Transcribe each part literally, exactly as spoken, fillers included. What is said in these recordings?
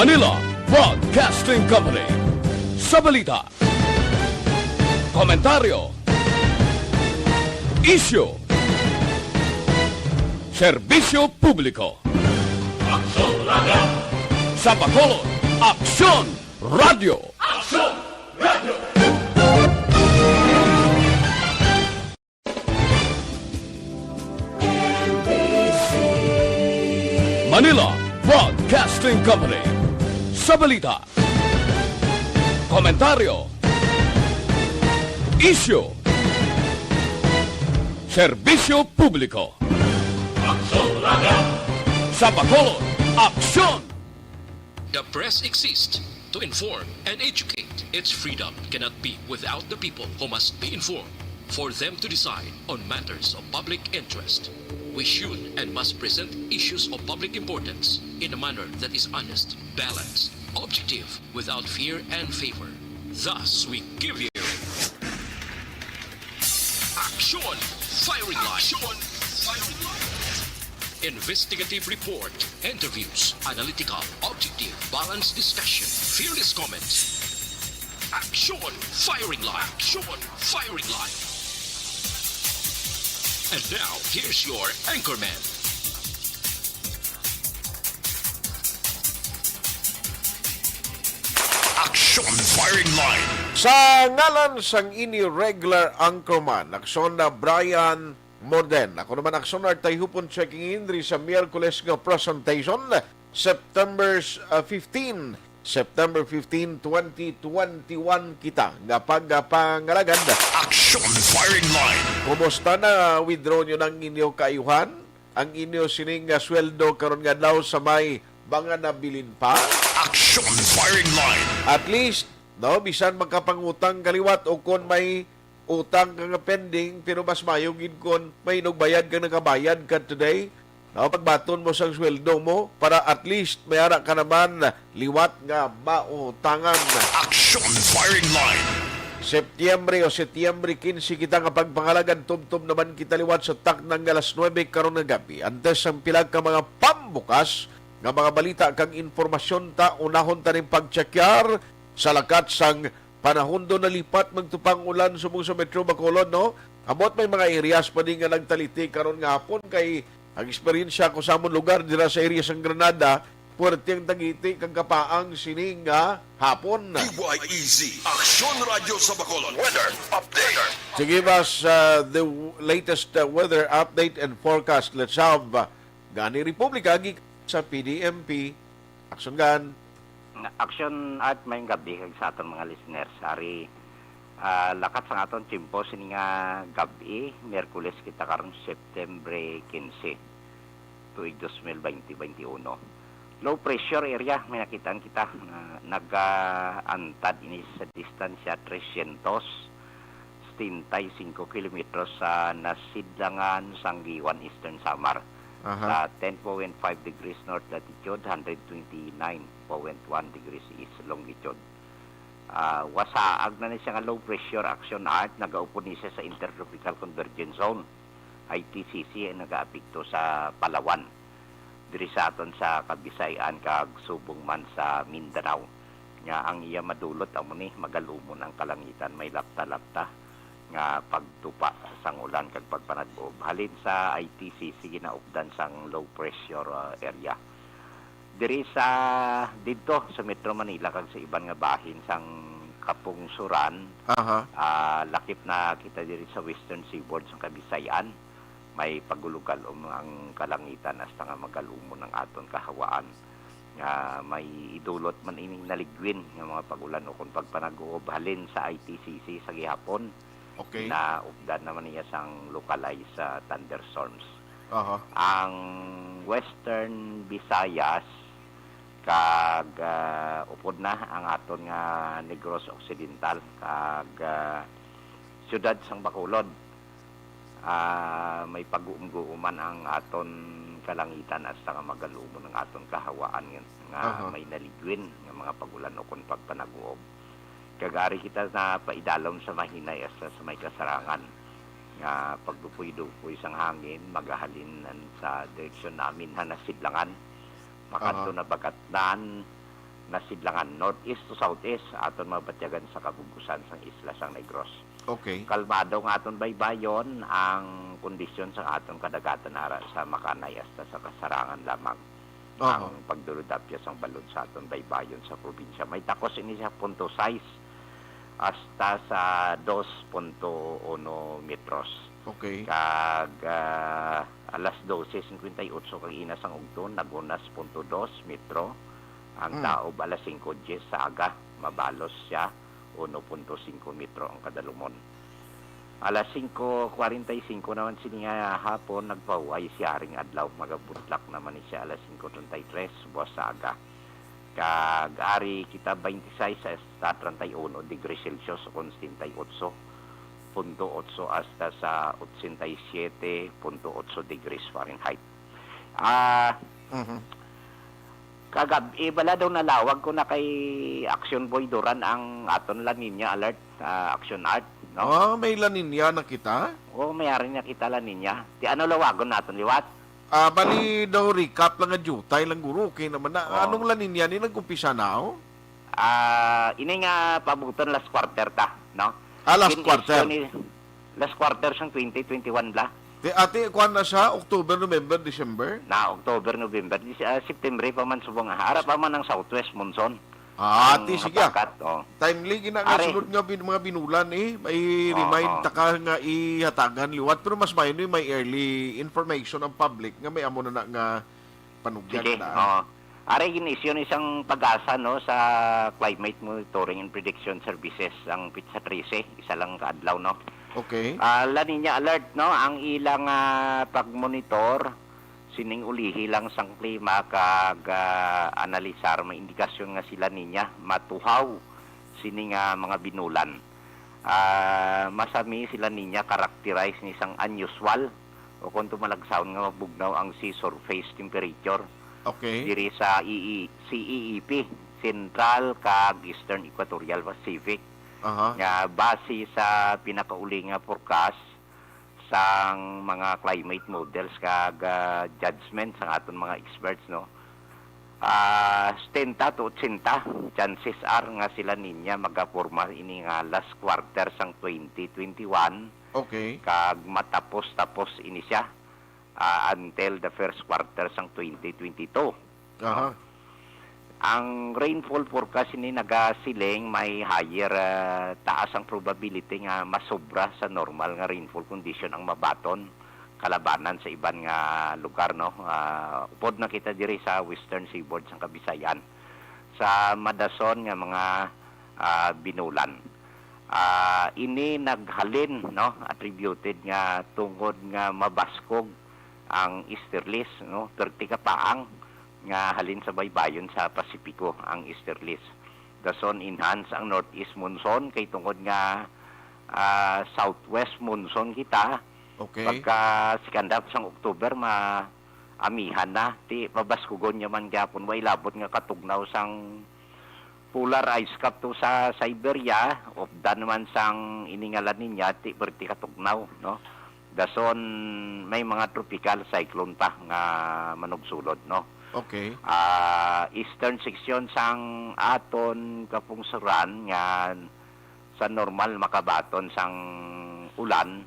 Manila Broadcasting Company. Sa balita, komentaryo, isyu, serbisyo publiko. Aksyon Radio. Sa Bacolod, Aksyon Radio. Aksyon Radio. Manila Broadcasting Company. Sa balita, komentaryo, isyu, serbisyo publiko. Aksyon Radio. Sa Bacolod, Aksyon. The press exists to inform and educate. Its freedom cannot be without the people, who must be informed for them to decide on matters of public interest. We should and must present issues of public importance in a manner that is honest, balanced, objective, without fear and favor. Thus, we give you Aksyon Firing Line. Aksyon Firing Line. Investigative report, interviews, analytical, objective, balanced discussion, fearless comments. Aksyon Firing Line. Aksyon Firing Line. And now, here's your anchorman. Aksyon Firing Line. Sa ngalan sang inyo regular anchorman, Aksyon na Brian Morden. Ako naman, Aksyon Art Tayhupon, checking in diri sa Miyerkules nga presentation, September, ah, fifteen. September fifteen, twenty twenty-one kita nga pagpangalagad. Aksyon Firing Line. Kumusta na? Withdraw nyo ng inyo kaayuhan? Ang inyo sining nga sweldo karon nga adlaw sa may mga nabilin pa? Action Firing Line. At least, no, bisan magkapangutang ka liwat o kon may utang ka nga pending, pero mas mayo gid kon may inugbayad kang nakabayad ka today. No, pagbaton mo sang sweldo mo para at least may ara ka naman liwat nga mautangan. Action Firing Line. Septyembre o Setyembre kinse kita nga pagpangalagad, tubtob naman kita liwat sa takna nga alas nuebe karon nga gab-i. Antes ang pila ka mga pambukas nga mga balita kag impormasyon ta, unahon ta ning pagtsakyar sa lakat sang panahon. Do nalipat magtupang ulan subong sa Metro Bacolod, no? Ambot may mga areas pa din nga nagtaliti karon nga hapon kay ang eksperyensya ko sa amon lugar dira sa area sang Granada, puwerte ang tagiti kag kapaang sini nga hapon. D Y E Z, Aksyon Radyo sa Bacolod. Weather update. To give us, uh, the w-, latest, uh, weather update and forecast, let's have, uh, Gani Republica, gikan sa P D M P. Aksyon, Gan. Aksyon, Art, maayong gab-i kag sa aton mga listeners. Ari, ah, lakat sang aton tiyempo sini nga gab-i, Miyerkules kita karon, September quince, tuig dos mil bente, bente uno. Low pressure area, may nakitaan kita nga nagaantad ini sa distansya trescientos setenta y cinco kilometros sa nasidlangan sang Guiuan, Eastern Samar, Aha. sa ten point five degrees north latitude, hundred twenty-nine point one degrees east longitude. Ah, wasaag na ni siya nga low pressure, Action Art, nagaupod ni siya sa Intertropical Convergence Zone, I T C C, ang nagaapekto sa Palawan, diri sa aton sa Kabisayan kag subong man sa Mindanao, nga ang iya madulot amo ni magalumon ang kalangitan, may lapta-lapta nga pagtupa sang ulan kag pagpanag-ob. Halin sa I T C C ginaupdan sang low pressure, ah, area. Diri sa, didto sa Metro Manila kag sa iban nga bahin sang kapungsuran, Aha. ah, lakip na kita diri sa Western Seaboard sang Kabisayan. May pagulugalom ang kalangitan hasta nga magalumon ang aton kahawaan, nga may idulot man ining naligwin nga mga pag-ulan ukon pagpanag-uob halin sa I T C C sa gihapon. Okay. Naupdan naman niya sang localized, ah, thunderstorms. Aha. Ang Western Visayas kag, ah, upod na ang aton nga Negros Occidental kag, ah, siyudad sang Bacolod. Ah, may pag-uumguuman ang aton kalangitan hasta nga magalumon ang aton kahawaan nga, nga Aha. may naligwin nga mga pag-ulan ukon pagpanag-uob. Kag ari kita na paidalom sa mahinay hasta sa may kasarangan nga pagdupoy-dupoy sang hangin, magahalin sa direksyon namin ha nasidlangan, makadto Aha. na bagatnan, nasidlangan, northeast to southeast, aton mabatyagan sa kabug-usan sang isla sang Negros. Okay. Kalmado nga aton baybayon ang kondisyon sa aton kadagatan ara sa Makanay hasta sa Kasarangan lamang. Aha. Ang pagdulod-apyas sang balod sa aton baybayon sa probinsya. May takos ini sa punto sais hasta sa dos punto uno metros. Okay. Kag ah, alas dose cincuenta y ocho kag ina sang ugton, nagunas punto dos metro. Ang Mm. taob alas singko diyes sa aga, mabalos siya, uno punto singko metro ang kadalumon. Alas singko kwarenta y singko naman sini nga hapon, nagpahuway si Haring Adlaw. Magabutlak naman ni siya alas singko treinta y tres buwas sa aga. Kag ari kita twenty-six hasta treinta y uno degrees Celsius o setenta y ocho punto ocho hasta sa ochenta y siete punto ocho degrees Fahrenheit. Ah, Mhm. kagab-i bala daw nalawag ko na kay Action Boy Duran ang aton La Nina alert, ah, Action Art, no? Ah, may La Nina na kita? O, may ari na kita La Nina. Di ano lawagon naton liwat? Ah, bali daw recap lang nga jutay lang guro. Okay naman na. Oo. Anong La Nina ni nag-umpisa na, oh? Ah, ini nga pabuton last quarter ta, no? Ah, last Kin-, quarter. issue ni, last quarter sang twenty twenty-one bla. Ti ate, kuan na siya, October, November, December? Na October, November, Dis- ah, September pa man subong, ah. Ara pa man ang southwest monsoon. Ah, Ang ti sige, ah. habagat, oh. Timely gina nga Are. Sunod nga bin, mga binulan eh. May Oo. Remind ta ka nga ihatagan liwat, pero mas maayo ni may early information ang public nga may amo na, na nga panugyan Sige, na. Oo. Ari gin-issue ni sang PAGASA, no, sa Climate Monitoring and Prediction Services ang pitsa trese, isa lang ka adlaw, no. Okay. Ah, La Nina alert, no, ang ilang ah, pagmonitor sining ulihi lang sang klima kag ah, analisar may indikasyon nga si La Nina matuhaw sini nga mga binulan. Ah, masami si La Nina characterize ni sang unusual o kung tumalagsaon nga mabugnaw ang sea surface temperature Okay. diri sa E E, C E E P, Central kag Eastern Equatorial Pacific, Aha. nga base sa pinakauli nga forecast sang mga climate models kag ah, judgment sang aton mga experts, no. Ah, setenta to ochenta chances are nga si La Nina magaporma ini nga last quarter sang twenty twenty-one Okay. kag matapos-tapos ini siya ah, until the first quarter sang twenty twenty-two. Aha. Ang rainfall forecast ini nagasiling may higher, ah, taas ang probability nga masobra sa normal nga rainfall condition ang mabaton kalabanan sa iban nga lugar, no. Ah, upod na kita diri sa Western Seaboard sang Kabisayan sa madason nga mga ah, binulan. Ah, ini naghalin, no, attributed nga tungod nga mabaskog ang easterlies, no, perti ka paang nga halin sa baybayon sa Pasipiko ang easterlies. Dason enhance ang northeast monsoon kay tungod nga ah, southwest monsoon kita. Okay. Pagka second half sang October, ma amihan na, ti pabaskugon niya man gyapon, way labot nga katugnaw sang polar ice cap to sa Siberia, updan man sang ini nga La Nina, ti perti katugnaw, no. Dason may mga tropical cyclone pa nga manugsulod, no. Okay. Ah, eastern section sang aton kapungsuran nga sa normal makabaton sang ulan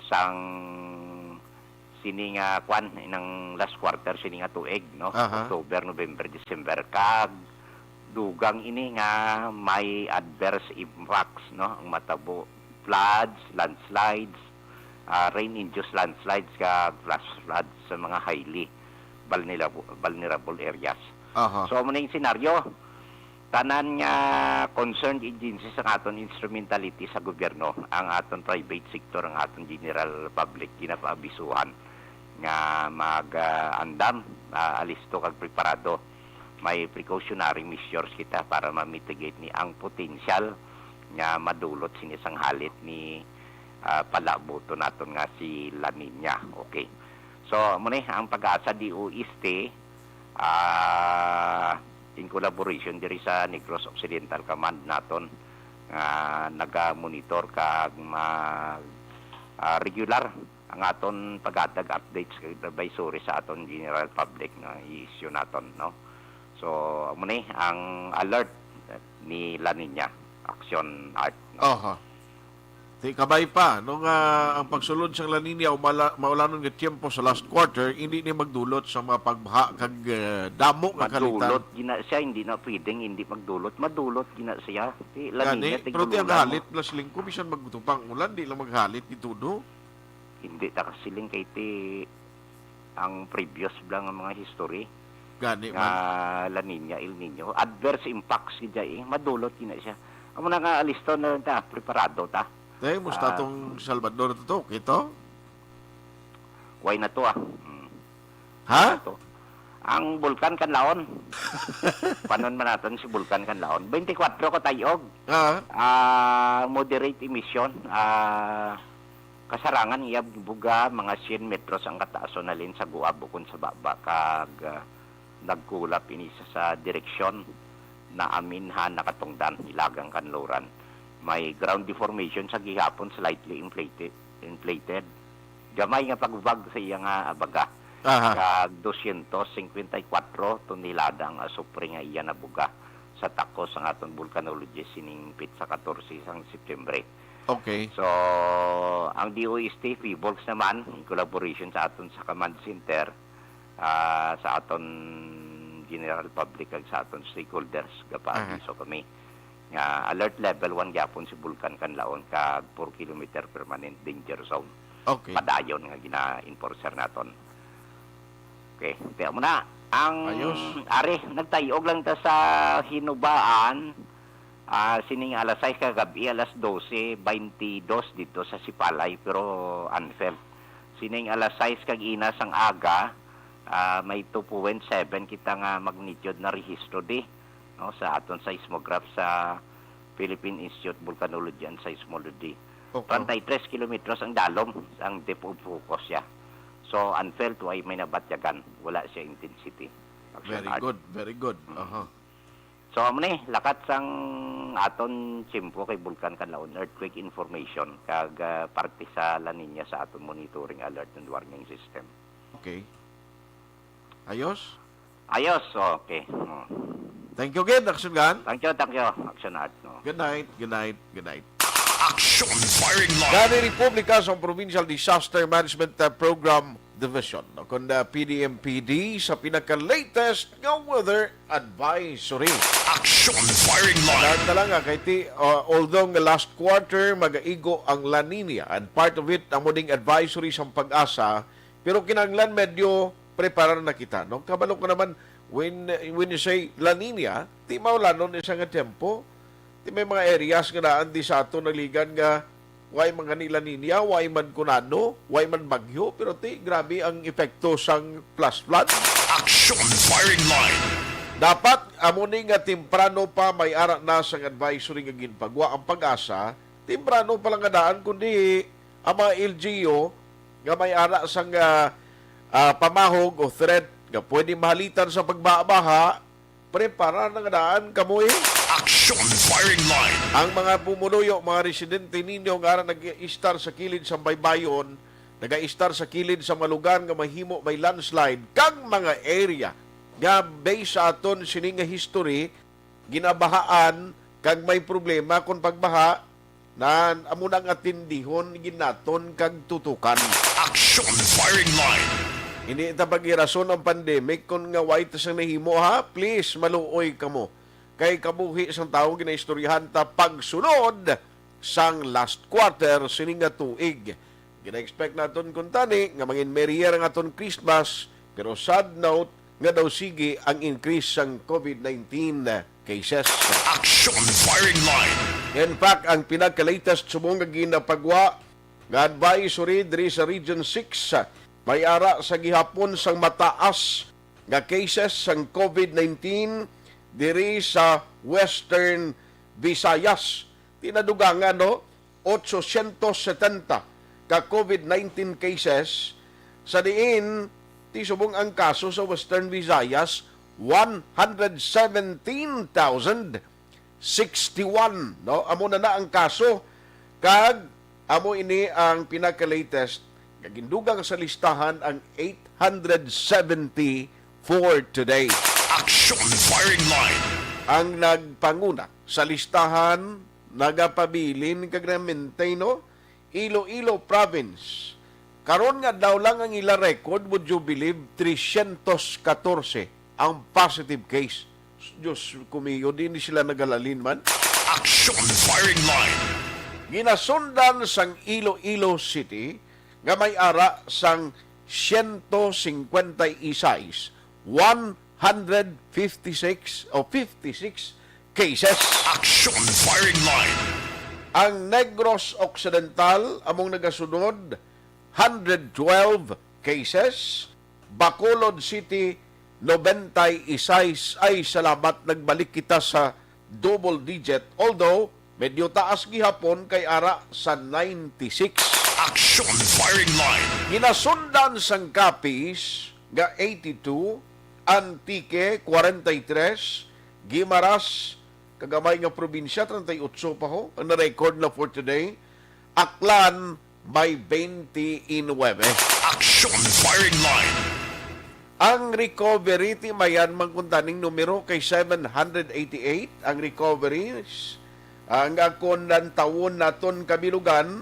sang sini nga kwan, inang last quarter sini nga tuig, no? Aha. October, November, December, kag dugang ini nga may adverse impacts, no? Ang matabo, floods, landslides, ah, rain-induced landslides kag flash floods sa mga highly vulnerable, vulnerable areas. Aha. So, amo na yung senaryo. Tanan nga concerned agencies sa aton instrumentality sa gobyerno, ang aton private sector, ang aton general public, ginapaabisuhan nga mag-andam, ah, alisto kag preparado. May precautionary measures kita para ma-mitigate ni ang potensyal nga madulot sini sang halit ni ah, palabuton naton nga si La Nina. Okay. So, amo ni ang PAGASA D O S T, ah, in collaboration diri sa Negros Occidental Command naton nga naga-monitor kag mag, ah, regular ang aton paghatag updates kag advisory sa aton general public nga i-issue naton, no? So, amo ni ang alert ni La Nina, Action Art, no? Aha. Ti kabay pa, no, nga ang pagsulod sang La Nina o mala- maulanon nga tiyempo sa last quarter, hindi ni magdulot sa mga pagbaha kag eh, damo nga kalitan. Madulot gina siya, hindi na pwedeng hindi magdulot. Madulot gina siya. Ti La Gani, Nina, pero ti ang tigululan mo. Halit plus Lingko, bisan magtupang ulan, di lang maghalit gitudo. Hindi ta kasiling kay ti ang previous bala nga mga history Gani nga man. La Nina, El Nino, adverse impacts gid siya eh. Madulot gina siya. Amo na nga, alisto na lang ta, preparado ta. Tay, musta Ah. tong Salvador to, kito? Why na to ah? Hmm. Ha? To. Ang Bulkan Kanlaon. Panon man naton si Bulkan Kanlaon. Twenty-four ka tayog. Ah, Ah, moderate emission. Ah, kasarangan iya buga mga siyam metros ang kataason halin sa guab ukon sa baba kag ah, nagkulap ini sa, sa direksyon na amin ha nakatungdan, ilagang kanluran. May ground deformation sa gihapon, slightly inflated, inflated. Gamay nga pagbag sa iya nga abaga. aha. Kag dosyentos singkwenta y kuwatro tonelada ang asupre nga iya nabuga sa takos sang aton volcanologist sining petsa katorse sang Setyembre. Okay. So, ang D O S T, PHIVOLCS naman, in collaboration sa aton sa command center, ah, sa aton general public kag sa aton stakeholders, gapaabiso kami nga alert level one gyapon si Bulkan Kanlaon kag four kilometer permanent danger zone. Okay. Padayon nga gina-enforcer naton. Okay, kaya mo na. Ang Ayos. Ari, nagtayog lang ta sa Hinubaan, ah, sining alas sais kagabi, alas dose twenty-dos dito sa Sipalay, pero unfelt. Sining alas sais kag ina sang aga, ah, may two point seven kita nga magnitude na rehistro di, no, sa aton seismograph sa Philippine Institute of Volcanology and Seismology. Okay. Treinta y tres kilometros ang dalom, ang depth of focus siya. So, unfelt, way may nabatyagan. Wala siya intensity. Action Very art. Good, very good. Aha. So, amo ni, lakat sang aton tiyempo kay Bulkan Kanlaon, earthquake information, kag ah, parte sa La Nina sa aton monitoring alert and warning system. Okay. Ayos? Ayos, okay. Oh. Thank you again, Action Gun. Thank you, thank you, Action Art. No? Good night, good night, good night. Action Firing Line. Gani Republika sa Provincial Disaster Management uh, Program Division, no, kun uh, P D M P D sa pinaka-latest nga weather advisory. Action Firing Line. Lahat na lang nga kay ti, uh, although nga last quarter magaigo ang La Nina and part of it amo ding advisory sang PAGASA, pero kinahanglan medyo preparar na kita, no? Kabalo ko naman when when you say La Nina, ti maulanon ni siya nga tempo. Ti may mga areas nga daan di sa aton naligan nga way man gani La Nina, way man kunano, way man bagyo, pero ti grabe ang epekto sang flash flood. Action Firing Line. Dapat amo ni nga temprano pa may ara na sang advisory nga ginpagwa ang PAGASA, temprano pa lang nga daan, kundi ang mga L G U nga may ara sang ah, ah, pamahog o threat nga pwede mahalitan sa pagbaha-baha, prepara na nga daan kamo eh. Action Firing Line. Ang mga pumuluyo, mga residente ninyo nga ara nag-istar sa kilid sa baybayon, nag-istar sa kilid sa mga lugar nga mahimo may landslide, kag mga area nga based sa aton sini nga history, ginabahaan kag may problema kon pagbaha, na amo na nga tindihon ginaton kag tutukan. Action Firing Line. Hindi ta pag-irason ang pandemic kon nga way ta sang nahimo, ha. Please, maluoy kamo. Kay kabuhi sang tawo ginaistoryahan ta pagsulod sang last quarter sini nga tuig. Gina-expect naton kuntani nga mangin merrier ang aton Christmas, pero sad note nga daw sige ang increase sang COVID nineteen cases. Action Firing Line. In fact, ang pinaka-latest subong nga ginapagwa nga advisory diri sa Region six may ara sa gihapon sang mataas nga cases sang COVID nineteen diri sa Western Visayas. Tinadugangan, no? Otsosyentos setenta ka COVID nineteen cases, sa diin ti subong ang kaso sa Western Visayas, one hundred seventeen thousand sixty-one, no? Amo na na ang kaso, kag amo ini ang pinaka-latest nga gindugang sa listahan ang eight hundred seventy for today. Action Firing Line. Ang nagpanguna sa listahan, nagapabilin kag namaintain, no? Iloilo Province. Karon nga daw lang ang ila record, would you believe, trescientos catorce ang positive case. Diyos ko mio, di ni sila nagalalin man. Action Firing Line. Ginasundan sang Iloilo City nga may ara sang siyento singkwenta y seis, one hundred fifty-six o fifty-six cases. Action Firing Line. Ang Negros Occidental among nagasunod, hundred twelve cases. Bacolod City, nobenta y seis. Ay, salamat, nagbalik kita sa double digit. Although, medyo taas gihapon kay ara sa ninety-six. Action Firing Line. Ginasundan sang Capiz nga eighty-two, Antique forty-three, Guimaras, kagamay nga probinsya, treinta y ocho pa ho ang na-record na for today. Aklan may twenty-nine. Action Firing Line. Ang recovery, timayan man kun taning numero kay seven hundred eighty-eight ang recoveries. Ang akon lang tawon naton kabilugan,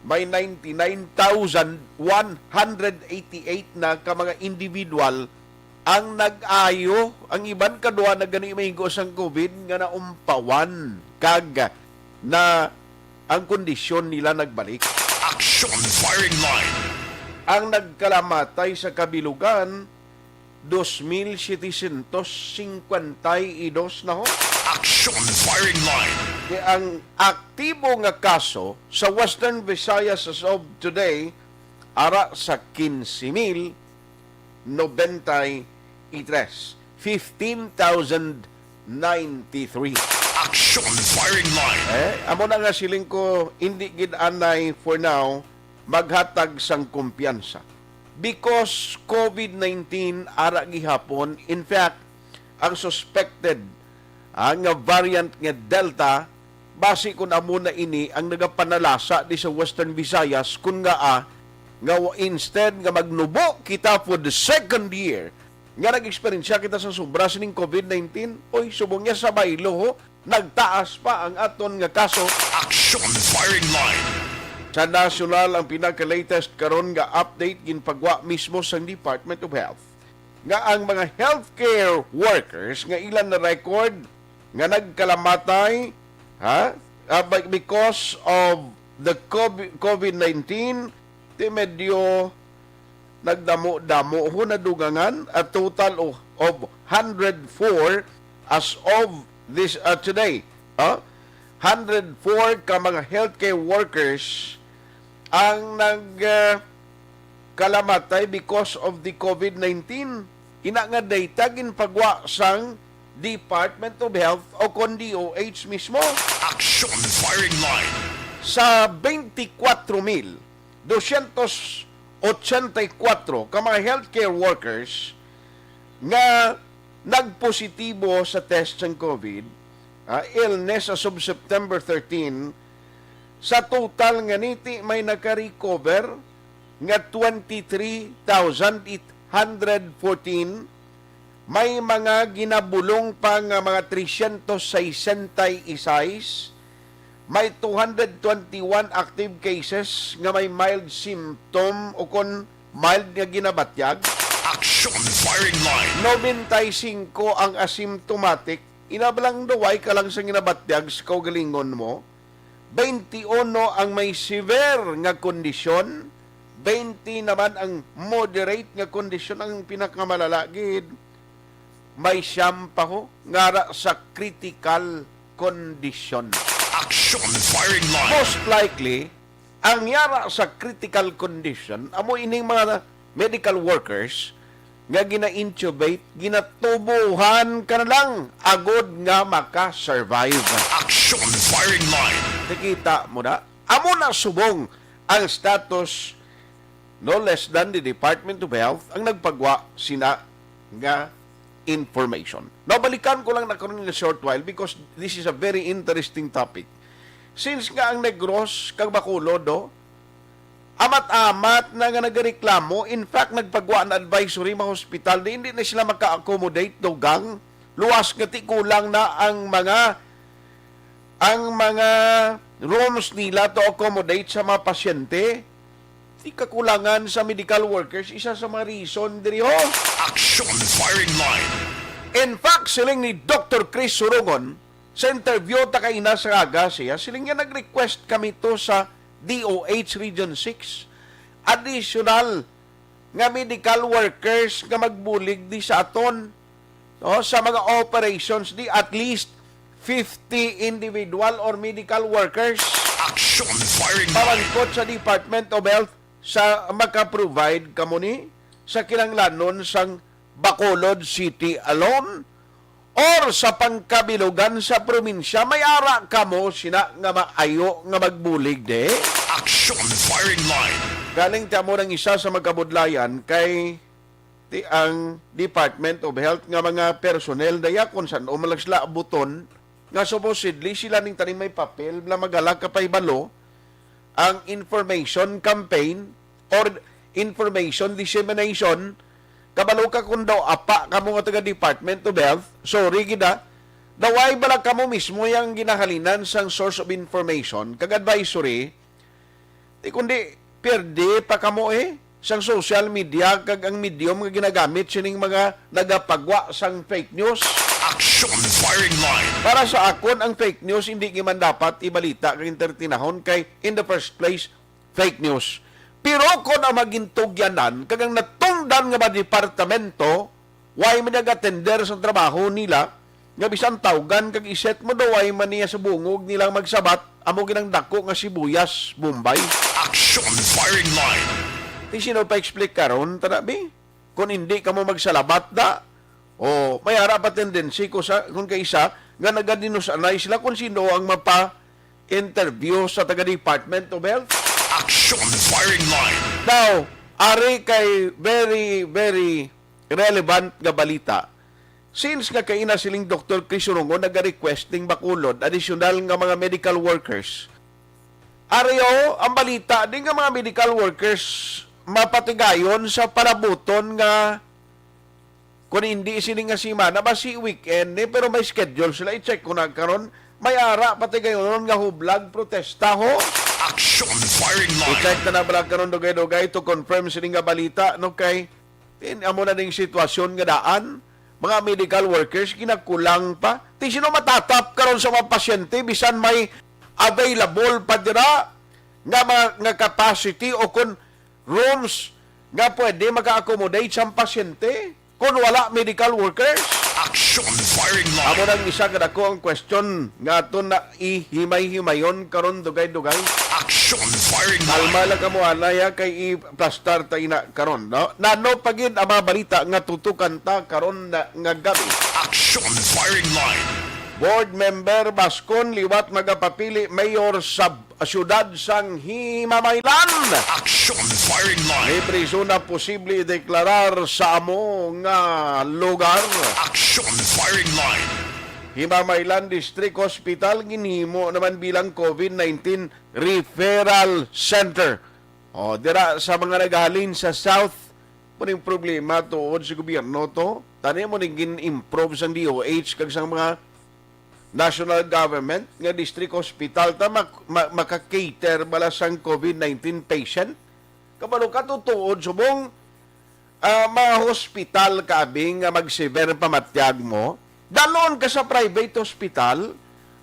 may ninety-nine thousand one hundred eighty-eight na ka mga individual ang nag-ayo. Ang iban kadwa na gani mahigo sang COVID nga naumpawan kag na ang kondisyon nila nagbalik. Action Firing Line. Ang nagkalamatay sa kabilugan, dos mil setecientos cincuenta y dos na ho. Action Firing Line. Kay ang aktibo nga kaso sa Western Visayas as of today, ara sa quince mil noventa y tres, fifteen thousand ninety-three. Action Firing Line. Eh, amo na nga siling ko, hindi gid anay for now maghatag sang kumpiyansa. Because COVID nineteen ara gihapon, in fact, ang suspected, ah, nga variant nga Delta, basi kun amo na ini ang nagapanalasa di sa Western Visayas, kun nga, ah, nga wa-, instead nga magnubo kita for the second year, nga nag-eksperyensya kita sa sobra sining COVID nineteen, oy, subong niya sa baylo, ho, nagtaas pa ang aton nga kaso. Action Firing Line. Sa nasyonal, ang pinaka-latest karon nga update ginpagwa mismo sang Department of Health, nga ang mga healthcare workers nga ilan na record nga nagkalamatay, ha? Ah, be-, because of the COVID, COVID nineteen, ti medyo nagdamo-damo ho, nadugangan, a total of, of hundred four as of this, uh, today. Ha? Hundred four ka mga healthcare workers ang nag, uh, kalamatay because of the COVID nineteen. Ina nga data ginpagwa sang Department of Health o kon D O H mismo. Action Firing Line. Sa twenty-four mil dosyentos ochenta y kuwatro ka mga healthcare workers nga nagpositibo sa test sang COVID, ah, illness as of September thirteen, sa total nga niti may naka-recover nga twenty-three thousand eight hundred fourteen, may mga ginabulong pa nga mga trescientos sesenta y seis, may two hundred twenty-one active cases nga may mild symptom o kon mild nga ginabatyag. Action Firing Line. Nobenta y singko ang asymptomatic, inablang duway ka lang sa ginabatyag sa kaugalingon mo. Twenty-uno ang may severe nga kondisyon, twenty naman ang moderate nga kondisyon, ang pinakamalala gid. May siyam pa ho ngara sa critical condition. Action Firing Line. Most likely, ang yara sa critical condition amo ining mga medical workers nga gina-intubate, ginatubuhan ka na lang agod nga maka-survive. Action Firing Line. Nakita mo na? Amo na subong ang status, no less than the Department of Health ang nagpagwa sina nga information. Now, balikan ko lang na karon in a short while because this is a very interesting topic. Since nga ang Negros kag Bacolod, no, amat-amat na nga nagareklamo. In fact, nagpagwa na advisory mga hospital na hindi na sila maka-accommodate, dugang. Luwas nga ti kulang na ang mga, ang mga rooms nila to accommodate sa mga pasyente. Ti kakulangan sa medical workers, isa sa mga reason diri, ho. Action Firing Line. In fact, siling ni Doctor Chris Surungon, sa interview ta kaina sa aga siya, siling niya, "Nag-request kami to sa D O H Region six, additional nga medical workers nga magbulig di sa aton, no, sa mga operations di, at least fifty individual or medical workers." Action Firing Line. Pamangkot sa Department of Health, sa maka-provide kamo ni sa kinahanglanon sang Bacolod City alone or sa pangkabilugan sa probinsya, may ara kamo sina nga maayo nga magbulig di? Action Firing Line. Galing ti amo nang isa sa magkabudlayan kay ti ang Department of Health nga mga personnel daya, kung san-o man lang sila abuton, nga supposedly sila ning taning may papel nga maghala ka pahibalo ang information campaign or information dissemination. Kabalo ka kung daw apa kamo nga taga Department of Health, sorry gid, ah. Daw ay bala kamo mismo yang ginahalinan sang source of information kag advisory, di kundi pierde pa kamo, eh, sang social media kag ang medium nga ginagamit sining mga nagapagwa sang fake news. Action Firing Line. Para sa akon, ang fake news hindi man dapat ibalita kag entertinahon kay, in the first place, fake news. Pero kung ang magintugyanan kag ang natungdan nga mga departamento, way man nag-atender sa trabaho nila, nga bisan tawgan kag iset mo daw, way man niya sa bungog nilang magsabat, amo ginang dako nga sibuyas, Bombay. Action Firing Line. Ti sino pa explain karon, tara, bi? Kung hindi kamo magsalabat da, o may ara pa tendency ko sa, kung kaisa, nga nagadinus-anay sila kung sino ang mapa-interview sa taga Department of Health. Action Firing Line. Now, ari kay very, very relevant nga balita. Since nga kaina siling Doktor Chris Urungon naga-request ning Bacolod, additional nga mga medical workers. Ari, o, ang balita din nga mga medical workers mapatigayon sa palabuton nga kung hindi sini nga semana, basi weekend ni, pero may schedule sila. I-check ko na karon, may ara patigayon nga hublag protesta, ho. Action Firing Line. I-check na na bala karon dugay-dugay to confirm sini nga balita, no, kay tin-, amo na ning sitwasyon nga daan, mga medical workers ginakulang pa. Ti sino matatap karon sa mga pasyente bisan may available pa dira nga mga, nga capacity o kon rooms nga pwede maka-accommodate sa pasyente kon wala medical workers? Action Firing Line. Amo nang isa ka dako ang question nga aton na ihimay-himayon karon dugay-dugay. Action Firing Line. Kalma lang kamo, anay, ha, kay i-plastar ta ina karon, no? Nano pa gid ang mga balita nga tutukan ta karon na, nga gabi? Action Firing Line. Board member Bascon liwat magapapili mayor sa b-, siyudad sang Himamaylan. Action Firing Line. Ni Brizona posible deklarar sa amo nga lugar. Action Firing Line. Himamaylan District Hospital ginhimo naman bilang COVID nineteen Referral Center. O, dira sa mga nagahalin sa South, puning problema tuod sa gobyerno to. Tani mo ning gin-improve sang D O H kag sang mga national government nga district hospital ta mak-, ma-, maka-cater bala sang COVID nineteen patient. Kabalo ka, tutuod subong ah, mga hospital ka abi nga mag-severe pamatyag mo, dalon ka sa private hospital,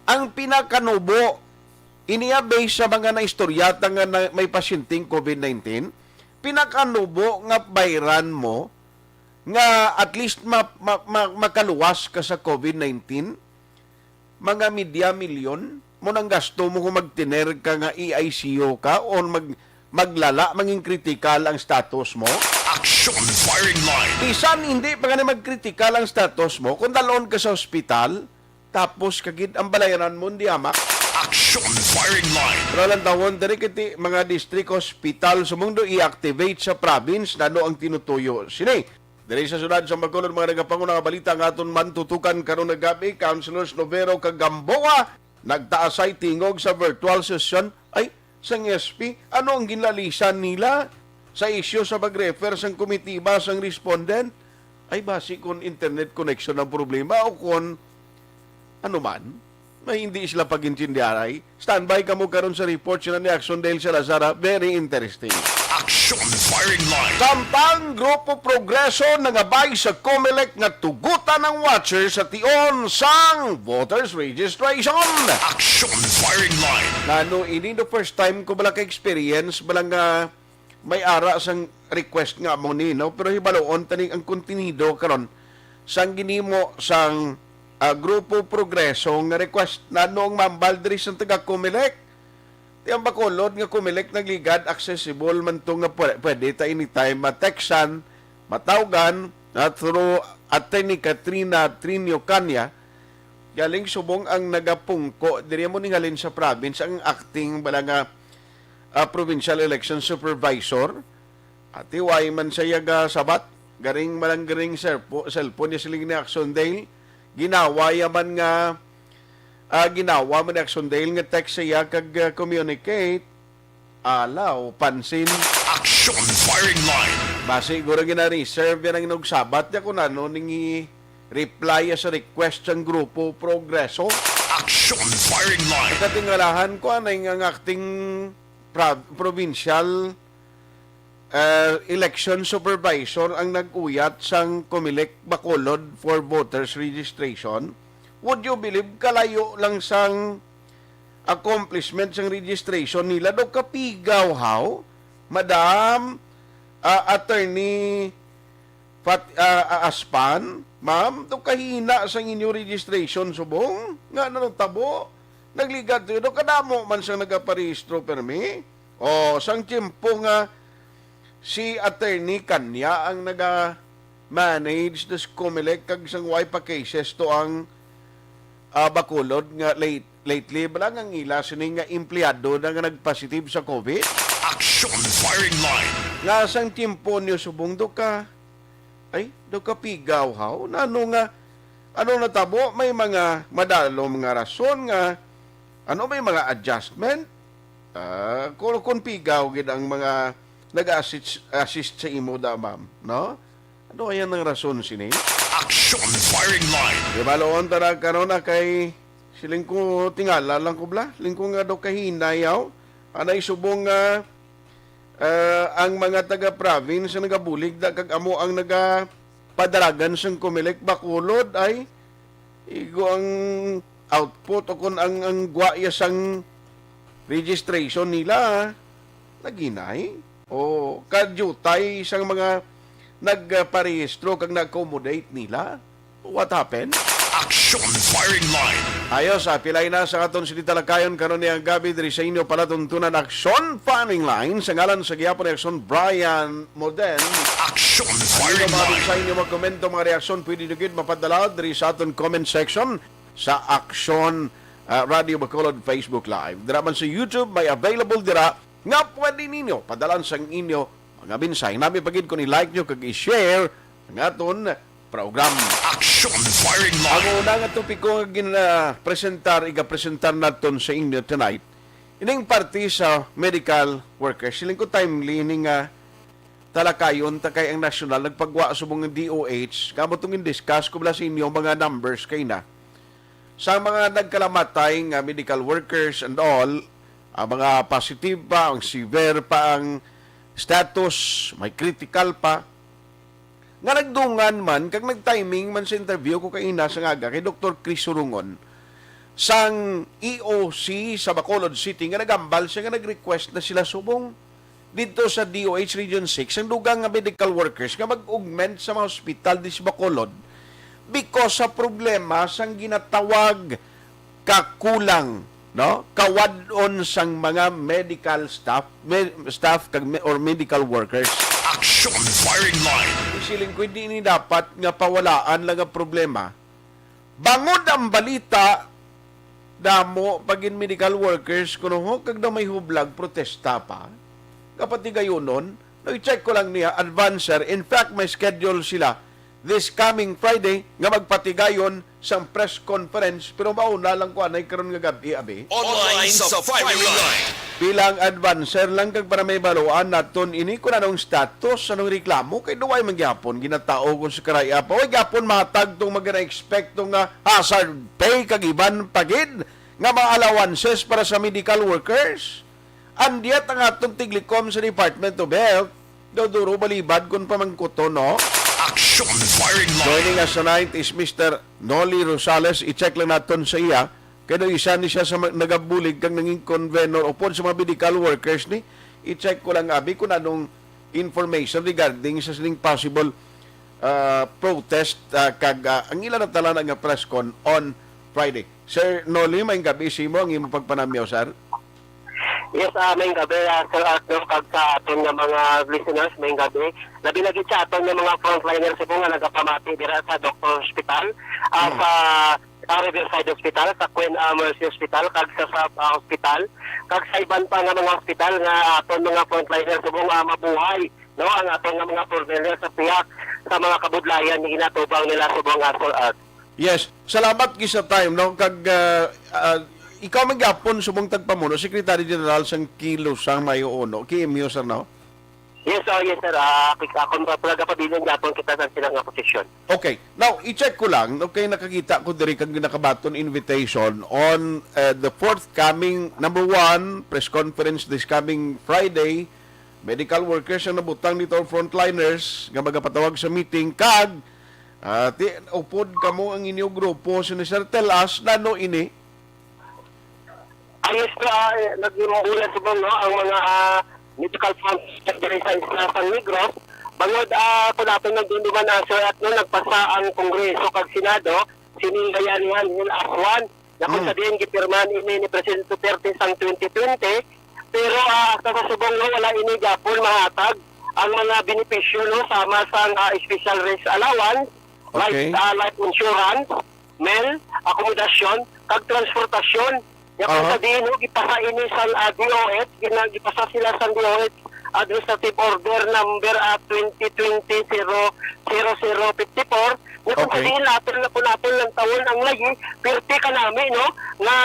ang pinakanubo, iniya based sa mga naistorya ta nga na, may pasyenteng COVID nineteen, pinakanubo nga bayran mo nga at least ma, ma, ma, makaluwas ka sa COVID nineteen, mga media milyon mo nang gasto mo kung magtener ka nga E I C U ka o mag-, maglala, mangin kritikal ang status mo? Action Firing Line. Bisan hindi pa gani magkritikal ang status mo, kung dalon ka sa ospital, tapos kagid ang balayanan mo, hindi hamak. Action Firing Line. Pero lang tawon, diri kiti mga district hospital sa mundo i-activate sa province, nano ang tinutuyo sini. Diri sa siyudad sa Bacolod, mga nagapanguna nga balita nga aton mantutukan karon nga gabi, Councilors Lovero kag Gamboa nagtaasay tingog sa virtual session. Ay, sang S P? Ano ang ginlalisan nila sa isyu sa pag-refer sang komitiba sang respondent? Ay, basi kon internet connection ang problema o kon ano man, may hindi sila pag-intindiharay. Standby kamo karon sa report sila ni Action Dale Salazar, ha? Very interesting. Action Firing Line. Samtang Grupo Progreso nangabay sa Comelec nga tugutan ang watcher sa tion sang voters registration. Action Firing Line. Ngano ini? The first time ko bala ka-experience bala nga may ara sang request nga amo ni, no? Pero hibaluon tani ang kontenido karon sang ginhimo sang, ah, Grupo Progreso nga request. Nano ang mambal diri sa taga Comelec? Ti ang Bacolod nga Comelec nagligad, accessible man to nga pwe-, pwede ta anytime ma-textan, matawgan, ah, through Attorney Katrina Trinio Canya. Galing subong ang nagapungko diri mo ning halin sa province ang acting bala nga, ah, provincial election supervisor. Ati, why man siya gasabat? Garing malanggaring serpo-, cellphone niya siling ni Action Dale. Ginawa ya man nga, ah, ginawa man ni Action Dale nga text siya kag, ah, communicate. Alaw, pansin. Action Firing Line. Basi siguro gina-reserve yan ang inugsabat niya kung ano ning i-reply sa request sang Grupo Progreso. Action Firing Line. Katingalahan ko anay nga ang acting pra-, provincial, eh, election supervisor ang nag-uyat sang Comelec Bacolod for voters registration. Would you believe, kalayo lang sang accomplishment sang registration nila, do kapigaw, haw? Madam, ah, Attorney Fat-, ah, ah, Aspan, ma'am, do kahina sang inyo registration subong nga natabo. Nagligad to, do kadamo man sang nagaparehistro permi. O, sang tiyempo nga si Attorney Canya ang naga-manage sa Comelec kag sang way pa cases to ang, ah, Bacolod nga late, lately, bala nga ang ila sini nga empleyado na nga nagpositive sa COVID. Action Firing Line. Nga sang tiyempo niyo subong do ka, ay, do ka pigaw, haw? Nano nga, ano natabo? May mga madalom nga rason nga, ano, may mga adjustment? Ah, kung, kung pigaw gid ang mga nag-assist, assist sa imo da, ma'am, no? Ano kaya ang rason sini? Action Firing Line. Ibaloon ta na karon na kay siling ko, tingala lang ko bala. Siling ko nga do kahinayaw. Anay subong nga, ah, ang mga taga-province nga nagabulig da kag amo ang nagapadalagan sang Comelec Bacolod ay igo ang output o kun ang, ang gwa ya sang registration nila, naghinay o kadiyutay sang mga nagparehistro kag nag-accommodate nila. What happened? Action Firing Line. Ayos, ah, pilay na sa aton sini talakayon karon niyang gabi diri sa inyo palatuntunan Action Firing Line sa ngalan sa gihapon ni Action Brian Moden. Action Firing Line. Sa inyo mga komento, mga reaksyon, pwede nyo gid mapadala diri sa aton comment section sa Action, ah, Radio Bacolod Facebook Live. Dira man sa YouTube, may available dira nga pwede ninyo padalan sang inyo mga mensahe. Nami pa gid kung i-like nyo kag i-share ang aton program. Action Firing Line. Ang una nga topiko nga ginapresentar, igapresentar naton sa inyo tonight, ining parte sa medical workers. Siling ko timely ini nga talakayon ta kay ang nasyonal nagpagwa subong nga D O H. Kamo tong in-discuss ko bala sa inyo mga numbers kay na. Sa mga nagkalamatay nga medical workers and all, ang mga positive pa, ang severe pa ang status, may critical pa, nga nagdungan man kag nag-timing man sa interview ko kaina sa ngaga kay Doktor Chris Surungon sang E O C sa Bacolod City nga nagambal siya nga nag-request na sila subong didto sa D O H Region six ang dugang nga medical workers nga mag-augment sa mga hospital di sa Bacolod because sa problema sang ginatawag kakulang, no? Kawad-on sang mga medical staff, me-, staff kag me-, or medical workers. Action Firing Line. Siling ko, hindi ni dapat nga pawalaan lang ang problema. Bangod ang balita, damo pa gid medical workers kuno ho, kag daw may hublag protesta pa. Kapatigayonon, no, i-check ko lang niya, advancer. In fact, may schedule sila this coming Friday nga magpatigayon sang press conference, pero mauna lang ko anay karon nga gab-i, abi. Online sa firing line. Bilang advancer lang kag para may baluan naton ini kung anong status, anong reklamo, kay duway man gyapon ginatao kung sa karaya pa. Way gyapon matag tong mga na-expect tong, ah, hazard pay kag iban pa gid nga mga allowances para sa medical workers. Andiyat ang atong tiglikom sa Department of Health, daw duro balibad kon pamangkuton, no? Action Firing Line. Joining us tonight is Mister Nolly Rosales. I-check lang naton sa iya. Kay daw isa ni siya sa ma-, nagabulig kag nangin convenor upod sa mga medical workers ni. I-check ko lang, abi, kung anong information regarding sa sining possible, ah, protest, ah, kag, ah, ang ila na tala nga press con on Friday. Sir Nolly, maayong gab-i sa imo, ang imong pagpanamyaw, sir. Yes, ah, maayong gab-i, ah, Sir Arthur, kag sa aton nga mga listeners, maayong gab-i. Labi na gid sa aton nga mga frontliners po nga nagapamati dira sa Doctor Hospital, ah, Mm. sa, ah, Riverside Hospital, sa Queen, ah, Mercy Hospital, kag sa Sab, ah, Hospital, kag sa iban pa nga mga hospital nga aton mga frontliners po nga mabuhay, no, ang aton nga mga frontliners sa pihak sa mga kabudlayan nga ginatubang nila subong nga, Sir Arthur. Yes, salamat gid sa time, no? Kag, ah, ah, ikaw man gyapon subong tagpamuno, Secretary General sang Kilusang Mayo Uno, K M U, sir, no? Yes, oh, yes, sir. Ah, kik-, ah, kung pa-, nagapabilin gyapon kita sa sila nga posisyon. Okay. Now, i-check ko lang, okay, nakakita ko diri kag nakabaton invitation on, eh, the forthcoming, number one, press conference this coming Friday. Medical workers ang nabutang dito, frontliners, nga magapatawag sa meeting, kag Ah, ti, upod kamo ang inyo grupo, sini, sir, tell us, nano ini? Ang mismo, ah, eh, naging mula subong, no, ang mga, ah, medical front diri sa isla San Negros. Bangod, ah, kung natin nagdunduman, ah, sir, at no, nagpasa ang Kongreso kag Senado, sining Bayanihan Hill Act one, na kung Mm. sa diin gipirmahan ini ni Presidente Duterte sang twenty twenty, pero, ah, hasta sa subong, no, wala ini gyapon mahatag ang mga benepisyo, no, sama sang, ah, special risk allowance, Okay. life, ah, life insurance, meal, akomodasyon, kag transportasyon. Ya kung Aha. sa diin, no, gipasa ini sa, ah, D O H, gina-, gipasa sila sa D O H Administrative Order number, ah, twenty twenty zero zero zero fifty-four. Ya kung sa Okay. diin, natin na po natin lang tawon ang layi, pirti kanami, no, nga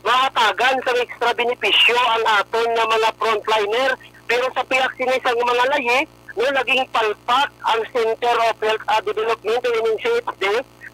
mahatagan sang extra benepisyo ang aton nga mga frontliner. Pero sa pihak sini sang mga layi, no, naging palpak ang Center of Health, ah, Development o N H D,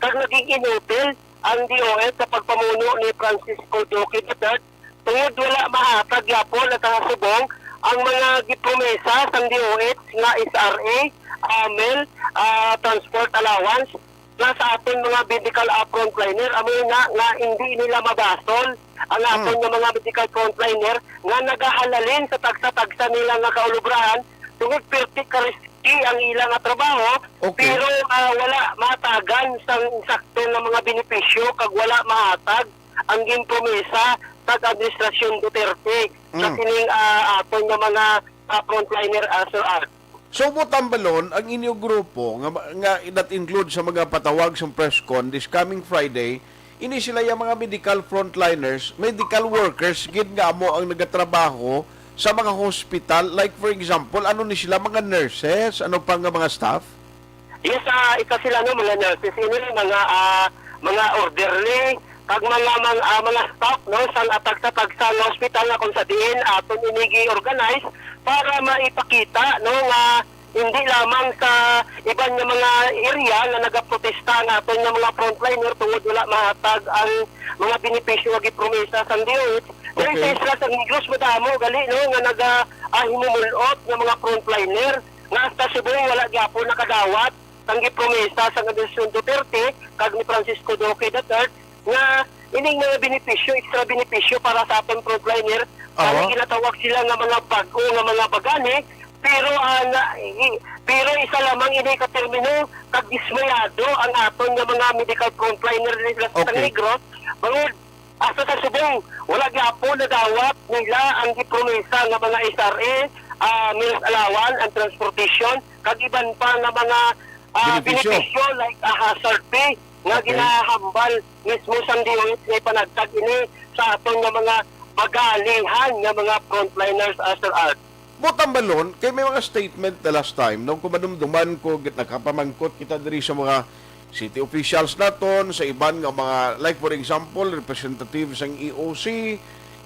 kag naging inutil ang D O H sa pagpamuno ni Francisco Duque the third, tungod wala mahatag gyapon at subong ang mga gipromesa sang D O H nga S R A, ah, meal, ah, transport allowance, nga sa aton mga medical, ah, frontliner, amo na nga hindi nila mabasol ang aton Hmm. nga mga medical frontliner nga nagahalalin sa tagsa-tagsa nila nga kaulubrahan tungod pirti ka risky ang ila nga trabaho, Okay. pero, ah, wala matagan sang sakto nga mga benepisyo kag wala mahatag ang ginpromesa sa administrasyon Duterte sa Mm. sining, ah, aton nga mga, ah, frontliner, ah, Sir Art. So, mo tambalon ang inyo grupo nga, nga that include sa mga patawag sa press con this coming Friday, ini sila yung mga medical frontliners, medical workers gid nga amo ang nagatrabaho sa mga hospital. Like, for example, ano ni sila, mga nurses, ano pa nga mga staff? Yes, ah, isa sila, no, mga nurses, ini mga, ah, mga orderly, kag mga, mga, ah, mga staff, no, sa tagsa-tagsa nga hospital nga kung sa diin aton ini gi-organize para maipakita, no, nga hindi lamang sa iban nga mga area nga nagaprotesta nga aton nga mga frontliner tungod wala mahatag ang mga benepisyo nga gipromesa sa D O H. Diri sa Okay. isla sa Negros, madamo gali, no, nga naga, ah, himumulot nga mga frontliner nga hasta subong wala gyapon nakadawat sang gipromesa sang Administrasyon Duterte kag ni Francisco Duque the third nga ining mga benepisyo, extra benepisyo para sa aton frontliner. Aha. Kani ginatawag sila nga mga bag-o nga mga bagani, pero, ah, na, i-, pero isa lamang ini ka termino kag dismayado ang aton nga mga medical frontliner diri sa Okay. Negros. Bangod Hasta sa subong, wala gyapon nadawat nila ang gipromesa nga mga S R A, ah, meals allowance and transportation, kag iban pa nga mga, ah, Benepisyo. benepisyo like, ah, hazard pay nga Okay. ginahambal mismo sang D O H nga ipanagtag ini sa aton nga mga bagalihan nga mga frontliners, ah, Sir Art. Mo tambalon, kay may mga statement the last time, no? Kung madumduman ko, git-, nakapamangkot kita diri sa mga city officials naton, sa iban nga mga, like, for example, representative sang E O C,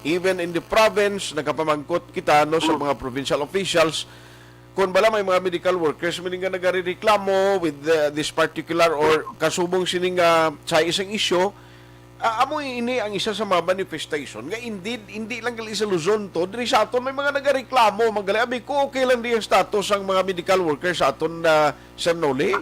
even in the province, nagapamangkot kita, no, sa mga provincial officials kung bala may mga medical workers man nga nagarereklamo with the, this particular or kasubong sini nga sa isang isyu. Ah, amo ini ang isa sa mga manifestation nga indeed, hindi lang gali sa Luzon to, diri sa aton may mga nagareklamo, man gali, abi ko, okay lang di ang status sang mga medical workers sa aton, ah, Sir Noli?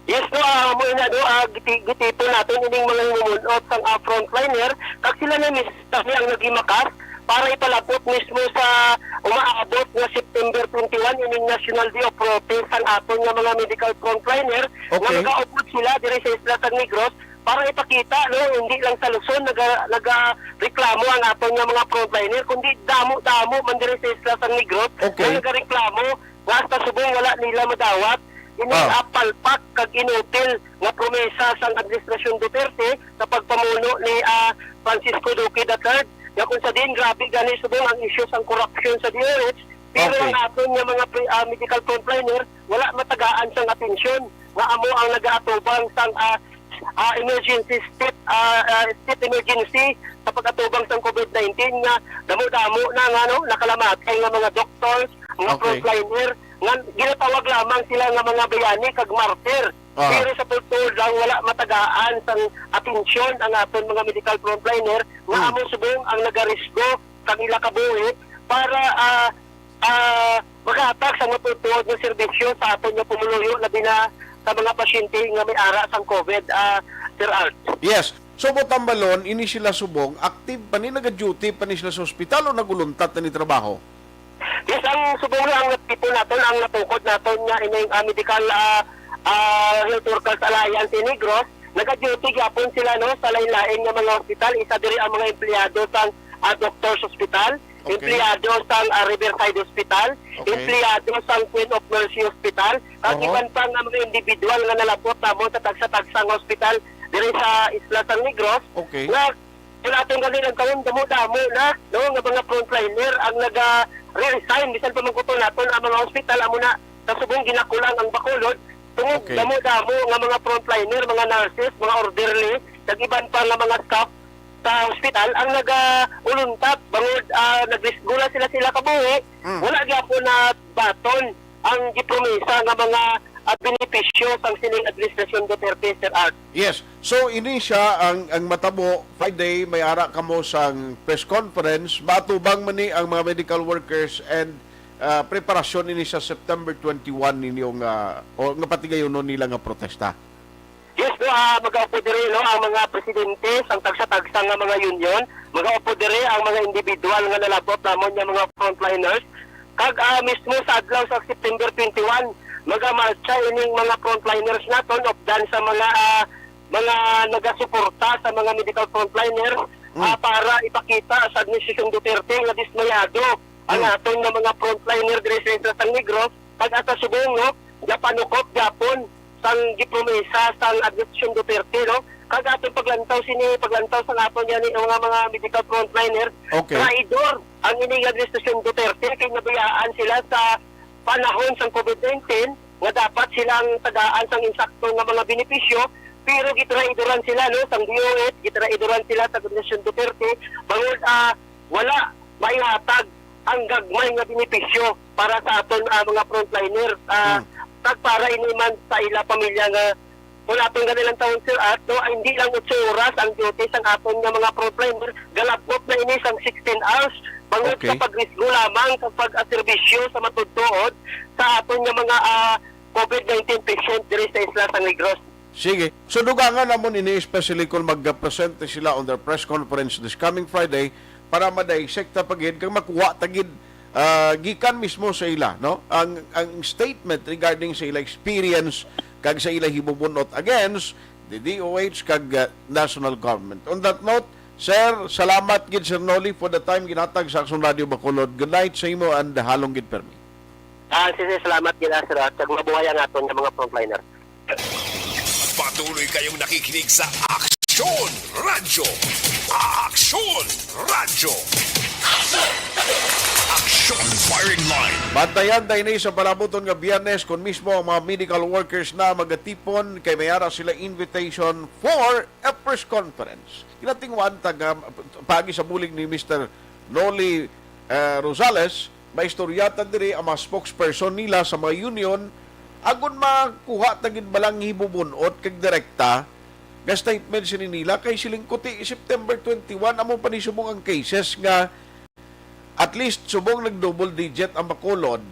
Yes, no, ah, amo ina, no, ah, giti-, gitipon naton ining mga himumunot sang, ah, frontliner, kag sila na mismo ang nagimakas para ipalabot mismo sa umaabot nga September twenty-one, ining National Day of Protest sang aton nga mga medical frontliner, nga Okay. magaupod sila diri sa isla sang Negros para ipakita, no, hindi lang sa Luzon naga-, nagareklamo ang aton nga mga frontliner, kundi damo-damo man diri sa isla sang Negros Okay. nga nagareklamo nga hasta subong wala nila madawat ini Ah. ah, palpak kag inutil nga promesa sang Administrasyon Duterte sa pagpamuno ni, ah, Francisco Duque the third, nga kung sa diin grabe gani subong ang isyu sang korupsyon sa D O H, pero Okay. ang aton nga mga pre-, ah, medical frontliner wala matagaan sang atensyon, nga amo ang nagaatubang sang, ah, ah, emergency state, ah, ah, state emergency sa pag-atubang sang COVID nineteen, nga damo-damo na nga, no, nakalamatay nga mga doctors, mga Okay. frontliner, nga ginatawag lamang sila nga mga bayani kag martir. Ah. Pero sa pagtuod lang, wala matagaan sang atensyon ang aton mga medical frontliner nga Hmm. amo subong ang nagarisgo sang ila kabuhi para, ah, ah, makahatag sa matutuod nga serbisyo sa aton nga pumuluyo, labi na sa mga pasyente nga may ara sang COVID, ah, Sir Art. Yes. So, buot hambalon, ini sila subong, active pa ni, nag-duty pa ni sila sa ospital o nag-uluntat na ni trabaho? Yes, ang subong na ang natipon naton, ang natukod naton nga ining, ah, medical, ah, ah, health workers alliance in Negros, nag-duty gyapon sila, no, sa lain-lain nga mga ospital. Isa diri ang mga empleyado sang, ah, Doctors Hospital, Okay. empleyado sang, ah, Riverside Hospital, Okay. empleyado sang Queen of Mercy Hospital, kag Oho. iban pa nga mga individual nga nalabot namon sa tagsa-tagsa nga ospital diri sa isla sang Negros, Okay. nga kung aton gani lang taon, damo-damo na, no, nga mga frontliner ang naga-resign. Bisan pa man kutob naton ang mga ospital, amo na, sa subong ginakulang ang Bacolod, tungod Okay. damo-damo nga mga frontliner, mga nurses, mga orderly, kag iban pa nga mga staff sa ospital ang nagauluntat bangod, ah, nagrisgo na sila sila kabuhi. Mm. Wala gyapon na baton ang gipromesa nga mga, ah, benepisyo sang sining administrasyon Duterte, Sir Art. Yes. So, ini siya ang, ang matabo. Friday, may ara kamo sang press conference. Maatubang man ni ang mga medical workers and, ah, preparasyon ini sa September twenty-one ninyo nga, o nga patigayunon nila nga protesta. Yes, no, ah, magaupo diri, no, ang mga presidente sang tagsa-tagsa nga mga union, magaupo diri ang mga individual nga nalabot namon nga mga frontliners. Kag, ah, mismo sa adlaw sa September twenty-one, magamartsa ining mga frontliners naton updan sa mga, ah, mga nagasuporta sa mga medical frontliners, Mm. ah, para ipakita sa Administrasyon Duterte nga dismayado ang Mm. aton nga mga frontliner diri sa Isla San Negros, kag ata subong, no, napanukop gyapon sang gipromesa sang Administrasyon Duterte, no? Kag aton paglantaw sini, paglantaw sang aton yani nga mga, mga medical frontliners, Okay. traidor ang ining Administrasyon Duterte, kay nabayaan sila sa panahon sang COVID nineteen nga dapat silang tagaan sang insakto nga mga benepisyo, pero gitraidoran sila, no, sang D O H, gitraidoran sila sa Administrasyon Duterte, bangod, ah, wala maihatag ang gagmay nga benepisyo para sa aton, ah, mga frontliner, ah, Hmm. kag para ini man sa ila pamilya nga kung aton gani lang tawon, Sir Art, no, ay hindi lang otso oras ang duty sang aton nga mga frontliner, galabot na ini sang sixteen hours, bangod Okay. sa pagrisgo lamang sa pag-aserbisyo sa matudtuod sa aton nga mga, ah, COVID nineteen patient diri sa Isla San Negros. Sige. So, dugangan namon ini, especially kung mag-present sila on their press conference this coming Friday para ma-dissect ta pa gid kag makuha ta gid, ah, gikan mismo sa ila, no? Ang, ang statement regarding sa ila experience kag sa ila hibubunot against the D O H kag, ah, national government. On that note, sir, salamat gid, Sir Noli, for the time ginhatag sa Aksyon Radio Bacolod. Good night sa imo and halong gid permi. Ah, sige, salamat gid, ah, sir, at kag mabuhay ang aton nga mga frontliner. Patuloy kayong nakikinig sa Aksyon Radyo. Aksyon Radyo. Action Firing Line. Bantayan tayo ni sa palabuton nga Biyernes kung mismo ang mga medical workers na magatipon kay may ara sila invitation for a press conference. Kinatingwan taga pagi sa bulig ni Mister Noli eh, Rosales, maistorya ta diri ang mga spokesperson nila sa mga union agod makuha ta gid balang hibubun-ot kag direkta nga statement sini nila kay siling kuti September twenty-one amo pa ni subong ang cases nga at least subong nag double digit ang Bacolod,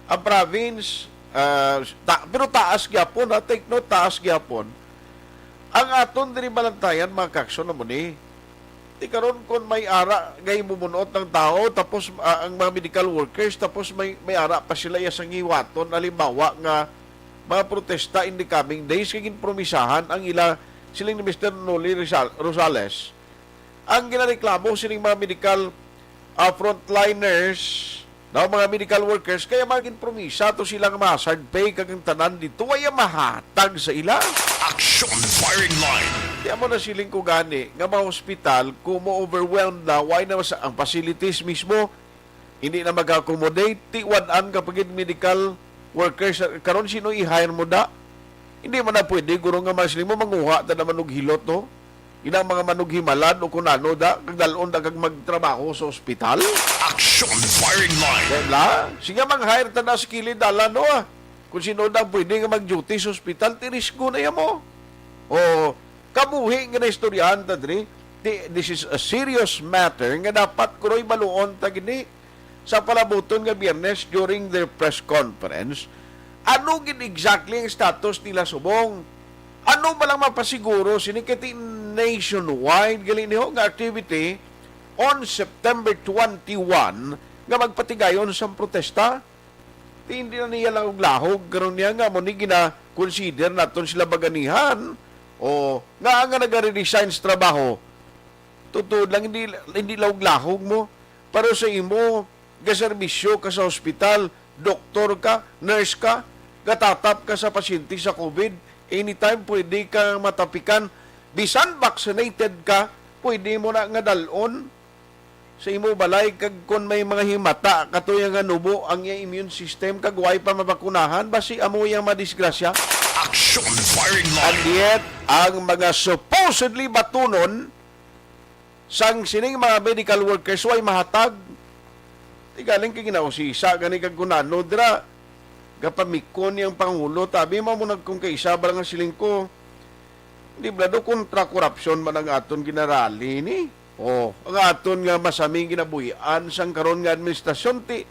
ang province, ah, ta- pero taas gyapon ha, take note, taas gyapon. Ang aton diri balantayan, mga kakson, amo ni. Di karon, kung may ara nga himumunot ng tao, tapos ah, ang mga medical workers, tapos may may ara pa sila iya sang hiwaton, halimbawa nga mga protesta in the coming days, kay ginpromisahan ang ila, siling ni Mister Noli Rizal- Rosales. Ang ginareklamo sining mga medical ah, frontliners, no, mga medical workers, kaya mga ginpromisa to sila nga ma-hazard pay kag ang tanan dito ay mahatag sa ila. Action Firing Line. Di amo na siling ko gani nga mga hospital, kumo overwhelmed na, why na sa ang facilities mismo hindi na mag-accommodate, tiwadan ka pagid medical workers. Karon sino i-hire mo da? Hindi man na pwede, guro nga mas nimo manguha ta naman og hilot, no? Inang mga manughimalad o kunano da, kag dalon da kag magtrabaho sa ospital. Action Firing Line. Wala. Sige, mag-hire ta na sa kilid dalan, no? Kung sino da pwede nga mag-duty sa ospital, tirisgo na yan mo. O, kabuhi nga naistoryahan ta diri. Thi- This is a serious matter nga dapat kuroy baluon ta gini sa palabuton nga Biyernes during their press conference. Ano gid exactly ang status nila subong? Ano ba lang mapasiguro sini kay ti nationwide gali niho nga activity on September twenty-one nga magpatigayon sang protesta? Ti hindi na niya lang og lahog karon niya nga mo ni gina-consider naton sila baganihan o nga nga nagare-resign sa trabaho. Tutuod lang, hindi hindi lang og lahog mo, pero sa imo gaserbisyo ka sa hospital, doktor ka, nurse ka, gatatap ka sa pasyente sa covid, anytime pwede ka matapikan. Bisan vaccinated ka, pwede mo na nga dalon sa imo balay, kag kon may mga himata katuya nga nubo ang iyang immune system kag way pa mabakunahan, basi amo iyang madisgrasya. Action Firing Line. And yet, ang mga supposedly batunon sang sining mga medical workers way mahatag. Ti galing kay ginausisa gani kag kunano dira, gapamikon niyang pangulo, tabi mo mo nagkong kaisa ba nga siling ko, di ba do kontra korupsyon man ang aton ginarali ni? Oh, ang aton nga masaming ginabuhian sang karon nga administrasyon, ti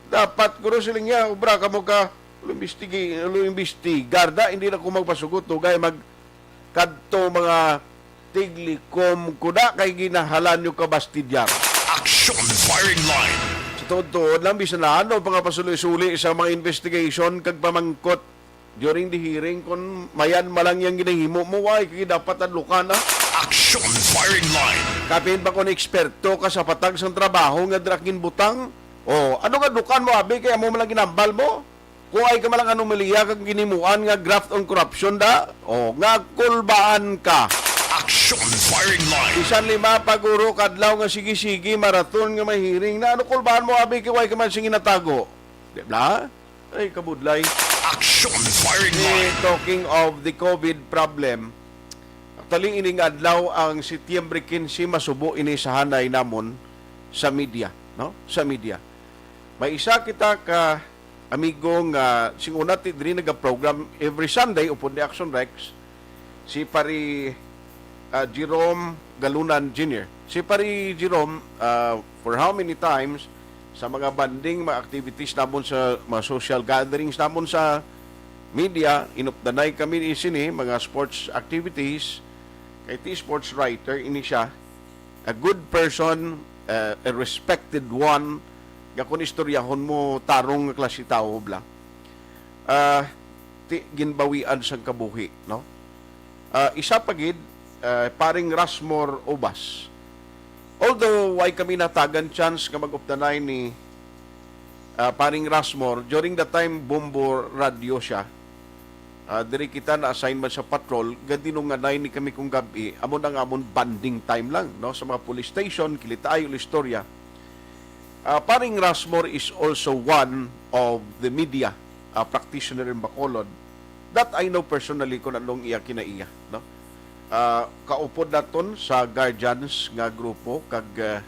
dapat guro siling niya, obra kamo ka, lumbistigi, luimbestigar da, hindi na ko magpasugot, tugay mag kadto mga tiglikom kuda kay ginahalan nyo kabastidyar. Action Firing Line. Sa tuod-tuod lang, bisan na ano pa nga pasuli-suli sa mga investigation kag pamangkot during the hearing, kung mayan malang yang ginahimo mo, why kay dapat adlukan na? Action Firing Line. Kapin pa kung eksperto ka sa patag sang trabaho nga dira ginbutang, o ano nga dukan mo abi kay amo man lang ginambal mo? Kuhay ka man lang anomalya kag ginimuan nga graft on corruption da? O, nga kulbaan ka. Action Firing Line. Bisan lima pa guro kadlaw nga sige-sige, marathon nga may hearing na, ano kulbaan mo abi kay way ka man sing ginatago? Di ba? Ay, kabudlay. Action Firing Eh, Line. Talking of the covid problem, actually, ining adlaw ang Setyembre quince, masubo ini sa hanay namon sa media, no? Sa media. May isa kita ka amigo nga sing una ti diri nagaprogram every Sunday upod ni Action Rex, si Pari ah, Jerome Galunan Junior. Si Pari Jerome, ah, for how many times sa mga bonding, mga activities namon sa mga social gatherings namon sa media, inupdanay kami ni sini, mga sports activities, kay ti sports writer ini siya, a good person, uh, a respected one, nga kun istoryahon mo tarong nga klase tawo bla. Ah, ti, ginbawian sang kabuhi, no? Ah, isa pa gid, ah, paring Rasmor Ubas. Although way kami natagan chance nga mag-updanay ni ah, paring Rasmor, during the time Bombo Radio siya, ah, diri kita na-assign man sa patrol, gadinunganay ni kami kung gabi, amo na nga amon bonding time lang, no, sa mga police station, kilitaay ul istorya. Ah, Paring Rasmor is also one of the media, ah, practitioner in Bacolod that I know personally kung anong iya kinaiya, no? Ah, kaupod naton sa guardians nga grupo kag, ah,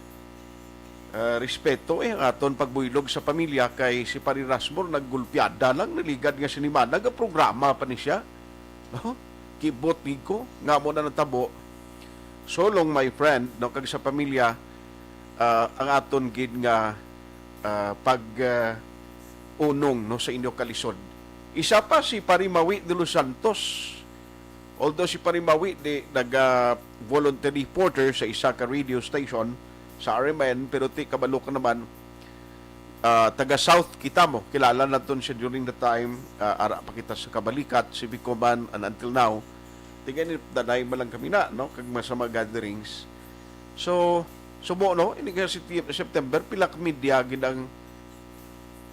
ah, respeto, eh, ang aton pagbuylog sa pamilya kay si Pari Rasmor naggulpiada lang, naligad nga sinimana, nagaprograma pa ni siya. No? Kibot gid ko nga mo na natabo. So long, my friend, no, kag sa pamilya, ah, ang aton gid nga, ah, pag, ah, unong, no, sa inyo kalisod. Isa pa si Pari Mawi de los Santos. Although si Pari Mawi di naga volunteer reporter sa isa ka radio station sa R M N, pero ti kabalo ka naman, ah, taga South kita mo. Kilala naton siya during the time, ah, ara pa kita sa Kabalikat, Civicoman, and until now, tiga ni danay man lang kami na, no? Kag mga sa mga gatherings. So, sumo, no? Ini nga si Ti-, September, pila ka media gid ang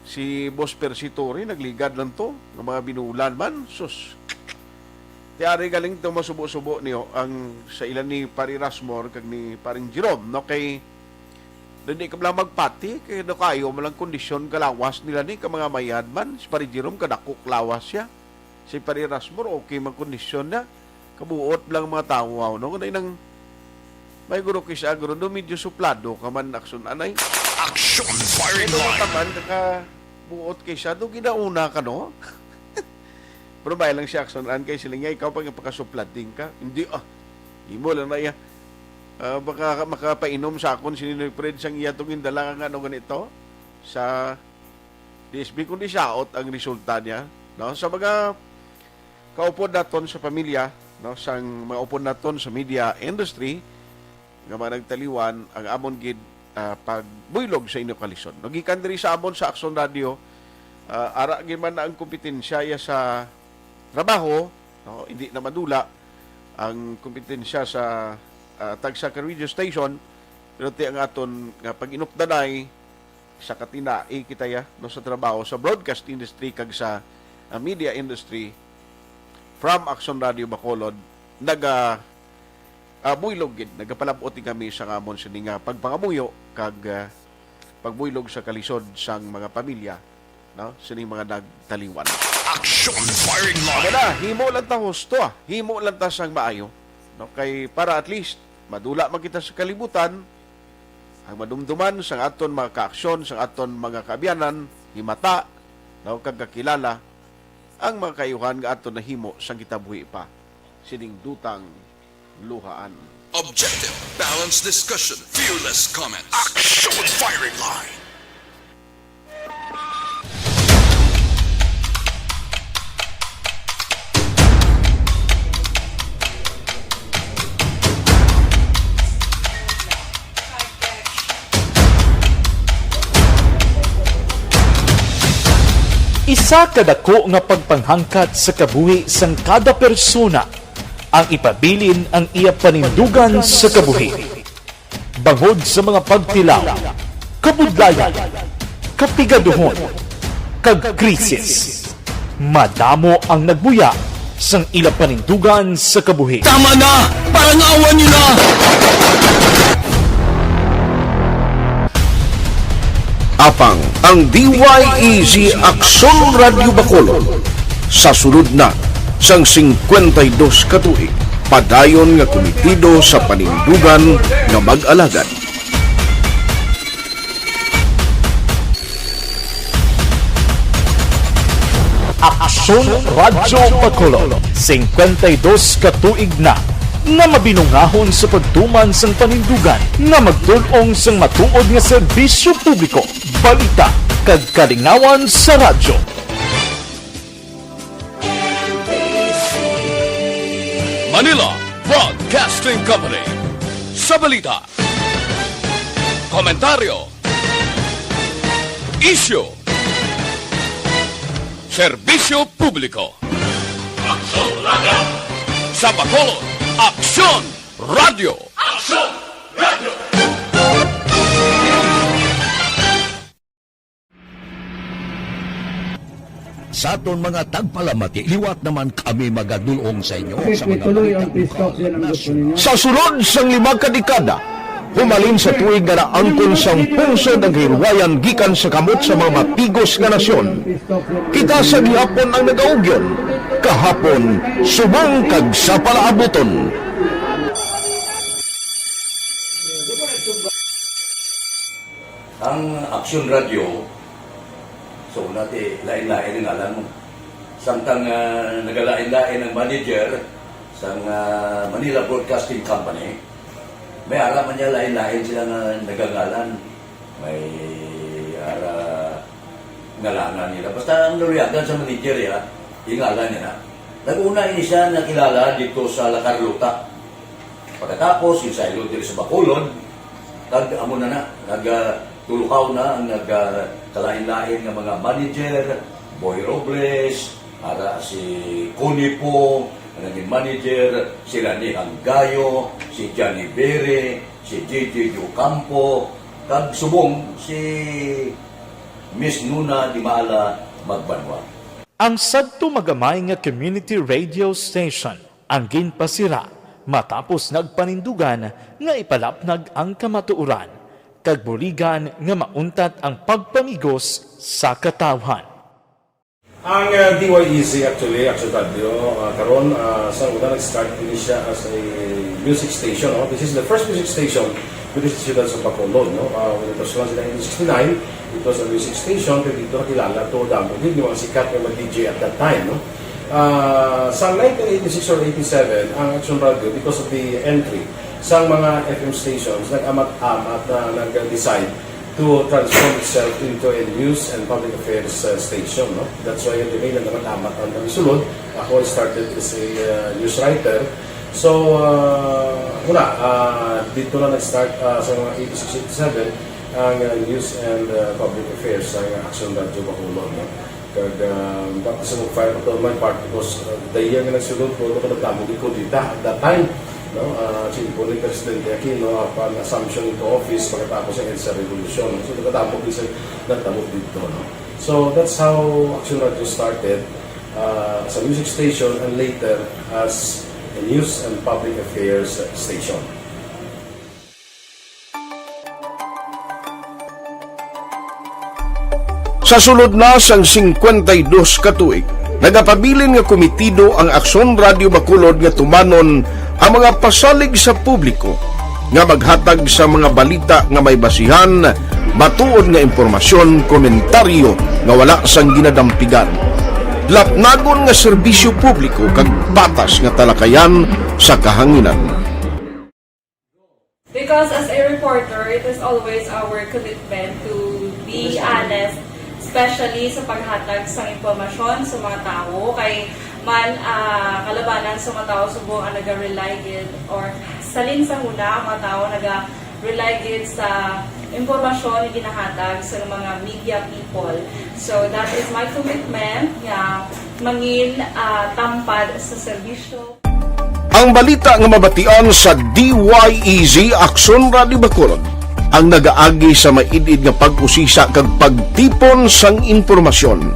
si Boss Percy Torre, nagligad lang to, nga mga binulan man, sus. Ti ari galing to masubo-subo niyo ang sa ila ni Pari Rasmor kag ni Paring Jerome, no? Kay dili ka lang magpati, kay do kayo malang kondisyon kalawas nila ni ka mga mayad man. Si Pari Jerome kadakok lawas siya. Si Pari Rasmor, okay man kondisyon na. Kabuot lang mga tawo, aw, no? Kung nang may guro kay sa agro, do medyo suplado ka man, Akson, anay. Action firing Pero line. Ka man, kakabuot kay siya, do ginauna ka, no? Pero may lang si Akson, an kay sila niya, ikaw pa nga pakasuplading ka. Hindi, ah. Imo lang na iya. Ah, baka makapainom sa akon, si Ninoy Fred, sang iya tong indala nga ano ganito. Sa D S B, kundi siyaot ang resulta niya, no? Sa mga kaupod naton sa pamilya, no, sang mga upod naton sa media industry nga mga nagtaliwan ang amon gid, ah, pagbuylog sa inyo kalisod. No, gikan diri sa amon sa Action Radio, ah, ara gid man na ang kompetensya ya sa trabaho, no, hindi na madula ang kompetensya sa, ah, tagsa ka radio station, pero ti ang aton nga pag-inupdanay sa katinai kita ya, no, sa trabaho sa broadcast industry kag sa, ah, media industry from Action Radio Bacolod, naga, ah, buylog gid, nagapalabot gid kami sa amon sini nga pagpangamuyo kag, ah, pagbuylog sa kalisod sang mga pamilya, no, sining mga nagtaliwan. Action firing Amo line. Na, himo lang ta husto, ah. Himo lang ta sang maayo, no, kay para at least madula man kita sa kalibutan, ang madumduman sang aton mga kaaksyon, sang aton mga kaabyanan, himata, no, kag kakilala ang mga kaayuhan nga aton nahimo sang kita buhi pa sining dutang luhaan. Objective, balanced discussion, fearless comments. Action firing line. Isa ka dako nga pagpanghangkat sa kabuhi sang kada persona ang ipabilin ang iya panindugan sa kabuhi. Bangod sa mga pagtilaw, kabudlayan, kapigaduhon, kag krisis, madamo ang nagbuya sang ila panindugan sa kabuhi. Tama na! Parangawan niyo na! Apang ang D Y E G Aksyon Radyo Bacolod sa sulod na sang singkwenta y dos ka tuig, padayon nga kumitido sa panindugan nga mag-alagad. Aksyon Radyo Bacolod, singkwenta y dos ka tuig na nga mabinungahon sa pagtuman sang panindugan nga magtul-ong sang matuod nga serbisyo publiko, balita, kag kalingawan sa radyo. Manila Broadcasting Company. Sa balita, komentaryo, isyu, serbisyo publiko. Aksyon Radyo. Sa Bacolod, Aksyon Radyo. Aksyon Radyo. Sa aton mga tagpalamati, liwat naman kami magadul-ong sa inyo sa mga balita lokal, nasyonal. Sa sulod sang lima ka dekada, Humalin sa tuig nga naangkon sang pungsod ang kahilwayan gikan sa kamot sa mga matigos nga nasyon, kita sa gihapon ang nagaugyon. Kahapon, subong kag sa palaabuton. Ang Aksyon Radyo, so, nati, lain-lain ang ngalan mo. Samtang, ah, nagalain-lain ang manager sang, ah, Manila Broadcasting Company, may ara man niya lain-lain sila nga nagangalan. May ara ngalanan nila. Basta ang naluyagan sa manager, ya, yung ngalan niya na. Nag-una ini siya nakilala dito sa La Carlota. Pagkatapos, yung saylo diri sa Bacolod, kag amo na na, nag, ah, tulukaw na ang nag, ah, kalain-lain nga mga manager, Boy Robles, ara si Connie Po, ang naging manager, si Rani Hanggayo, si Johnny Bere, si J J Ocampo, kag subong si Miss Nuna Dimala Magbanwa. Ang sadto magamay nga community radio station ang ginpasira matapos nagpanindugan nga ipalapnag ang kamatuoran kag buligan nga mauntat ang pagpamigos sa katawhan. Ang, uh, D Y E Z actually, Action Radio, uh, karon, uh, sa una nag-start ini siya as a music station, no? This is the first music station with the Siyudad sa Bacolod, no? Uh, when it was launched in nineteen sixty-nine, it was a music station, pero dito nakilala to, damo din yung mga sikat nga mga D J at that time, no? Ah, sa nineteen eighty-six or eighty-seven, ang Action Radio, because of the entry sa mga F M stations, nag-amat-amat na nag-decide to transform itself into a news and public affairs, uh, station, no? That's why yung nag-amat-amat ang nagsulod. Ako, I started as a, uh, news writer. So, uh, una, uh, dito na nag-start, uh, sa mga eighty-six, eighty-seven, ang, uh, news and, uh, public affairs sa Action Radio Bacolod, no? Kag, ah, baptism of fire pa to on my part because, ah, the year nga nagsulod ko, ano ko nagdamo di kudeta at that time, no? Ah, si Bonnie Presidente Aquino, upon assumption into office, pagkatapos ng EDSA Revolution. So, nagdamo di sa, nagdamo dito, no? So, that's how Action Radio started, ah, as a music station and later as a news and public affairs station. Sa sulod na sang singkwenta y dos ka tuig, nagapabilin nga komitido ang Aksyon Radio Bacolod nga tumanon ang mga pasalig sa publiko nga maghatag sa mga balita nga may basihan, matuod nga impormasyon, komentaryo nga wala sang ginadampigan, lapnagon nga serbisyo publiko kag patas nga talakayan sa kahanginan. Because as a reporter, it is always our commitment to be honest, especially sa paghatag sang impormasyon sa mga tawo. Kay man, ah, kalabanan sa mga tawo subong ang naga-rely gid, or salin sa huna ang mga tawo naga-rely gid sa impormasyon nga ginahatag sa mga media people. So that is my commitment nga mangin, ah, tampad sa serbisyo. Ang balita nga mabatian sa D Y E Z Aksyon Radio Bacolod ang nagaagi sa maid-id nga pag-usisa kag pagtipon sang impormasyon.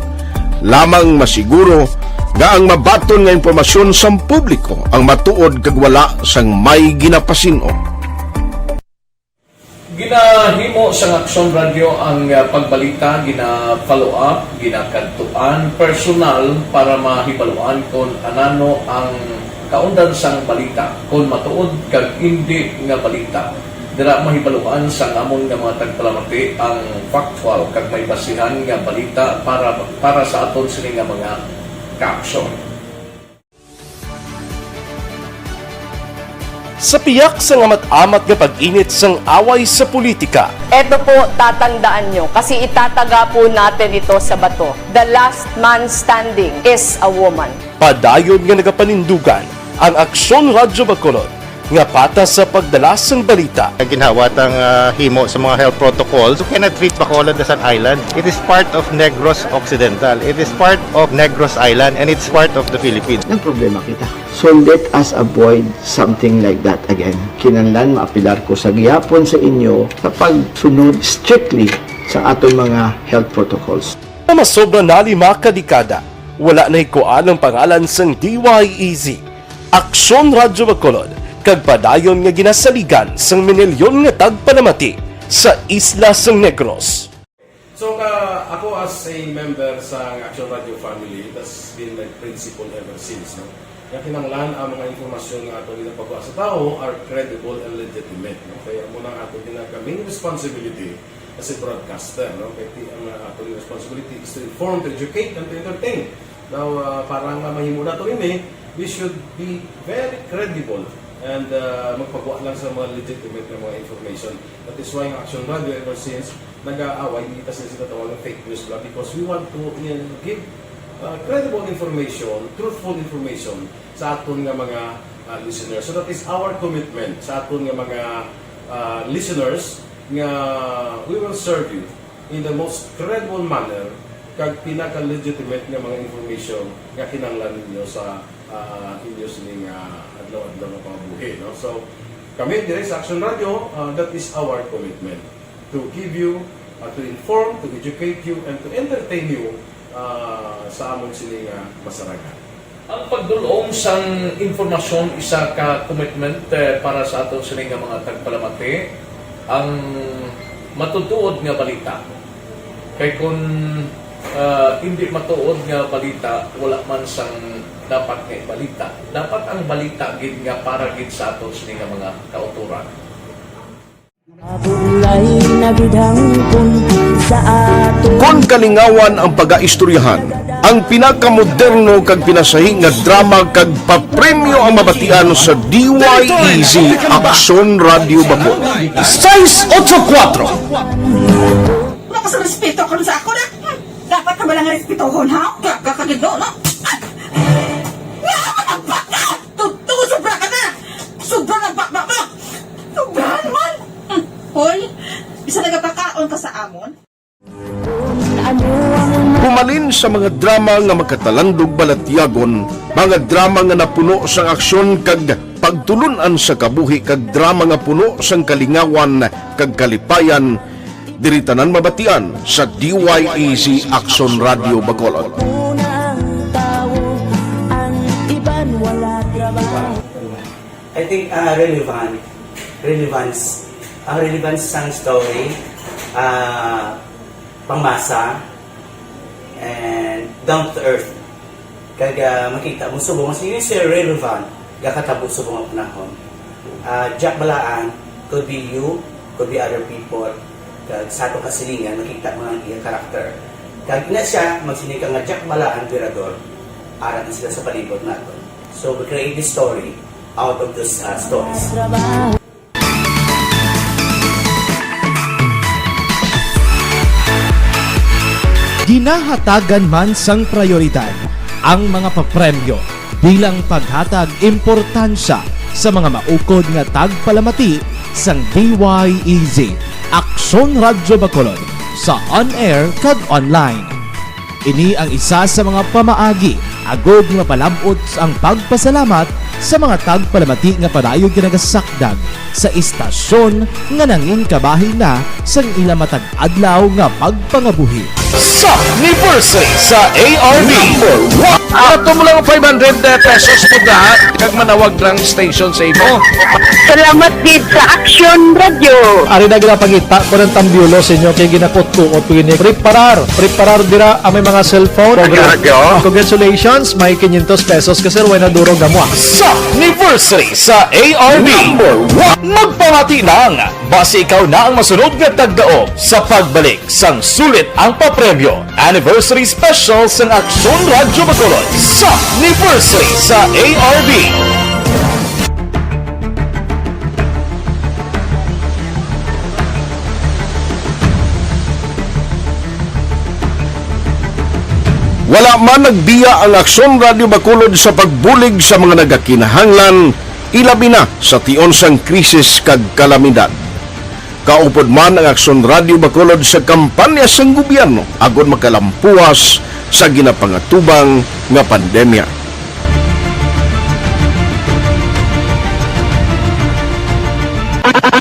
Lamang masiguro nga ang mabaton nga impormasyon sang publiko ang matuod kag wala sang may ginapasin-o. Ginahimo sang Aksyon Radio ang, ah, pagbalita, gina-follow up, ginakadtuan personal para mahibaluan kon anano ang kaundan sang balita, kon matuod kag indi nga balita. Dira mahibaluan sang amon nga mga tagpalamati ang factual kag may basihan nga balita para, para sa aton sini nga mga kaaksyon. Sa piyak sang amat-amat nga pag-init sang away sa politika, Eto po, tatandaan nyo, kasi itataga po natin ito sa bato. The last man standing is a woman. Padayon nga nagapanindugan ang Aksyon Radyo Bacolod nga patas sa pagdala sang balita. Ginhawat ang, ah, himo sa mga health protocols. You cannot treat Bacolod as an island. It is part of Negros Occidental. It is part of Negros Island, and it's part of the Philippines. Nagproblema kita. So let us avoid something like that again. Kinahanglan maapelar ko sa gihapon sa inyo sa pagsunod strictly sa aton mga health protocols. Nga masobra na lima ka dekada, wala nahikuan ang pangalan sang D Y E Z, Aksyon Radyo Bacolod, kag padayon nga ginasaligan sang minilyon nga tagpalamati sa isla sang Negros. So, ka, ako as a member sa Action Radio family, that's been my principle ever since, no? Nga kinahanglan ang mga impormasyon nga ato ginapagwa sa tawo are credible and legitimate, no? Kaya mo na ato gina-, ka main responsibility as a broadcaster, no? Kaya ti-, ang, uh, ato responsibility is to inform, to educate, and to entertain. Now, uh, para nga mahimo nato ini, we should be very credible and, uh, magpagwa lang sa mga legitimate nga mga information. That is why ang Action Radio ever since nag-aaway, hindi ta sila sila tawag ng fake news bla, because we want to, you know, give, uh, credible information, truthful information sa aton nga mga, uh, listeners. So that is our commitment sa aton nga mga, uh, listeners, nga we will serve you in the most credible manner kag pinaka-legitimate nga mga information nga kinahanglan ninyo sa, ah, inyo sining, ah, adlaw-adlaw nga pangabuhi, no? So, kami diri sa Action Radio, ah, that is our commitment to give you, ah, to inform, to educate you, and to entertain you, ah, sa amon sini nga masarangan. Ang pagdul-ong sang impormasyon isa ka commitment, eh, para sa aton sini nga mga tagpalamati, ang matutuod nga balita. Kay kun, ah, hindi matuod nga balita, wala man sang dapat nga ibalita. Dapat ang balita gid nga para gid sa aton sini nga mga kautoran. Mabulay na gid hangpon sa ato. Kon kalingawan ang pagaistoryahan, ang pinakamoderno kag pinasahi nga drama kag papremyo ang mabatian sa D Y E Z Aksyon Radyo Bacolod. Sais otso kuwatro. Wala ka sa respeto karon sa ako na. Hmm, dapat ka ba lang respetohon, ha? Gaga ka gid, no? Ah! Nga, magpaka! Totoo, sobra ka na! Sobra na baba mo! Sobrahan man! Hmm, hoy, bisa nagapakaon ka sa amon? Humalin sa mga drama nga makatalandog balatyagon, mga drama nga napuno sang aksyon kag pagtulun-an sa kabuhi, kag drama nga puno sang kalingawan kag kalipayan, diri tanan mabatian sa D Y E Z Aksyon Radyo Bacolod. I think, ah, relevant. Relevance. Ang relevance sang story, ah, pangmasa, and down to earth. Kag, ah, makita mo subong, mas yun siya relevant, gakatabo subong ang panahon. Ah, Jack Balaan, could be you, could be other people, kag sa atong kasilingan, makita mo ang iyang karakter. Kag ina siya, magsiling ka nga Jack Balaan, Virador, ara na sila sa palibot nato. So, we create this story out of those, uh, stories. Ginahatagan man sang prayoridad ang mga papremyo bilang paghatag importansya sa mga maukod nga tagpalamati sang D Y E Z, Aksyon Radyo Bacolod, sa on-air kag online. Ini ang isa sa mga pamaagi agud nga mapalab-ot ang pagpasalamat sa mga tagpalamati nga padayon nga nagasakdag sa istasyon nga nangin kabahin na sang ila matag adlaw nga pagpangabuhi. Sa anniversary sa A R B. Number one. Ato mo lang five hundred pesos po da, kag manawag lang station sa imo. Salamat gid sa Action Radio. Ari na gina pangita ko ng tambiulo sa inyo kay ginakutkuot ko ini. Preparar, preparar dira ang may mga cellphone. Radyo. Congratulations, may quinientos pesos ka, sir, way na durog na mo, ah. Sa anniversary sa A R B. Number one. Magpamati lang, basi ikaw na ang masunod nga tagdaog sa pagbalik sang sulit ang papremyo. Anniversary Special sang Aksyon Radyo Bacolod sa anniversary sa A R B. Wala man nagbiya ang Aksyon Radyo Bacolod sa pagbulig sa mga nagakinahanglan, ilabi na sa tion sang krisis kag kalamidad. Kaupod man ang Aksyon Radyo Bacolod sa kampanya sang gobyerno agod makalampuwas sa ginapangatubang nga pandemya.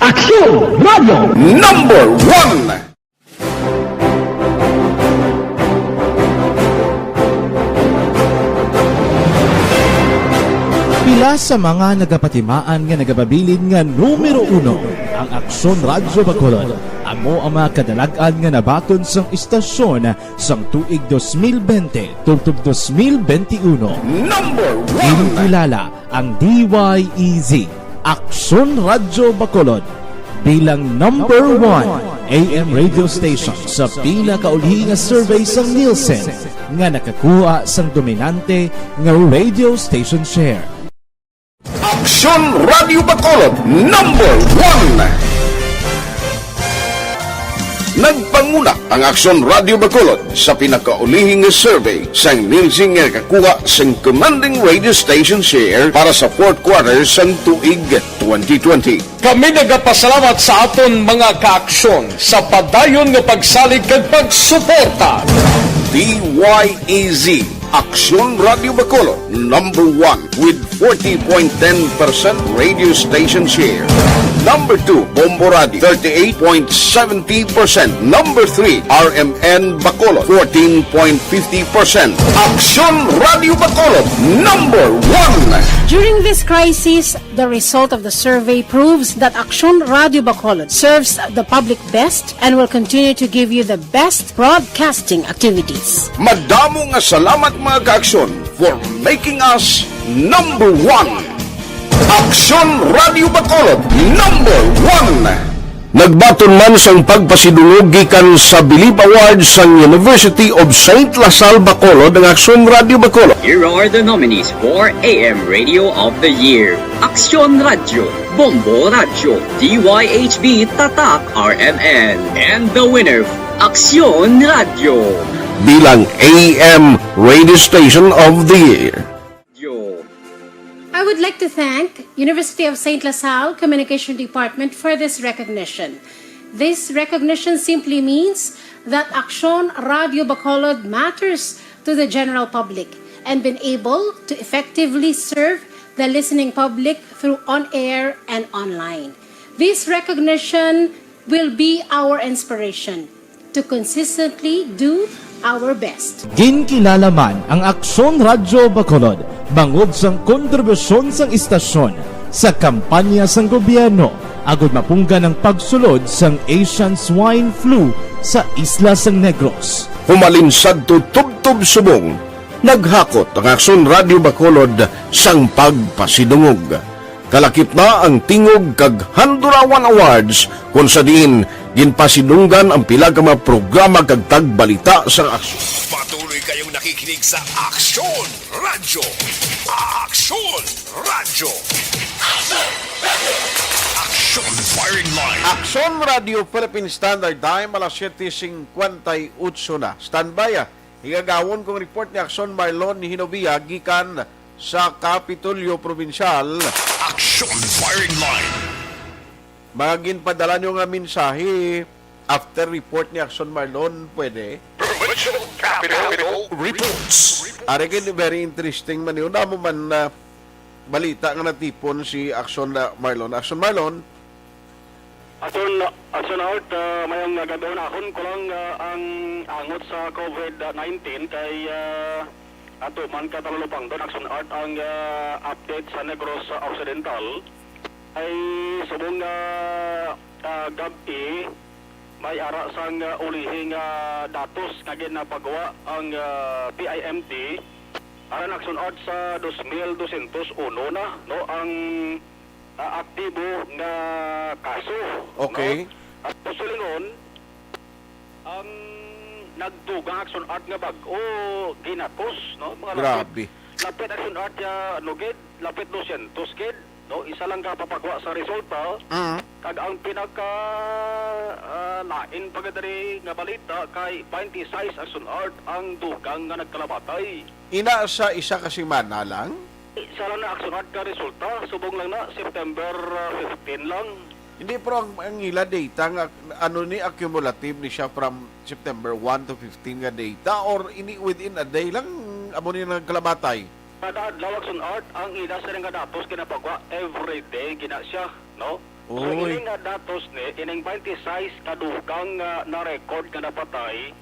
Aksyon Radyo Number One. Pila Sa mga nagapatimaan nga nagapabilin nga numero uno, ang Aksyon Radyo Bacolod amo ang mga kadalag-an nga nabaton sang istasyon sang tuig dos mil bente tubtob dos mil bente uno. Number one. Ginkilala ang D Y E Z, Aksyon Radyo Bacolod, bilang number one A M radio station sa pinakauli nga survey sang Nielsen nga nakakuha sang dominante nga radio station share. Aksyon Radyo Bacolod, number one. Nagpanguna ang Aksyon Radyo Bacolod sa pinakaulihing nga survey sang Nielsen nga nakakuha sang commanding radio station share para sa fourth quarter sang tuig twenty twenty. Kami nagapasalamat sa aton mga kaaksyon sa padayon nga pagsalig kag pagsuporta. D Y E Z, Aksyon Radyo Bacolod, number one with forty point ten percent radio station share. Number two, Bombo Radio, thirty-eight point seventy percent. Number three, R M N Bacolod, fourteen point fifty percent. Aksyon Radyo Bacolod, number one. During this crisis, the result of the survey proves that Aksyon Radyo Bacolod serves the public best and will continue to give you the best broadcasting activities. Madamo nga salamat, mga kaaksyon, for making us number one. Aksyon Radyo Bacolod, number one. Nagbaton man sang pagpasidungog gikan sa Bilib Awards sang University of Saint La Salle Bacolod ang Aksyon Radyo Bacolod. Here are the nominees for A M Radio of the Year: Aksyon Radyo, Bombo Radyo, D Y H B Tatak R M N, and the winner, Aksyon Radyo. Bilang A M Radio Station of the Year. Radyo. I would like to thank University of Saint La Salle Communication Department for this recognition. This recognition simply means that Aksyon Radyo Bacolod matters to the general public and been able to effectively serve the listening public through on-air and online. This recognition will be our inspiration to consistently do our best. Ginkilala man ang Aksyon Radyo Bacolod bangod sang kontribusyon sang istasyon sa kampanya sang gobyerno agud mapunggan ang pagsulod sang Asian Swine Flu sa isla sang Negros. Humalin sadto tubtob subong, naghakot ang Aksyon Radyo Bacolod sang pagpasidungog. Kalakip na ang Tingog kag Handurawan Awards, kon sa diin ginpasidunggan ang pila ka mga programa kag tagbalita sa Aksyon. Patuloy kayong nakikinig sa Aksyon Radyo. Aksyon Radyo. Aksyon Firing Line. Aksyon Radyo Philippine Standard Time, alas siyete singkwenta y otso na. Standby, ah. Igagawon kong report ni Aksyon Marlon Hinovia gikan sa Kapitolyo Probinsyal. Aksyon Firing Line. Mga ginpadala nyo nga mensahe after report ni Aksyon Marlon, pwede? Provincial Capitol Reports. Ari gid, very interesting man yun. Amo man na balita nga natipon si Aksyon, ah, Marlon. Aksyon Marlon. Ason, Ason Art, ah, mayong gab-i. Unahon ko lang, ah, ang angot sa COVID nineteen kay, ah, ato man ka talulupangdon, Aksyon Art, ang, ah, update sa Negros Occidental. Ay subong nga, ah, gab-i, may ara sang, ah, ulihing, ah, datos nga ginapagawa ang, ah, P I M D aran, Aksyon Art, sa dos mil dosyentos uno na, no, ang, ah, aktibo nga kaso, no? Okay. At sa silingon, ang nagdugang, Aksyon Art, nga bag-o ginatos, no? Mga lapit, grabe, lapit, Aksyon Art, ya, ano gid, lapit dosyentos gid, no? Isa lang ka papagwa sa resulta. Mm. Kag ang pinaka, ah, lain pa gid diri nga balita kay twenty-six, Aksyon Art, ang dugang nga nagkalamatay. Ina sa isa ka semana lang? Isa lang na, Aksyon Art, ka resulta. Subong lang na, September, ah, fifteen lang. Hindi, pero ang, ang ila data nga, ano ni, accumulative ni siya from September one to fifteen nga data, or ini within a day lang, amo ni nagkalamatay? Kada adlaw, Aksyon Art, ang ila siya nga datos ginapagwa, every day gina siya, no? So, uy, ini nga datos ni, ining twenty-six ka dugang nga na-record nga napatay,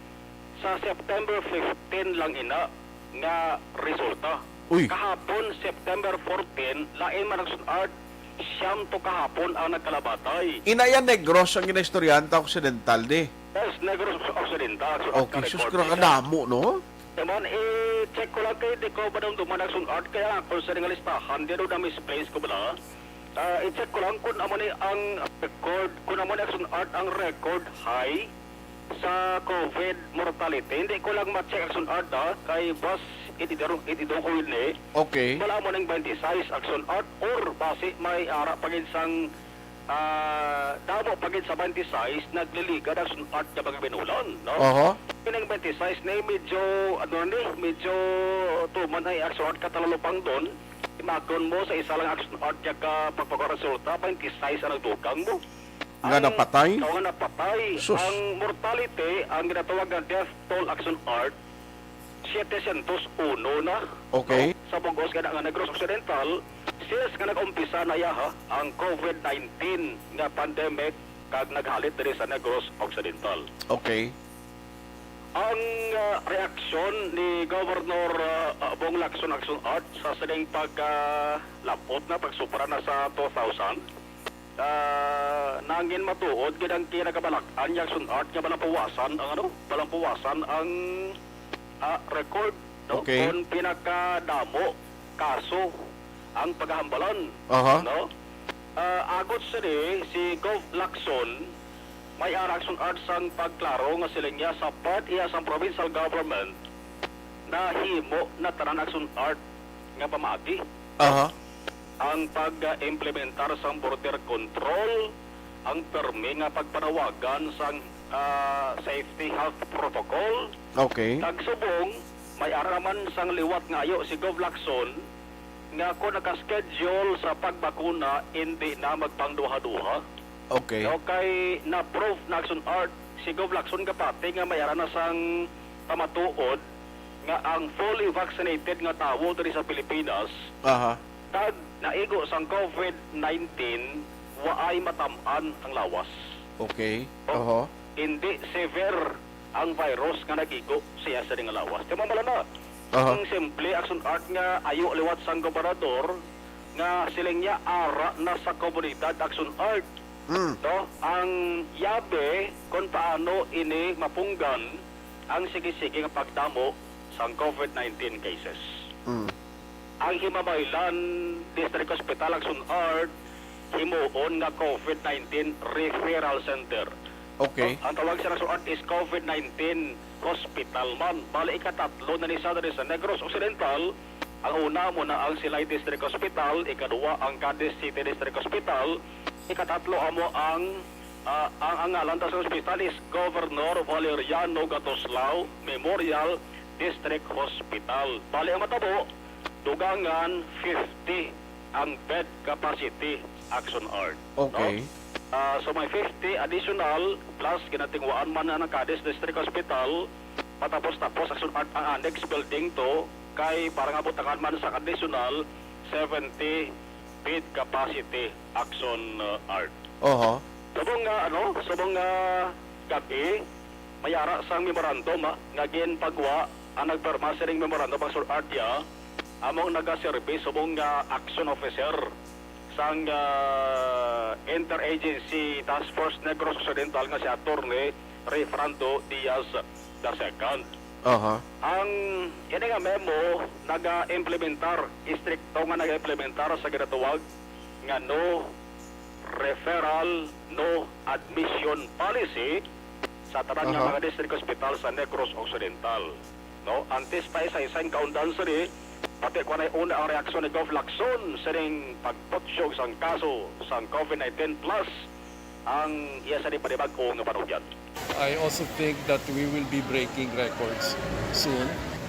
sa September fifteen lang ina nga resulta. Uy. Kahapon, September fourteen, lain man ang sun-art, siyam to kahapon ang nagkalabatay. Ina yan, Negros ang ginaistoryahan ta, Occidental, di? Yes, Negros Occidental, ang sun-art Okay, nga sus, record kura ka niya. Damo, no? Naman, i-check ko lang kay di ko ba daw duman ang sun-art, kaya ako sa nga listahan, di daw na-misplace ko bala. Ah, i-check ko lang kung amo ni ang record, kung amo ni ang sun-art ang record high sa COVID mortality. Hindi ko lang ma-check ang sun-art, ah, kay bas, it idong, it idong ko ini. Okay. Wala mo ning twenty-six ang sun-art or basi may ara pa gid sang, ah, damo pa gid sa twenty-six nagliligad ang sun-art nga mga binulan, no? Oho. Kining twenty-six ni medyo, ano ni, medyo tuman ay ang sun-art ka talalupang doon. Imagon mo sa isa lang ang sun-art nga ka pagpagaresulta, twenty-six ang nagdugang mo. Nga Ang napatay? Tao nga napatay. Sus. Ang mortality, ang ginatawag nga death toll ang sun-art, siyete siyento uno na. Okay. No? Sa bugos nga nga Negros Occidental, since nga nag-umpisa na yaha ang COVID nineteen nga pandemic kag naghalit diri sa Negros Occidental. Okay. Ang ah, reaksyon ni Governor ah, ah, Bong Lacson ang sun-art sa sining pag ah, labot na pagsupra na sa two thousand, ah, nangin matuod gid ang kinagabalak-an niya sun-art nga balang puwasan ang ano, balang puwasan ang ah, record, no? Okay. Kung pinakadamo kaso ang pagahambalan, Aha. no? Ah, agot sini si Gov Lacson, may ara ang sun-art sang pagklaro nga siling niya sa part iya sang provincial government, nahimo na tanan ang sun-art nga pamaagi. Aha. Ang pag-implementar sang border control, ang permi nga pagpanawagan sang ah, safety health protocol, Okay. kag subong may ara naman sang liwat nga ayo si Gov Lacson nga kon naka-schedule sa pagbakuna, indi na magpangduha-duha. Okay. No, kay na-prove na sun-art si Gov Lacson kapati nga may ara na sang pamatuod nga ang fully vaccinated nga tawo diri sa Pilipinas Aha. kag naigo sang COVID nineteen, waay matam-an ang lawas. Okay. Oh. Oho. Hindi severe ang virus nga nagigo siya sa nga lawas. Kaya mamala na, Aha. ang simple action art nga ayo liwat sang gobernador nga siling niya ara na sa komunidad action art. Mm. No? Ang yabe kung paano ini mapunggan ang sige-sige nga pagdamo sang COVID nineteen cases. Mm. Ang Himabaylan District Hospital ang sun-art himuon nga COVID nineteen Referral Center. Okay. Ang tawag sa sun-art is COVID nineteen Hospital man. Bali, ikatatlo na ni sa diri sa Negros Occidental. Ang una mo na ang Silay District Hospital, ikaduwa ang Cadiz City District Hospital, ikatatlo amo ang ah, ang, ang ngalan ta sa hospital is Governor Valeriano Gatoslao Memorial District Hospital. Bali ang matabo, dugangan fifty ang bed capacity action art. Okay. No? Ah, so may fifty additional plus ginatingwaan man na ng Cadiz District Hospital, patapos-tapos action art ang annex building to kay para nga butangan man sa additional seventy bed capacity action uh, art. Oho. Subong nga ano, subong nga gab-i, may ara sang memorandum ha, nga ginpagwa ang nagpirma sining memorandum ang Sur Artia, among nagaserbi subong nga action officer sang ah, Interagency Task Force Negros Occidental nga si Attorney Ray Fernando Diaz the second. Aha. Ang ini nga memo naga-implementar, istrikto nga naga-implementar sa ginatawag nga no referral, no admission policy sa tanan nga Aha. mga district hospital sa Negros Occidental. No, antes pa isa-isa ang kaundan sini, pati ko na una ang reaksyon ni Gov Lacson sining pagputyog sang kaso sang COVID nineteen plus ang iya sa di panibag-o nga panugyan. I also think that we will be breaking records soon.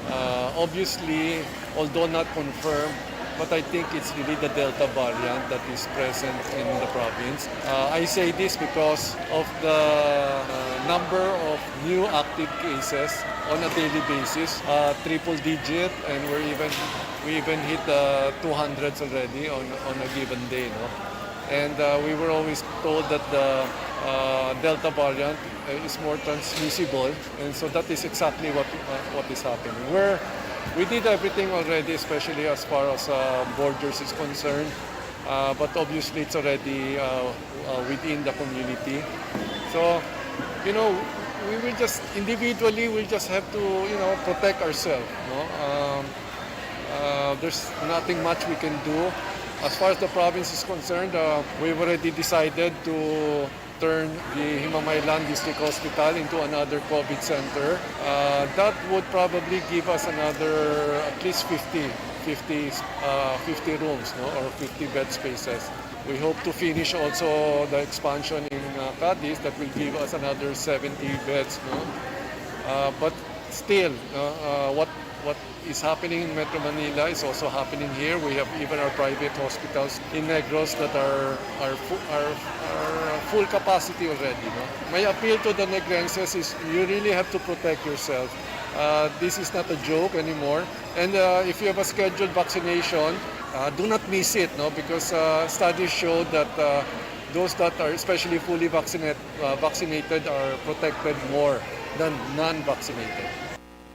Uh, obviously, although not confirmed, but I think it's really the Delta variant that is present in the province. Uh, I say this because of the uh, number of new active cases on a daily basis, uh, triple digit, and we're even we even hit the two hundreds already on on a given day, no? And uh, we were always told that the uh, Delta variant uh, is more transmissible, and so that is exactly what uh, what is happening. We're We did everything already, especially as far as uh, borders is concerned. Uh, but obviously, it's already uh, uh, within the community. So, you know, we will just individually, we'll just have to, you know, protect ourselves. No, um, uh, there's nothing much we can do. As far as the province is concerned, uh, we've already decided to turn the Himamaylan District Hospital into another COVID center. Uh, that would probably give us another at least fifty, fifty, uh, fifty rooms, no, or fifty bed spaces. We hope to finish also the expansion in uh, Cadiz that will give us another seventy beds, no? Uh, but still, uh, uh, what what is happening in Metro Manila is also happening here. We have even our private hospitals in Negros that are are, fu- are, are full capacity already. No? My appeal to the Negrenses is you really have to protect yourself. Uh, this is not a joke anymore. And uh, if you have a scheduled vaccination, uh, do not miss it, no? Because uh, studies show that uh, those that are especially fully vaccinated, uh, vaccinated are protected more than non-vaccinated.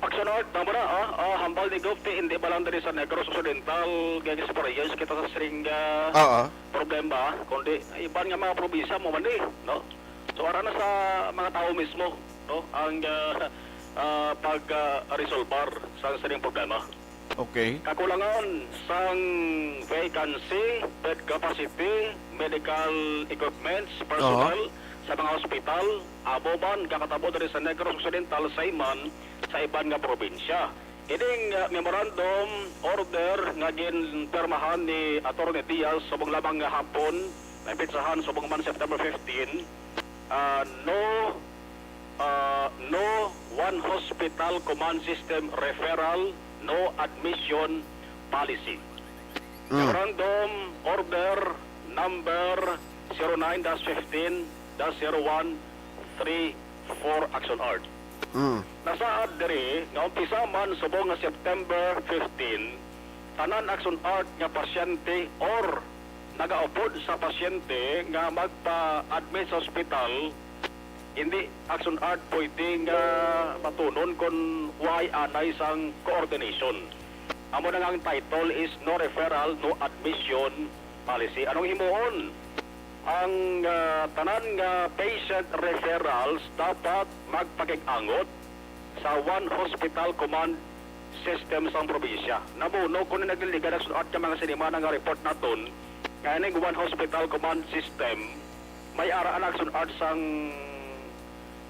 Action Art, tama na, ah, ah, hambal ni Gov ti hindi ba lang diri sa Negros Occidental, kaya experience kita sa string ah, Oo. problema, kundi iban nga mga probinsya mo man eh, no? So ara na sa mga tao mismo, no, ang ah, ah, pag ah, resolbar sa string problema. Okay. Kakulangan sang vacancy, bed capacity, medical equipments, personnel sa mga hospital, amo man kakatabo diri sa Negros Occidental, sa iman sa iban nga probinsya. Ining uh, memorandum order nga ginpirmahan ni Attorney Diaz subong lamang nga hapon, napitsahan subong man September fifteen, uh, no uh, no one hospital command system referral, no admission policy. Mm. Memorandum order number zero nine dash fifteen dash zero one three four Action Art. Mm. Nasaad diri nga umpisa man subong nga September fifteen, tanan Action Art nga pasyente or nagaupod sa pasyente nga magpa-admit sa ospital, hindi Action Art pwede nga matunon kon why anay sang coordination. Amo na nga ang title is No Referral, No Admission Policy. Anong himuon? Ang uh, tanan nga patient referrals dapat magpakig-angot sa One Hospital Command System sang probinsya. Namuno kuno nagligad ang sunod ka mga sinimana nga report naton nga ining One Hospital Command System may ara ang action art sang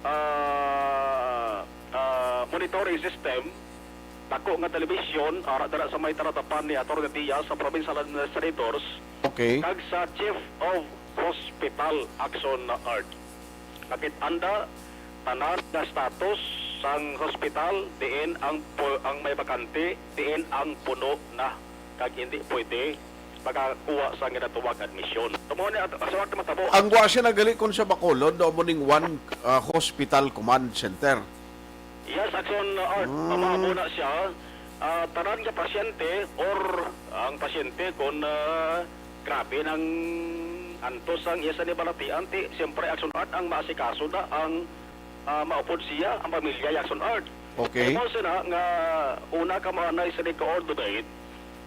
uh, uh, monitoring system, dako nga telebisyon, ara dira sa may talatapan ni Attorney Diaz sa provincial administrators, Okay. Kag sa Chief of Hospital Action Art. Nakit-anda tanan nga status sang hospital diin ang pu- ang may bakante, diin ang puno na kag hindi pwede makakuha sa ginatawag admisyon. Tamo ni at sa wag matabo. Ang wa siya nagali kung sa Bacolod o mo ning one ah, hospital command center. Yes, Action Art. Pamabo na siya. Ah, tanan nga pasyente or ang pasyente kung ah, grabe nang antos ang iya sa nibalatian, ti siyempre Action Art ang maasikaso na ang ah, maupod siya, ang pamilya Action Art. Okay. Amo sina nga una ka maanay sa coordinate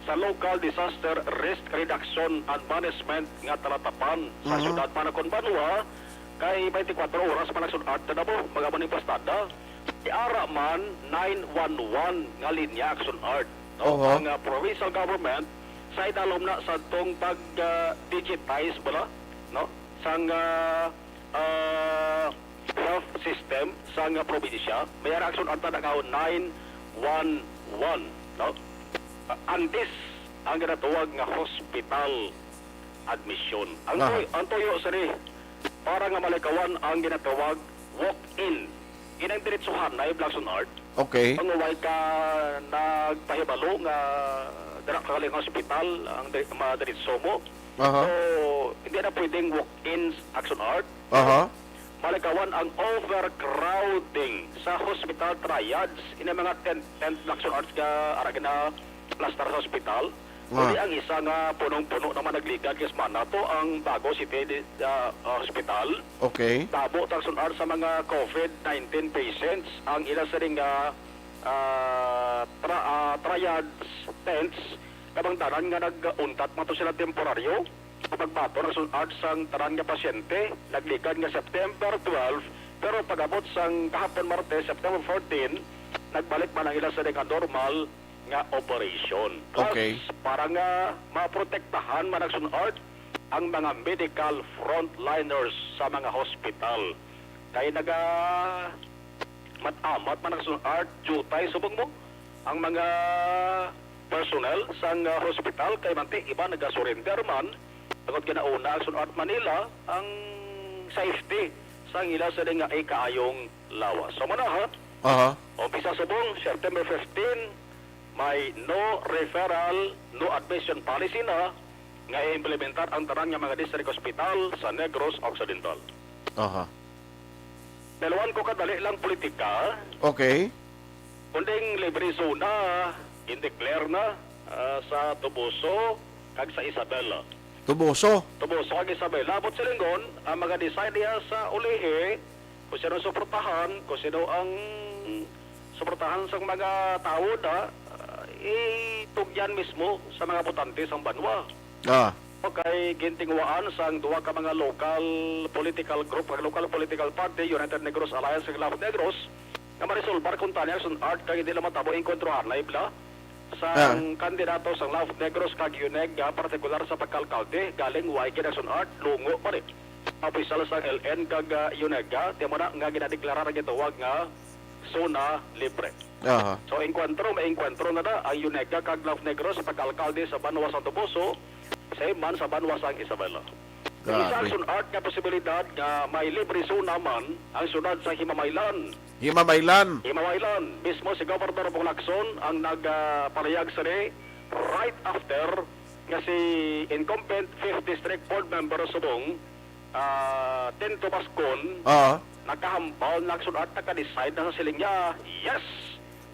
sa local disaster risk reduction and management nga talatapan sa Mhm. syudad Manacon Banwa kay twenty-four oras man ang Action Art na mo, magamo ning pastada. Iara man nine one one nga linya Action Art, no? Oho. Ang ah, provincial government sa idalom na sa tong pag ah, digitize bala, no? Sang ah, ah, health system sang ah, probinsya, may ara Action Art na naka nine one one, no? Ah, antes ang ginatawag nga hospital admission. Ang Aha. toy, ang toyo sini para nga malikawan ang ginatawag walk-in. Inang diretsuhan na Action Art. Okay. Ang way ka nagpahibalo nga dira ka galing hospital ang di- madiretso mo. Aha. So, hindi na pwedeng walk-in Action Art. Aha. Malikawan ang overcrowding sa hospital triads. Ini mga tent, tent Action Arts nga ara gina plastar sa hospital. Ah. Uli ang isa nga punong-puno naman nagligad nga semana to ang Bago City di- ah, Hospital. Okay. Tabo ta Action Arts sa mga COVID nineteen patients ang ila sining nga ah, tra- ah, Sayad tents, kabang tanan nga nag-untat man to sila temporaryo. Pagbaton ang sun-, art sang tanan nga pasyente, naglikan nga September twelve, pero pag-abot sang kahapon Martes, September fourteen, nagbalik man ang ila sa nga normal nga operation. Plus, Okay. para nga maprotektahan man ang sun-, art ang mga medical frontliners sa mga hospital. Kay naga mat-amat man ang sun-, art, jutay subong mo ang mga personnel sang, ah, hospital, kay manti iba nagasurrender man, tungod ginauna ang sun-, art Manila ang safety sang ila sa nga ay kaayong lawas. So, muna ha, Aha. umpisa subong September fifteen, may no referral, no admission policy na nga i-implementar ang tanan nga mga district hospital sa Negros Occidental. Aha. Dalwan ko kadali lang politika, Okay. kunding libre zona, in-declare na, ah, sa Toboso kag sa Isabela. Toboso. Toboso kag Isabela. Abot sa linggon, ang mga decide niya sa ulihi, kung sino suportahan, kung sino ang suportahan sang mga tawo na, ah, itugyan mismo sa mga botante sang banwa. Ah. Kay gintinguhaan sang duha ka mga local political group, kag local political party, United Negros Alliance kag Laugh Negros, nga marisolbar kung tani ang sun-, art kag hindi lang matabo inkwentro anay bala sang Ah. kandidato sang Laugh Negros kag UNEG, ah, partikular sa pagkaalkalde, galing way gid ang sun-, art, lungo pa rin. Opisyal sang L N kag, ah, UNEG, ah, timo na nga ginadeklarar ang gitawag nga zona libre. Aha. So, engkwentro, may engkwentro na na ang UNEG kag Laugh Negros sa pagkaalkalde sa banwa sang Toboso, same man sa banwa sang Isabela. Ang isa Grabe. ang sun-, art nga posibilidad nga may libre zona man ang syudad sa Himamaylan. Himamaylan. Himamaylan, mismo si Governor Bong Lacson ang nagpalihayag sini right after nga si incumbent fifth District Board Member subong, ah, Tento Bascon, Ah. nakahambal na ang sun-, art, naka-decide na sa siling niya, "Yes,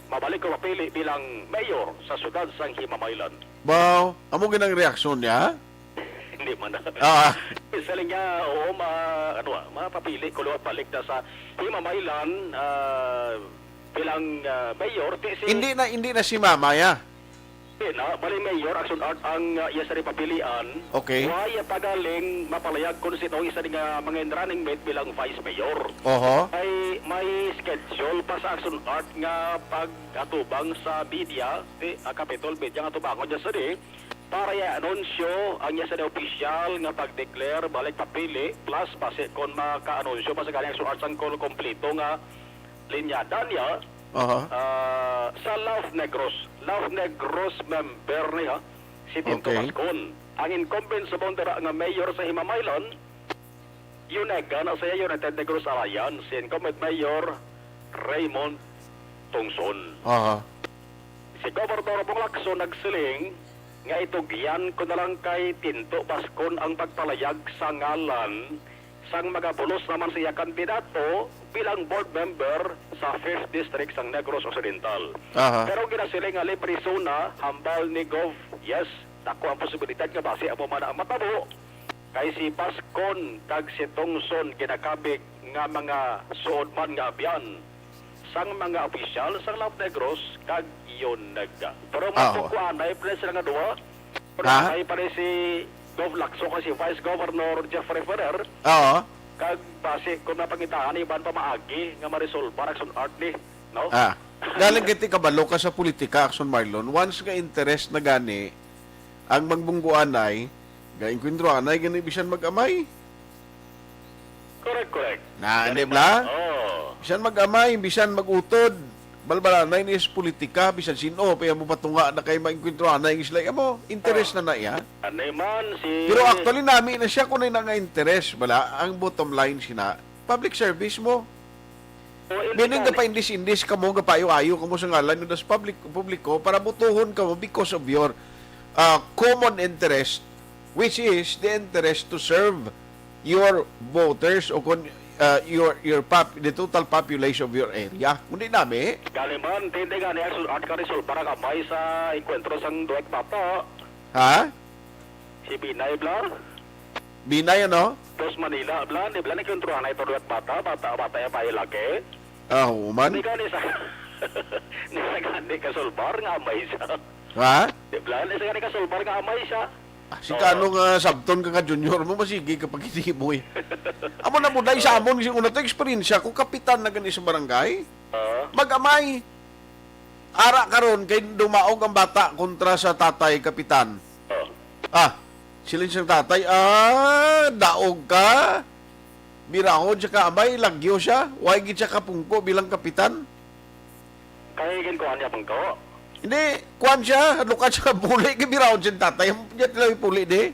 mabalik ko mapili bilang mayor sa syudad sang Himamaylan." Baw, amo gid ang reaksyon niya? Hindi man na. Ah. Siling niya, "Oo, ma-, ano, ah, mapapili ko liwat balik na sa Himamaylan, ah, bilang, ah, mayor." Ti si Hindi na, hindi na si Mama, ya. Di na, bali mayor, ang sun-, art ang, ah, iya sa papilian. Okay. Wala pa galing mapalayag kung sino ang isa nga mga running mate bilang vice mayor. Oho. Ay may schedule pa sa sun-, art nga pag-atubang sa media, ti, ah, Capitol Media nga tubangon niya sa di, para i-anunsyo ang iya sa opisyal nga pag-declare balik papili, plus basi kon maka-anunsyo pa sa galing sun-, art sang kol-, kompleto nga linyada niya, Aha. ah, sa Laugh Negros. Laugh Negros member niya, si Tito Okay. Bascon. Ang incumbent sa Bondera nga mayor sa Himamaylan, UNEG, na sa United Negros Alliance, si incumbent mayor Raymond Tungson. Aha. Si Gobernador Bong Lacson nagsiling nga itugyan ko na lang kay Tinto Bascon ang pagpalayag sa ngalan sang magabulos naman sa iya kandidato bilang board member sa fifth District sang Negros Occidental. Aha. Pero ginasiling nga libre zona, hambal ni Gov, yes, dako ang posibilidad nga basi amo man ang matabo, kay si Bascon kag si Tungson ginakabig nga mga suod man nga abyan sang mga opisyal sang Laugh Negros kag UNEG. Pero Ah, oo. magkukuanay pa rin sila nga duha. Pero Ha? may pa rin si Gov Lacson kag si Vice Governor Jeffrey Ferrer. Oo. Kag basi kung napangitaan, iban pa maagi nga maresolba ang sun-, art ni, no? Ah. Galing kay kabalo ka sa politika, Action Marlon. Once nga interest na gani, ang magbungguanay, gaengkwentro anay gani bisan mag-amay. Correct, correct. Na, Correct, di ba? Oo. Bisan mag-amay, bisan mag-utod, balbalanay ni sa politika, bisan sin-o, pa mo patunga na kay maengkwentro anay ang islay amo. Interest Oo. na na iya. Anay man si Pero actually, nami na siya kung na nga interest, bala, ang bottom line sina, public service mo. Oh, hindi Meaning, ka gapa-indis-indis ka mo, gapaayo-ayo ka mo sa ngalan nga das public, publiko para butuhon ka mo because of your, ah, common interest, which is the interest to serve your voters o kon, ah, your, your pop-, the total population of your area. Kundi nami. Gani man, tindi nga niya sul-, at ka result para kamay sa enkwentro sang duwag bata. Ha? Si Binay Bla? Binay, ano? Dos Manila, Bla. Di Bla, nagkwentro na ito duwag bata. Bata, bata yung bayo laki. Ah, oo man. Hindi ka ni sa Ni sa gani kasulbar nga amay siya. Ha? Di ba? Ni sa gani kasulbar nga amay siya. Ah, si Oo. Kano nga sabton ka nga junior mo, masigi ka pagkitimoy. Amo na mo, dahil sa Oo. amon, si una to, eksperyensya ko, kapitan na gani sa barangay. Oo. Mag-amay. Ara karon kay dumaog ang bata kontra sa tatay, kapitan. Oo. Ah, siling sang tatay, "Ah, daog ka. Birahon siya ka amay, lagyo siya. Wa gid siya kapungko bilang kapitan." Kay ginkuha niya bangko. Hindi, kuwan siya, lukat siya, puli, kay birahon siya tatay. Ang niya tila puli, di?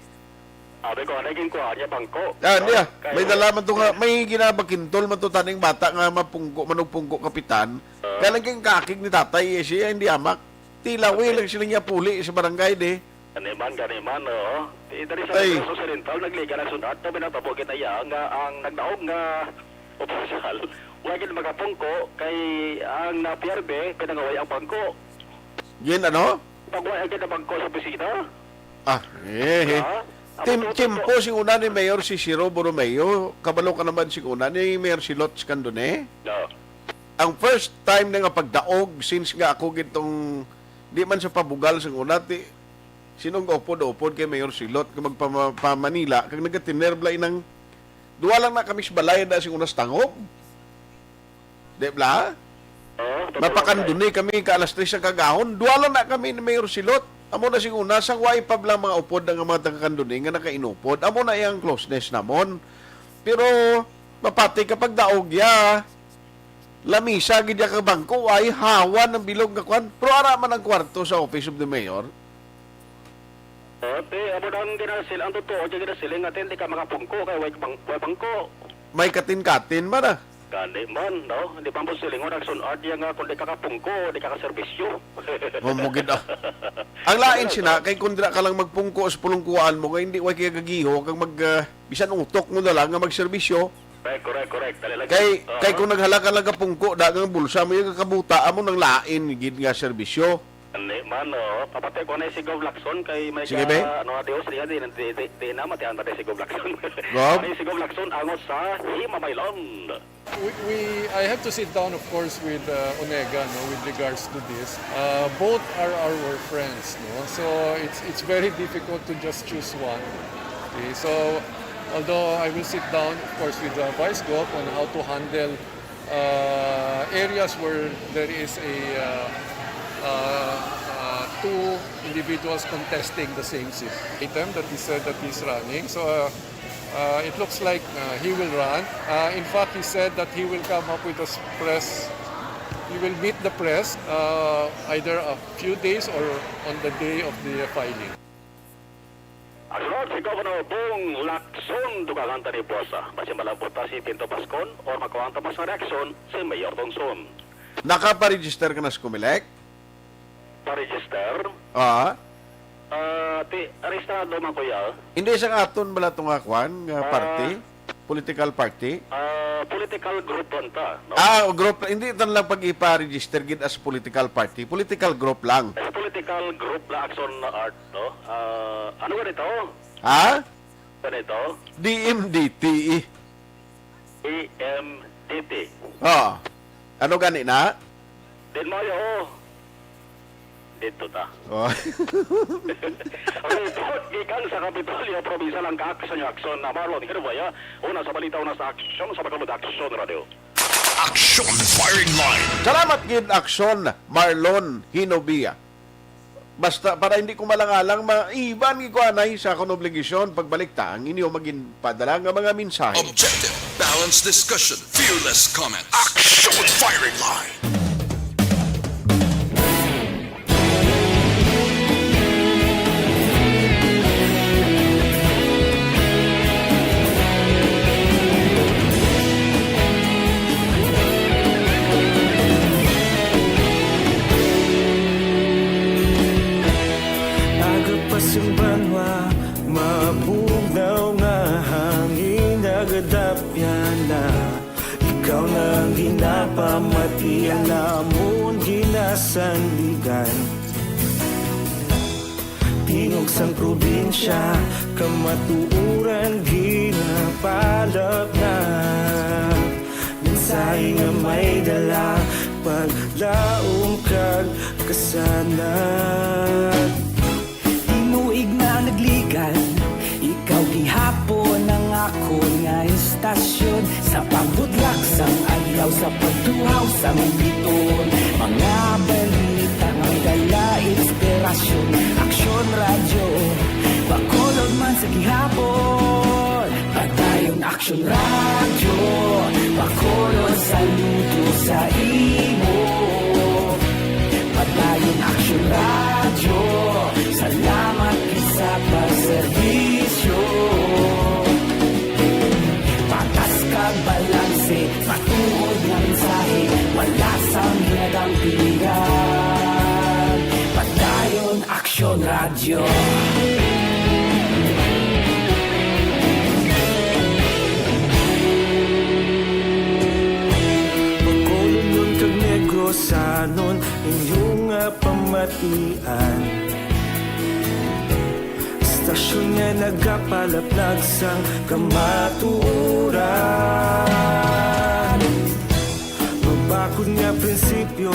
Sabi ko, ano yung ginkuha niya bangko? Ah, hindi, ah. Kay May dala man to nga, may ginabakintol man to taning bata nga mapungko, manugpungko kapitan. Ah. Kaya lang kay kakig ni tatay, eh, siya hindi amak. Tilawi Okay. lang sila niya puli sa barangay, di? Kaniman, kaniman, oo. Di, dari sa Ay. Negros Occidental, nagliga na sunat, to, binatabo kita iya, nga ang nagdaog nga opisyal, wa gid makapungko kay ang na-P R B, pinangaway ang bangko. Gin ano? Pagway agad ang bangko sa opisina. Ah, eh, eh. Ha? Tim-, Ang timpo si una ni Mayor Cicero Borromeo, kabalo ka naman si una ni Mayor Silot Candone. No. Ang first time na nga pagdaog, since nga ako gid tong, di man sa pabugal sa una, ti, sinong upod-upod kay Mayor Silot, nga magpa-, pa Manila, kag nagatinerb la inang, duwa lang na kami sa balay, da sing unas tangob. Di bla? Oo, totoo. Mapakanduni kami ka alas tres ang kagahon. Duwa lang na kami ni Mayor Silot. Amo na sing una, sang wa pa bla mga upod ang mga taga-Kanduni nga nakainupod. Amo na iyang closeness namon. Pero, mapati kapag daog ya. Lamisa gid ya ka bangko, ay hawan ang bilog nga kwan. Pero ara man ang kwarto sa Office of the Mayor. Ate, amo na ang ginasil-, ang totoo, di ginasiling nga, "Hindi ka makapungko, kay way bang-, way bangko." May katin-katin man, ah. Gani man, no? Di ba mo silingon ang sun-, art niya nga, "Kung di ka kapungko, di ka kaserbisyo." Oh, mo gid, ah. Ang lain Ano sina, to? Kay kung dira ka lang magpungko sa pulungkuan mo, kay hindi way kay gagiho, kag mag, ah, bisan utok mo na lang nga magserbisyo. Correct, correct, correct. Dali lang. Kay, Oo. kay kung naghala ka lang kapungko, dagang bulsa mo, yung kabuta, amo nang lain, gid nga serbisyo. Hindi man, oh. Kapatid ko na si Gov Lacson kay may Sige, ka, be. Ano, Dios, di, di, di, di, di na, matihan ba tayo si Gov Lacson? Gov? Ano si Gov Lacson, angot sa Himamaylan? We, we, I have to sit down, of course, with, uh, Onega, no, with regards to this. Uh, both are our friends, no? So it's, it's very difficult to just choose one. Okay, so although I will sit down, of course, with the Vice Gov on how to handle uh, areas where there is a, uh, uh, uh, two individuals contesting the same seat. Item that he said that he's running. So, uh, uh, it looks like, uh, he will run. Uh, in fact, he said that he will come up with a s-, press, he will meet the press, uh, either a few days or on the day of the filing. Ang sunod, si Governor Bong Lacson, dugangan ta ni Bosa. Basi malambot ta si Pinto Pascon or makuha ang tamas nga reaksyon si Mayor Dongson. Nakaparegister ka na sa Comelec? Pa-register? Ah. Ah, ti, rehistrado man, kuya. Hindi sa aton bala to nga kwan, nga Ah. party? Political party? Ah, political group lang ta, no? Ah, group, hindi tan lang pag-ipa-register gid as political party. Political group lang. As political group la Action Art, no? Ah, ano ganito? Ha? Ganito? D M D T. D M D T. Oh. Ano gani na? Din mo, oh. Dito ta. Oh. Report gikan sa Kapitolyo, Probinsya lang ka Action, Action na Marlon Hirbaya. Una sa balita, una sa aksyon, sa Pagkamod Action Radio. Action Firing Line. Salamat gid, Action Marlon Hinobia. Basta para hindi ko malangalang, maiban gid ko anay sa akong obligasyon pagbalik ta ang inyo magin padala nga mga mensahe. Objective, balanced discussion, fearless comment. Action Firing Line. Aga pa sing banwa, mabugnaw nga hangin nagadapyan na. Ikaw na ang ginapamati, ang amon ginasandigan. Tingog sang probinsya, kamatuoran ginapalapnap. Mensahe nga may dala, Paglaom kag kasanag. Tinuig na nagligan, ikaw gihapon ang akon nga istasyon. Sa pagbudlak sang adlaw, sa pagtuhaw sang bituon, mga balita nga may dala inspirasyon. Aksyon Radyo, Bacolod man sa gihapon. Padayon Aksyon Radyo, Bacolod, saludo sa imo. Padayon Aksyon Radyo, salamat gid sa pagserbisyo. Patas kag balanse, matuod nga mensahe, wala sang ginadampigan. Padayon Aksyon Radyo. Bacolodnon kag Negrosanon, inyo nga pamatian. Istasyon nga nagapalaplag sang kamatuoran. Mabakod nga prinsipyo,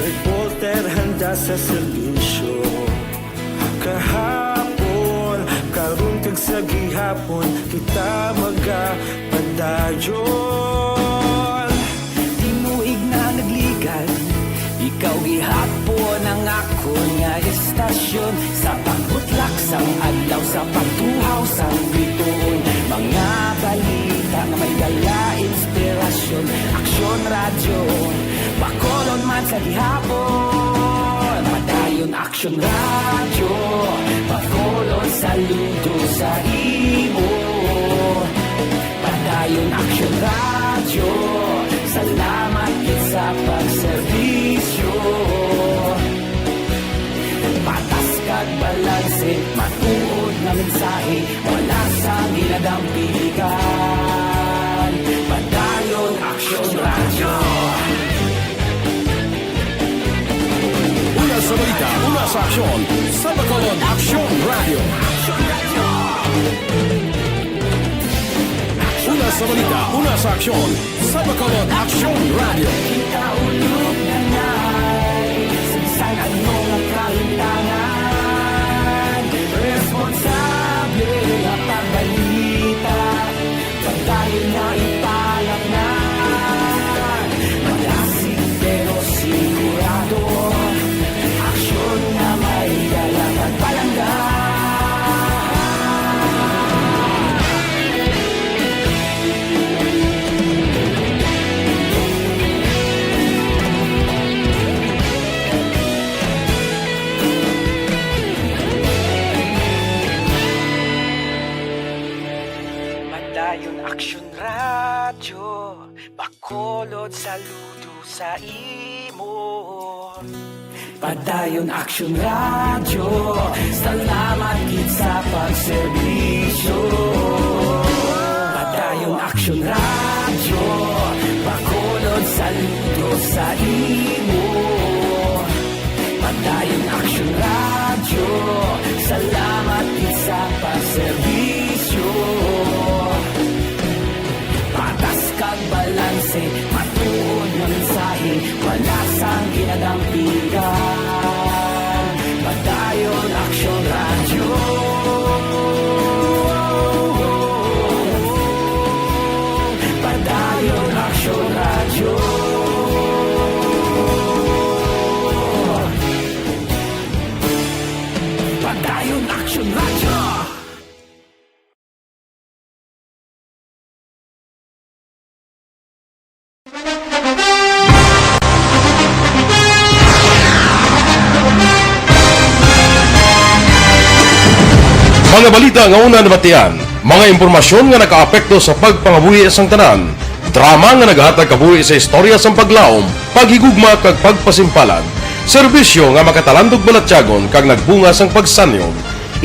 reporter handa sa serbisyo. Kahapon, karon kag sa gihapon, kita magapadayon. Tinuig na nagligan, ikaw gihapon ang akon nga istasyon. Sa pagbutlak sang adlaw, sa pagtuhaw sang bituon, mga balita nga may dala inspirasyon. Aksyon Radyo, Bacolod man sa gihapon. Padayon Aksyon Radyo, Bacolod, saludo sa imo. Padayon Aksyon Radyo, salamat gid sa pagserbisyo. Patas kag balanse, matuod nga mensahe, wala sang ginadampigan. Padayon Aksyon Radyo. Una sa balita, una sa aksyon, sa Bacolod Aksyon Radyo. Una sa balita, una sa aksyon, sa Bacolod Aksyon Radyo. Kita ulog na nay, sa bisan ano nga kahintangan, responsable nga pagbalita. Pagdayon na ipalapnan, malasig pero sigurado. Aksyon nga may dala kag palangga. Padayon Aksyon Radyo, Bacolod, saludo sa imo. Padayon Aksyon Radyo, salamat gid sa pagserbisyo. Padayon Aksyon Radyo, Bacolod, saludo sa imo. Padayon Aksyon Radyo, salamat gid sa pagserbisyo. Patas kag balanse, matuod nga mensahe, wala sang ginadampigan. Padayon Aksyon Radyo. Padayon Aksyon Radyo. Padayon Aksyon Radyo. Mga balita nga una nabatian, mga impormasyon nga nakaapekto sa pagpangabuhi sang tanan, drama nga nagahatag kabuhi sa istorya sang paglaom, paghigugma kag pagpasimpalan, serbisyo nga makatalandog balatyagon kag nagbunga sang pagsanyog.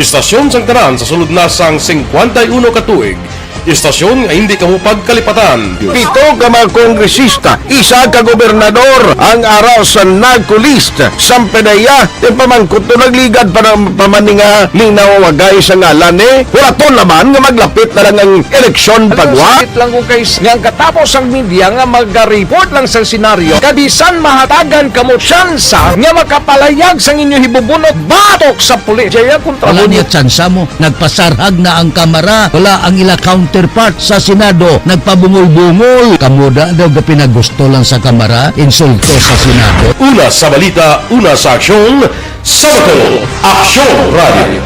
Istasyon sang tanan sa sulod na sang singkwenta y uno ka tuig, Istasyon nga hindi kamo pagkalipatan. Pito ka mga kongresista, isa ka gobernador ang ara sa NAGCO list. Sampanaya, ti pamangkot to nagligad pa ng pamaninga ning nawawagay sa ngalan ni. Wala to naman nga maglapit na lang ang eleksyon pagwa. Sakit lang kung kay nga ang katapos ang media nga mag-report lang sa senaryo, kabisan mahatagan kamo tsansa nga makapalayag sang inyo hibubunot batok sa pulis. Jaya kontra Wala mo. Niya tsansa mo. Nagpasarhag na ang Kamara. Wala ang ila counterpart sa Senado. Nagpabungol-bungol. Kamo da daw gapinagusto lang sa Kamara. Insulto sa Senado. Una sa balita, una sa aksyon, sa Bacolod, Aksyon Radio.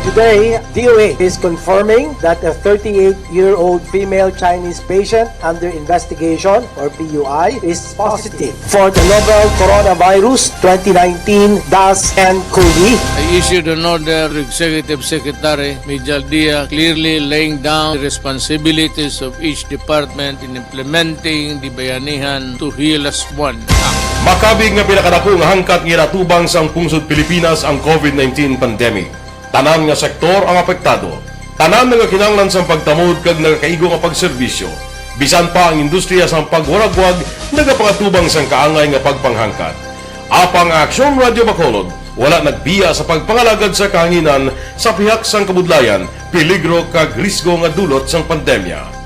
Today, D O A is confirming that a thirty-eight-year-old female Chinese patient under investigation, or P U I, is positive for the novel coronavirus twenty nineteen dash N cov. I issued an order to Executive Secretary Mijal Dia, clearly laying down the responsibilities of each department in implementing the Bayanihan to Heal Us One Act. Makabig nga pinakadako nga hangkat nga ginatubang sang pungsod Pilipinas ang covid nineteen pandemic. Tanan nga sektor ang apektado. Tanan nga kinahanglan sang pagtamod kag nagakaigo nga pagserbisyo. Bisan pa ang industriya sang pagwaragwag nagapangatubang sang kaangay nga pagpanghangkat. Apang ang Aksyon Radio Bacolod wala nagbiya sa pagpangalagad sa kahanginan sa pihak sang kabudlayan, peligro kag risgo nga dulot sang pandemya.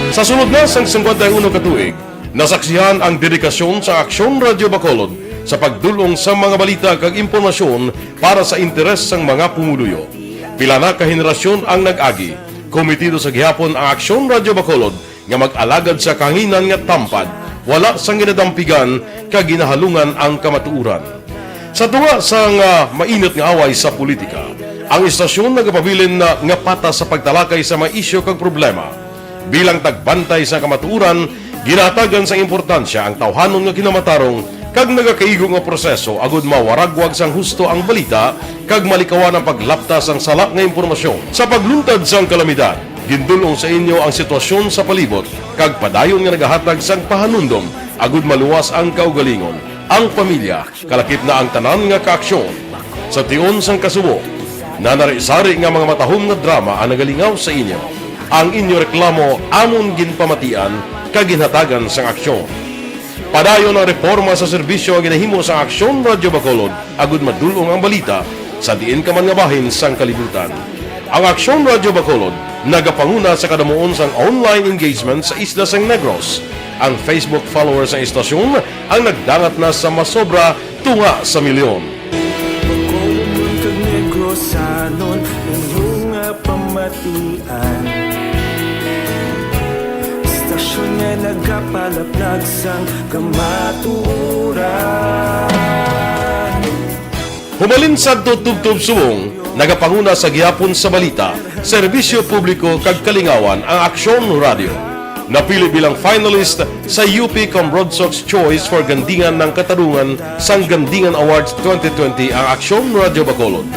Sa sulod na sang singkwenta y uno ka tuig, nasaksihan ang dedikasyon sa Aksyon Radio Bacolod sa pagdul-ong sa mga balita kag impormasyon para sa interes sang mga pumuluyo. Pila na ka henerasyon ang nag-agi, komitido sa gihapon ang Aksyon Radio Bacolod nga mag-alagad sa kahanginan nga tampad, wala sang ginadampigan kag ginahalungan ang kamatuoran. Sa tunga sang, ah, mainit nga away sa politika, ang istasyon nagapabilin na nga patas sa pagtalakay sa mga isyu kag problema. Bilang tagbantay sa kamatuoran, ginahatagan sang importansya ang tawhanon nga kinamatarong kag nagakaigo nga proseso agud mawaragwag sang husto ang balita kag malikawan ang paglapta sang sala nga impormasyon. Sa pagluntad sang kalamidad, gindul-ong sa inyo ang sitwasyon sa palibot kag padayon nga nagahatag sang pahanumdom agud maluwas ang kaugalingon, ang pamilya, kalakip na ang tanan nga kaaksyon. Sa tion sang kasubo, nanari-sari nga mga matahom nga drama ang nagalingaw sa inyo. Ang inyo reklamo amon ginpamatian kag ginhatagan sang aksyon. Padayon ang reporma sa serbisyo nga ginahimo sang Aksyon Radio Bacolod agud madul-ong ang balita sa diin ka man nga bahin sang kalibutan. Ang Aksyon Radio Bacolod nagapanguna sa kadamuon sang online engagement sa isla sang Negros. Ang Facebook followers sang istasyon ang nagdangat na sa masobra tunga sa milyon. Bacolodnon kag Negrosanon, inyo nga pamatian. Istasyon nga nagapalaplag sang kamatuoran. Humalin sadto tubtob subong, nagapanguna sa gihapon sa balita, serbisyo publiko kag kalingawan ang Aksyon Radio. Napili bilang finalist sa U P Cambrodsoc's Choice for Gandingan ng Katarungan sang Gandingan Awards twenty twenty ang Aksyon Radio Bacolod.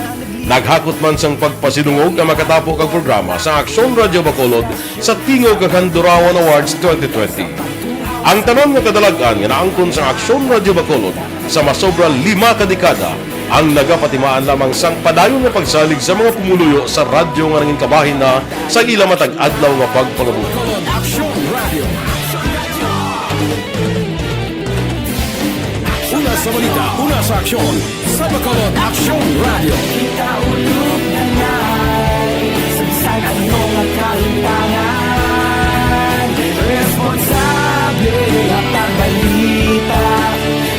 Naghakot man sang pagpasidungog ang makatapo kag programa sa Aksyon Radio Bacolod sa Tingog kag Handurawan Awards twenty twenty. Ang tanan nga kadalag-an nga naangkon sang Aksyon Radio Bacolod sa masobra lima ka dekada ang nagapatimaan lamang sang padayon nga pagsalig sa mga pumuluyo sa radyo nga nangin kabahin na sa ila matag adlaw nga pagpangabuhi. Aksyon Radio. Una sa balita, una sa aksyon, sa Bacolod Aksyon Radio. Kita ulog na nai, sa bisan ano nga kalimtangan, responsable at ang balita,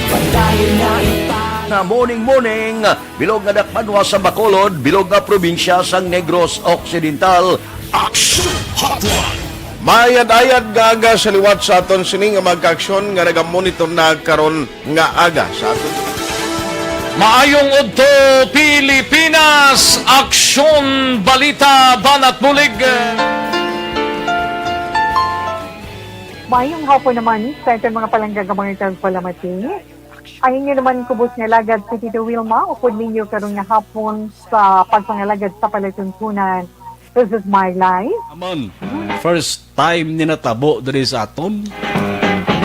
padayon na ipang- Na morning, morning. Bilog nga dakbanwa sa Bacolod, bilog nga probinsya sang Negros Occidental. Action Hotline. Maayad-ayad nga aga sa liwat sa aton sini nga magkaaksyon nga nagamonitor na karon nga aga sa aton. Maayong udto, Pilipinas! Aksyon, balita, banat, bulig. Maayong hapon naman sa aton mga palangga nga mga tagpalamati. Ang inyo naman kubos nga alagad si Tito Wilma, upod ninyo karon nga hapon sa pagpangalagad sa palatuntunan. This is my life. Amon, first time ni natabo diri sa aton.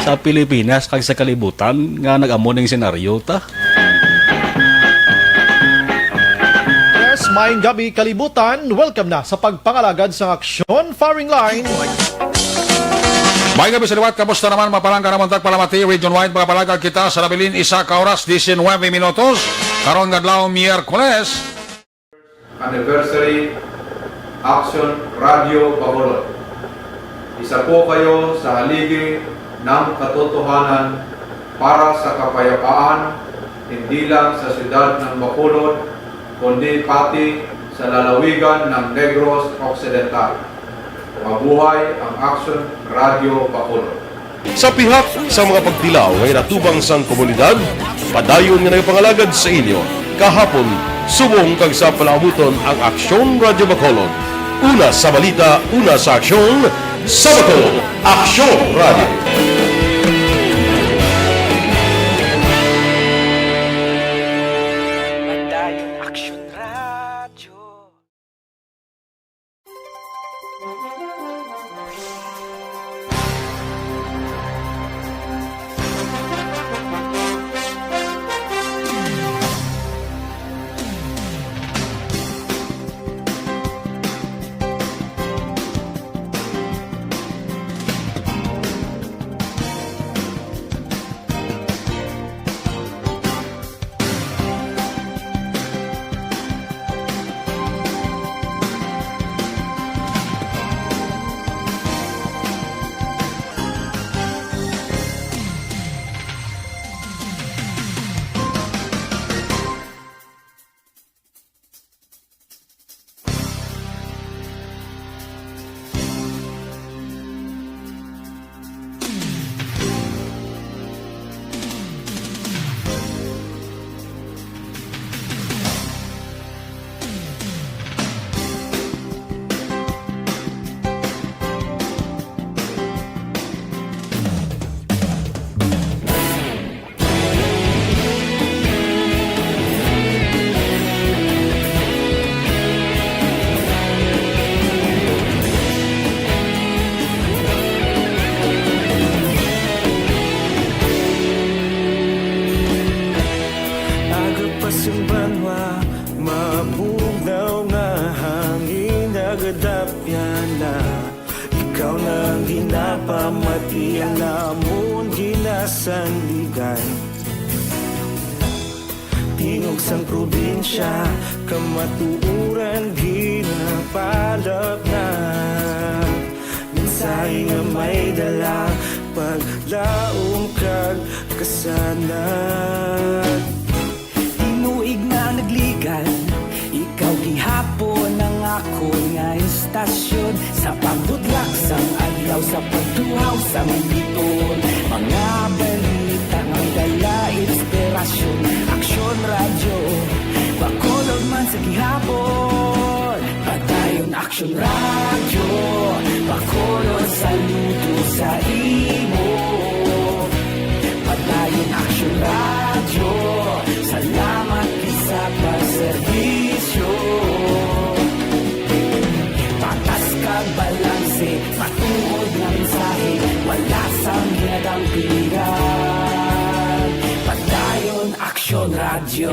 sa Pilipinas kag sa kalibutan nga nag-amo ning senaryo ta. Yes, maayong gabi, kalibutan. Welcome na sa pagpangalagad sang Aksyon Firing Line. Maayong gabi sa liwat. Kamusta naman? Mapalangga naman tagpalamati. Region wide, mga palagad kita sa nabilin isa ka oras, diecinuebe minutos. Karon nga adlaw, Miyerkules. Anniversary, Aksyon Radyo Bacolod. Isa po kayo sa haligi ng katotohanan para sa kapayapaan, hindi lang sa siyudad ng Bacolod, kundi pati sa lalawigan ng Negros Occidental. Mabuhay ang Aksyon Radyo Bacolod. Sa pihak sa mga pagtilaw nga ginatubang sang komunidad, padayon nga nagapangalagad sa inyo, kahapon, subong kag sa palaabuton ang Aksyon Radyo Bacolod. Una sa balita, una sa aksyon, sa Bacolod, Aksyon Radyo. Padayon Aksyon Radyo. Aga pa sing banwa, mabugnaw nga hangin nagadapyan na. Ikaw na ang ginapamati, ang amon ginasandigan. Tingog sang probinsya, kamatuoran ginapalapnap. Mensahe nga may dala, paglaom kag kasanag. Tinuig na nagligad, ikaw gihapon ang akon nga istasyon. Sa pagbutlak sang adlaw, sa pagtuhaw sang bituon, mga balita nga may dala inspirasyon. Aksyon Radyo, Bacolod man sa gihapon. Padayon Aksyon Radyo, Bacolod, saludo sa imo. Padayon Aksyon Radyo, salamat gid sa pagserbisyo. Patas kag balanse, matuod nga mensahe, wala sang ginadampigan. Padayon Aksyon Radyo.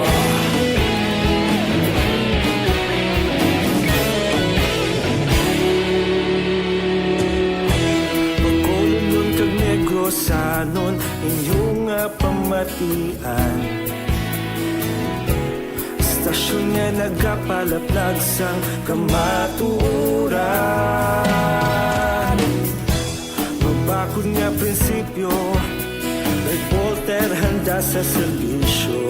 Bacolodnon kag Negrosanon, inyo nga pamatian. Istasyon nga nagapalaplag sang kamatuoran. Mabakod nga prinsipyo, reporter handa sa serbisyo.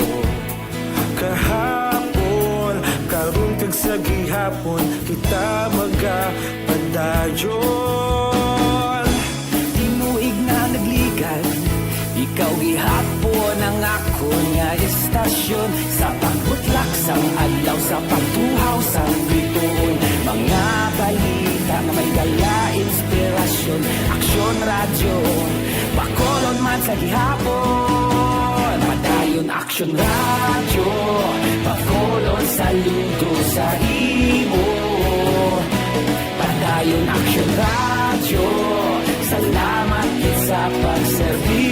Kahapon, karon kag sa gihapon, kita magapadayon. Tinuig na nagligad, ikaw gihapon ang akon nga istasyon. Sa pagbutlak sang adlaw, sa pagtuhaw sang bituon, mga balita nga may dala inspirasyon. Aksyon Radyo, Bacolod man sa gihapon. Padayon Aksyon Radyo, Bacolod, saludo sa imo. Padayon Aksyon Radyo, salamat gid sa pagserbi.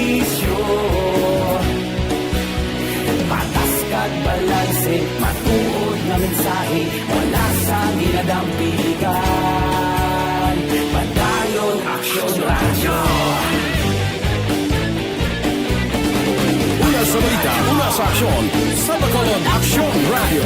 Padayon Aksyon Radyo. Una sa balita, una sa aksyon, sa Bacolod Aksyon Radyo.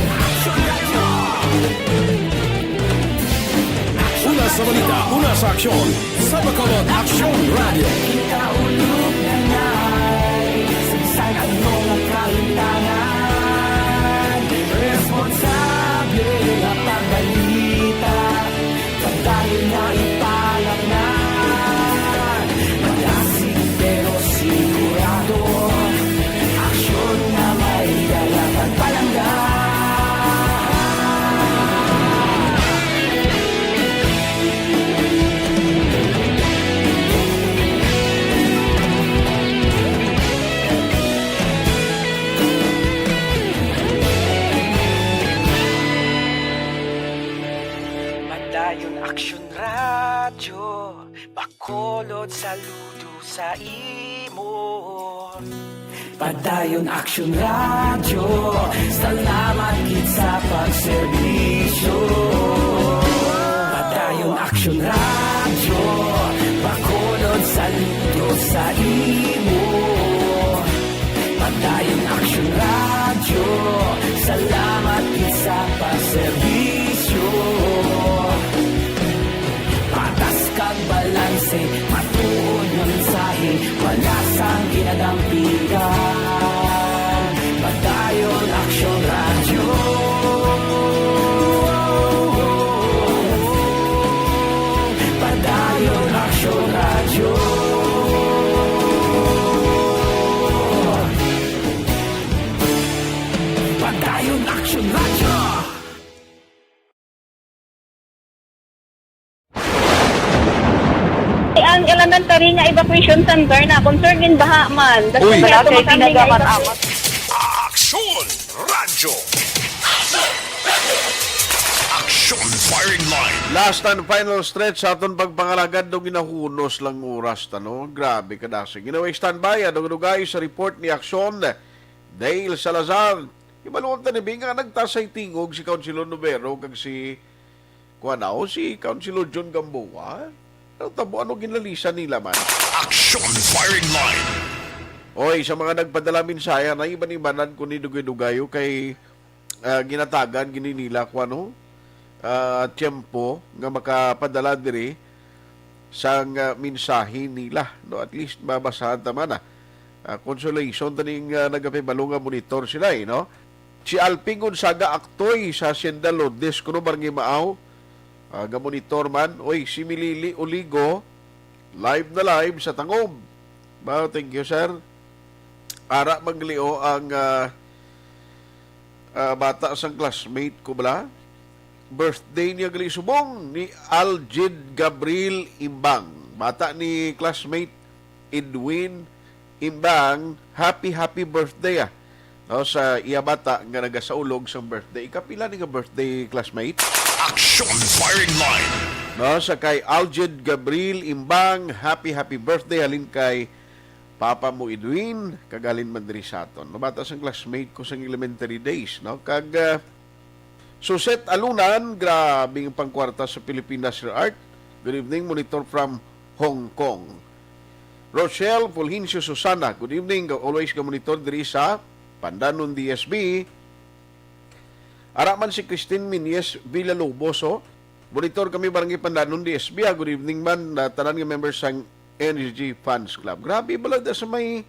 Una sa balita, una sa aksyon, sa Bacolod Aksyon Radyo. Ikaulog na na'y sagsag ang mga kahintangan. Responsable nga pagbalita, padayon nga ipalangnan. Malasig pero sigurado, aksyon nga may dala pagpalangga. Padayon Aksyon Radyo, Bacolod, saludo sa imo. Padayon Aksyon Radyo, salamat gid sa pagserbisyo. Padayon Aksyon Radyo, Bacolod, saludo sa imo. Padayon Aksyon Radyo, salamat gid sa pagserbisyo. Patas kag balanse, matuod nga mensahe, wala sang ginadampigan. Padayon Aksyon Radyo. Padayon Aksyon Radyo. Padayon Aksyon Radyo. Ang elementary nga evacuation center na concern in baha man. That's Uy. why Wala ato kay makami nga ginagamit evacuation. Aksyon Radyo. Aksyon Firing Line. Last and final stretch sa aton pagpangalagad, no, ginahunos lang oras ta, no? Grabe ka dasig. Anyway, standby, adugay sa report ni Aksyon Dale Salazar. Hibaluon ta ni Bing nga nagtasay tingog si Councilor Novero kag si Kuan na, o si Councilor John Gamboa, ano tabo, ano ginlalisan nila man? Action Firing Line. Oy, sa mga nagpadala mensahe, na iban-ibanan ko ni Dugay-Dugayo kay, ah, ginatagan gini nila ko ano, ah, tiyempo nga makapadala diri sang, ah, mensahe nila, no? At least mabasahan ta man, ah. Ah, consolation taning, ah, nagapibalo nga monitor sila, eh, no? Si Alping Gonzaga Aktoy sa Hacienda Lourdes, kuno Barangay Maaw, ah, gamonitor man. Oy, si Milili Oligo, live na live sa Tangub. Ba, thank you, sir. Ara manglio ang, ah, ah, bata sang classmate ko bala. Birthday niya gali subong ni Aljid Gabriel Imbang. Bata ni classmate Edwin Imbang, happy, happy birthday, ah. No, sa iya bata nga nagasaulog sang birthday. Ikapila ni nga birthday, classmate? Action Firing Line. No, sa kay Aljid Gabriel Imbang, happy, happy birthday halin kay Papa mo Edwin, kag halin man diri sa aton. No, bata sang classmate ko sang elementary days, no? Kag, ah, Suset Alunan, grabing pangkwarta sa Pilipinas, Sir Art. Good evening, monitor from Hong Kong. Rochelle Fulgencio Susana, good evening. Always ka monitor diri sa Pandanon D S B. Ara man si Christine Minyes Villalobos, oh. Monitor kami, Barangay Pandanon D S B, ah. Good evening man, na tanan nga members sang N G Fans Club. Grabe bala da sa may,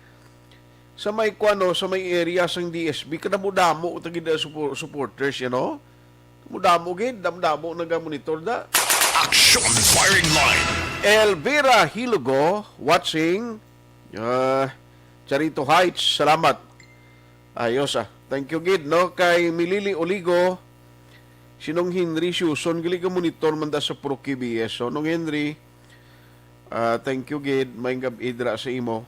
sa may kuano, sa may area sang D S B. Kadamo-damo ta gid, ah, suppo-, supporters, you know? Kadamo-damo gid, damo-damo naga-monitor da. Action Firing Line. Elvira Hilugo, watching, ah, Charito Heights, salamat. Ayos, ah. Thank you gid, no? Kay Milili Oligo, si Nong Henry Siuson, gali ka monitor man da sa Pro Q B S. So, Nong Henry, ah, thank you gid. Maayong gab-i dira sa imo.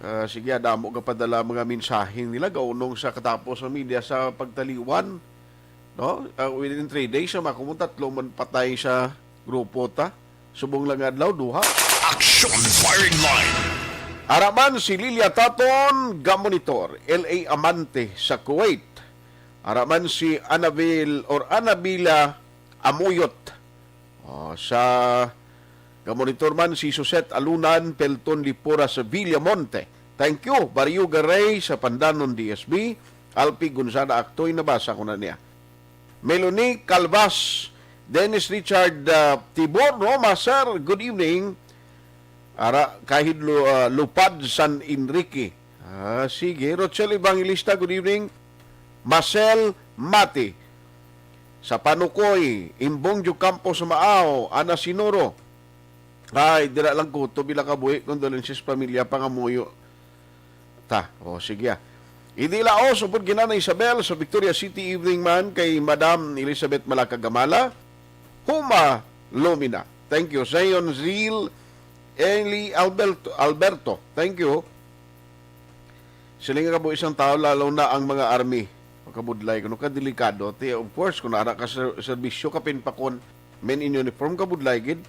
Ah, sige, ah, damo ka padala mga mensahe nila. Gaunong sa katapos ang media sa pagtaliwan, no? Ah, within three days, sa mga kumon tatlo man patay sa grupo ta. Subong lang nga adlaw, duha. Action Firing Line. Ara man si Lilia Taton, gamonitor, L A Amante sa Kuwait. Ara man si Anabel or Anabila Amuyot. Oh, sa kamonitor man si Suset Alunan, Pelton Lipura sa Villamonte. Thank you, Barrio Garay sa Pandanon D S B, Alpi Gonzaga Aktoy, nabasa ko na niya. Melanie Calvas, Dennis Richard, ah, Tibor, no, Master, good evening. Ara, kahid Lu-, ah, Lupad San Enrique. Ah, sige. Rochelle Evangelista, good evening. Marcel Mati. Sa Panukoy, Imbong Jug Campos sa Maaw, Ana Sinuro. Ay, dira lang ko, to bila kabuhi, condolences pamilya, pangamuyo. Ta, o, sige, ah. Idi laos, upod ginana Isabel, sa Victoria City, evening man, kay Madam Elizabeth Malakagamala. Huma Lumina. Thank you. Zion Zeal, Eli Alberto, Alberto. Thank you. Sila nga kabuhi sang tawo, lalo na ang mga army. Makabudlay, kuno ka delikado. Ti, of course, kung ara ka ser-, serbisyo, kapin pa kon men in uniform, kabudlay gid.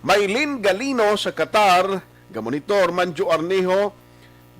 Maylin Galino sa Qatar, gamonitor, Manjo Arnejo,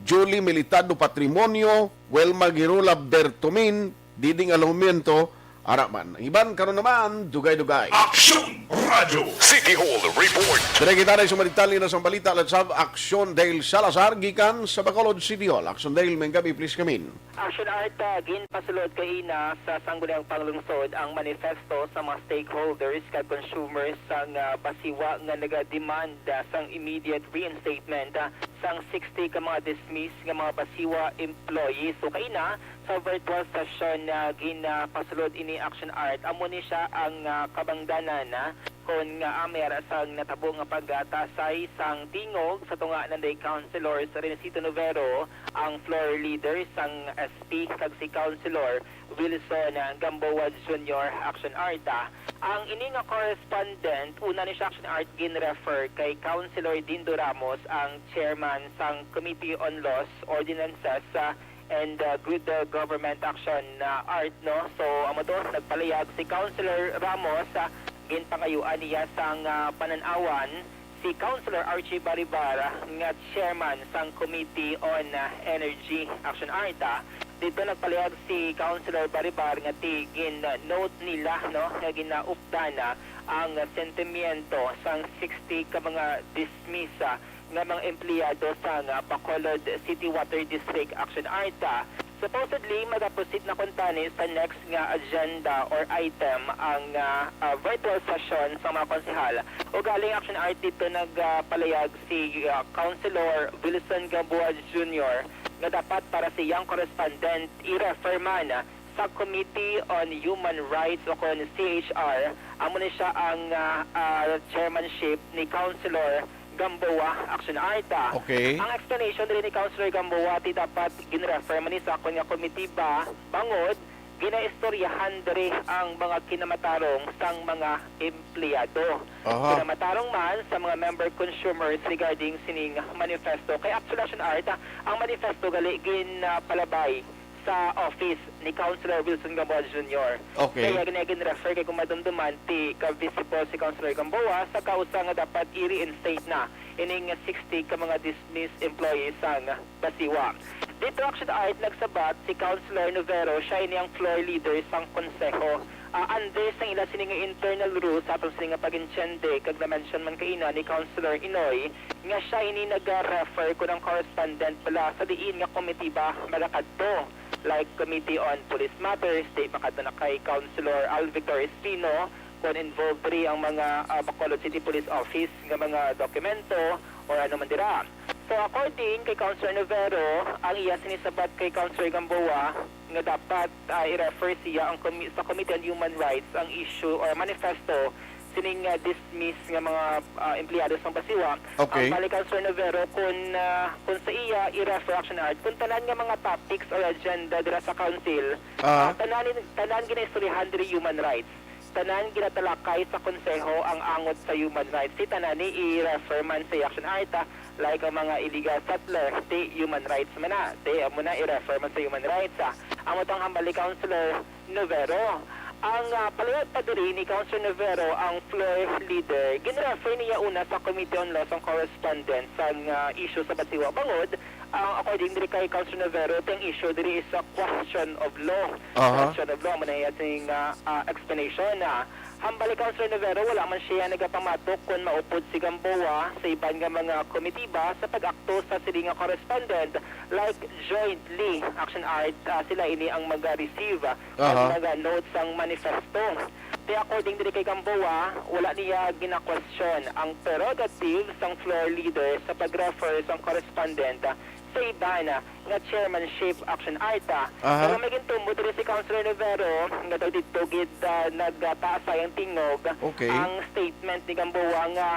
Julie Militado Patrimonio, Wilma Girula Bertomin, Diding Alojamiento, ara man. Ang iban karon naman, dugay-dugay. Aksyon Radyo City Hall Report. Dire kita na sa mga detalye na sa balita. Let's have Aksyon Dale Salazar gikan sa Bacolod City Hall. Aksyon Dale, may gabi, please come in. Action Art, ah, ginpasulod kaina sa Sangguniang Panglungsod ang manifesto sa mga stakeholders kag consumers sang, ah, Basiwa nga nagademanda sang immediate reinstatement, ah, sang sixty ka mga dismiss nga mga Basiwa employees. So kaina, sa virtual session, ah, ginpasulod ini Action Art, amo ni siya ang, ah, kabangdanan, ah, kon nga amera sang natabo nga pagkatasay sang tingog sa tunga nanday Councilor Renesito Novero, ang floor leader sang S P, kag si Councilor Wilson Gamboa Junior. Action Art, ah. Ang ini nga correspondent, una ni siya, Action Art, gin-refer kay Councilor Dindo Ramos, ang chairman sang Committee on Laws, Ordinances, ah, and, uh, Good, uh, Government Action, uh, Art, no? So, amo to, nagpalayag si Councilor Ramos, uh, ginpangayuan niya sang, uh, panan-awan si Councilor Archie Baribar, uh, nga chairman sang Committee on, uh, Energy, Action Art, ah. Dito nagpalayag si Councilor Baribar nga ti-, gin-note nila, no, nga ginaupdan na ang sentimiento sang sixty ka mga dismiss, ah, nga mga empleyado sang, ah, Bacolod City Water District. Action Art, ah. Supposedly, magaproceed na kuntani sa next nga agenda or item ang, ah, ah, virtual session sa mga konsehal. Ugaling, Action Art, dito nagpalayag si, ah, Councilor Wilson Gamboa Junior nga dapat para sa iyang correspondent, i-refer man sa Committee on Human Rights o kon C H R, amo ni siya ang, ah, ah, chairmanship ni Councilor Gamboa, Action Art, ah. Okay. Ang explanation diri ni Councilor Gamboa, ti dapat ginrefer man ni sa akon nga komitiba, bangod ginaistoryahan diri ang mga kinamatarong sang mga empleyado. Aha. Kinamatarong man sa mga member consumers regarding sining manifesto. Kay actually, Action Art, ah, ang manifesto gali ginpalabay sa office ni Councilor Wilson Gamboa Junior. Okay. Kaya gina-, gin-refer kay kung madumduman ti ka-visible si Councilor Gamboa sa kausa nga dapat i-reinstate na ining sixty ka mga dismissed employees sang Basiwa. Dito, Action Art, nagsabat si Councilor Novero, siya ini ang floor leader sang konseho. Ah, under sang ila sini nga internal rules, sa atong sini nga pag-intiende, kag na-mention man kaina ni Councilor Inoy, nga siya ini nag-refer kon ang correspondent bala sa diin nga komitiba magakadto, like Committee on Police Matters, di makadto na kay Councilor Al Victor Espino, kon involved diri ang mga, ah, Bacolod City Police Office nga mga dokumento or ano man dira. So, according kay Councilor Novero, ang iya sini sabat kay Councilor Gamboa nga dapat, ah, i-refer siya ang komi-, sa Committee on Human Rights ang issue or manifesto sining, ah, dismiss nga mga, ah, empleyado sang Basiwa. Okay. Ang balik, Councilor Novero, kung, ah, kung sa iya i-refer, Action Art, kung tanan nga mga topics or agenda dira sa council, Ah. ah, tanan, tanan ginaistoryahan diri human rights. Tanan ginatalakay sa konseho ang angot sa human rights. Ti tanan ni i-refer man sa Action Art, ah, like ang mga illegal settler, ti human rights man na. Ti amo na i-refer man sa human rights, ah. Amo tong hambal ni Councilor Novero. Ang, ah, palayag pa diri ni Councilor Novero, ang floor leader, gin-refer niya una sa Committee on Laws ang correspondent sang, ah, issue sa Basiwa, bangod, ah, according diri kay Councilor Novero, ang issue diri is a question of law. Aha. Question of law, amo na iya sing, ah, ah, explanation na. Hambal ni Councilor Nivero, wala man siya nagapamatok kon maupod si Gamboa sa iban nga mga komitiba sa pag-akto sa sini nga correspondent, like jointly, Action Art, ah, sila ini ang mag-receive Aha. ang mga notes sang manifesto. Kaya according diri kay Gamboa, wala niya gina-question ang prerogative sang floor leader sa pag-refer sang correspondent, ah, sa iban, ah, nga chairmanship, Action Art, ah. Aha. Pero may gintumbo diri si Councilor Nivero nga daw didto gid, ah, nagtaasay ang tingog Okay. ang statement ni Gamboa nga,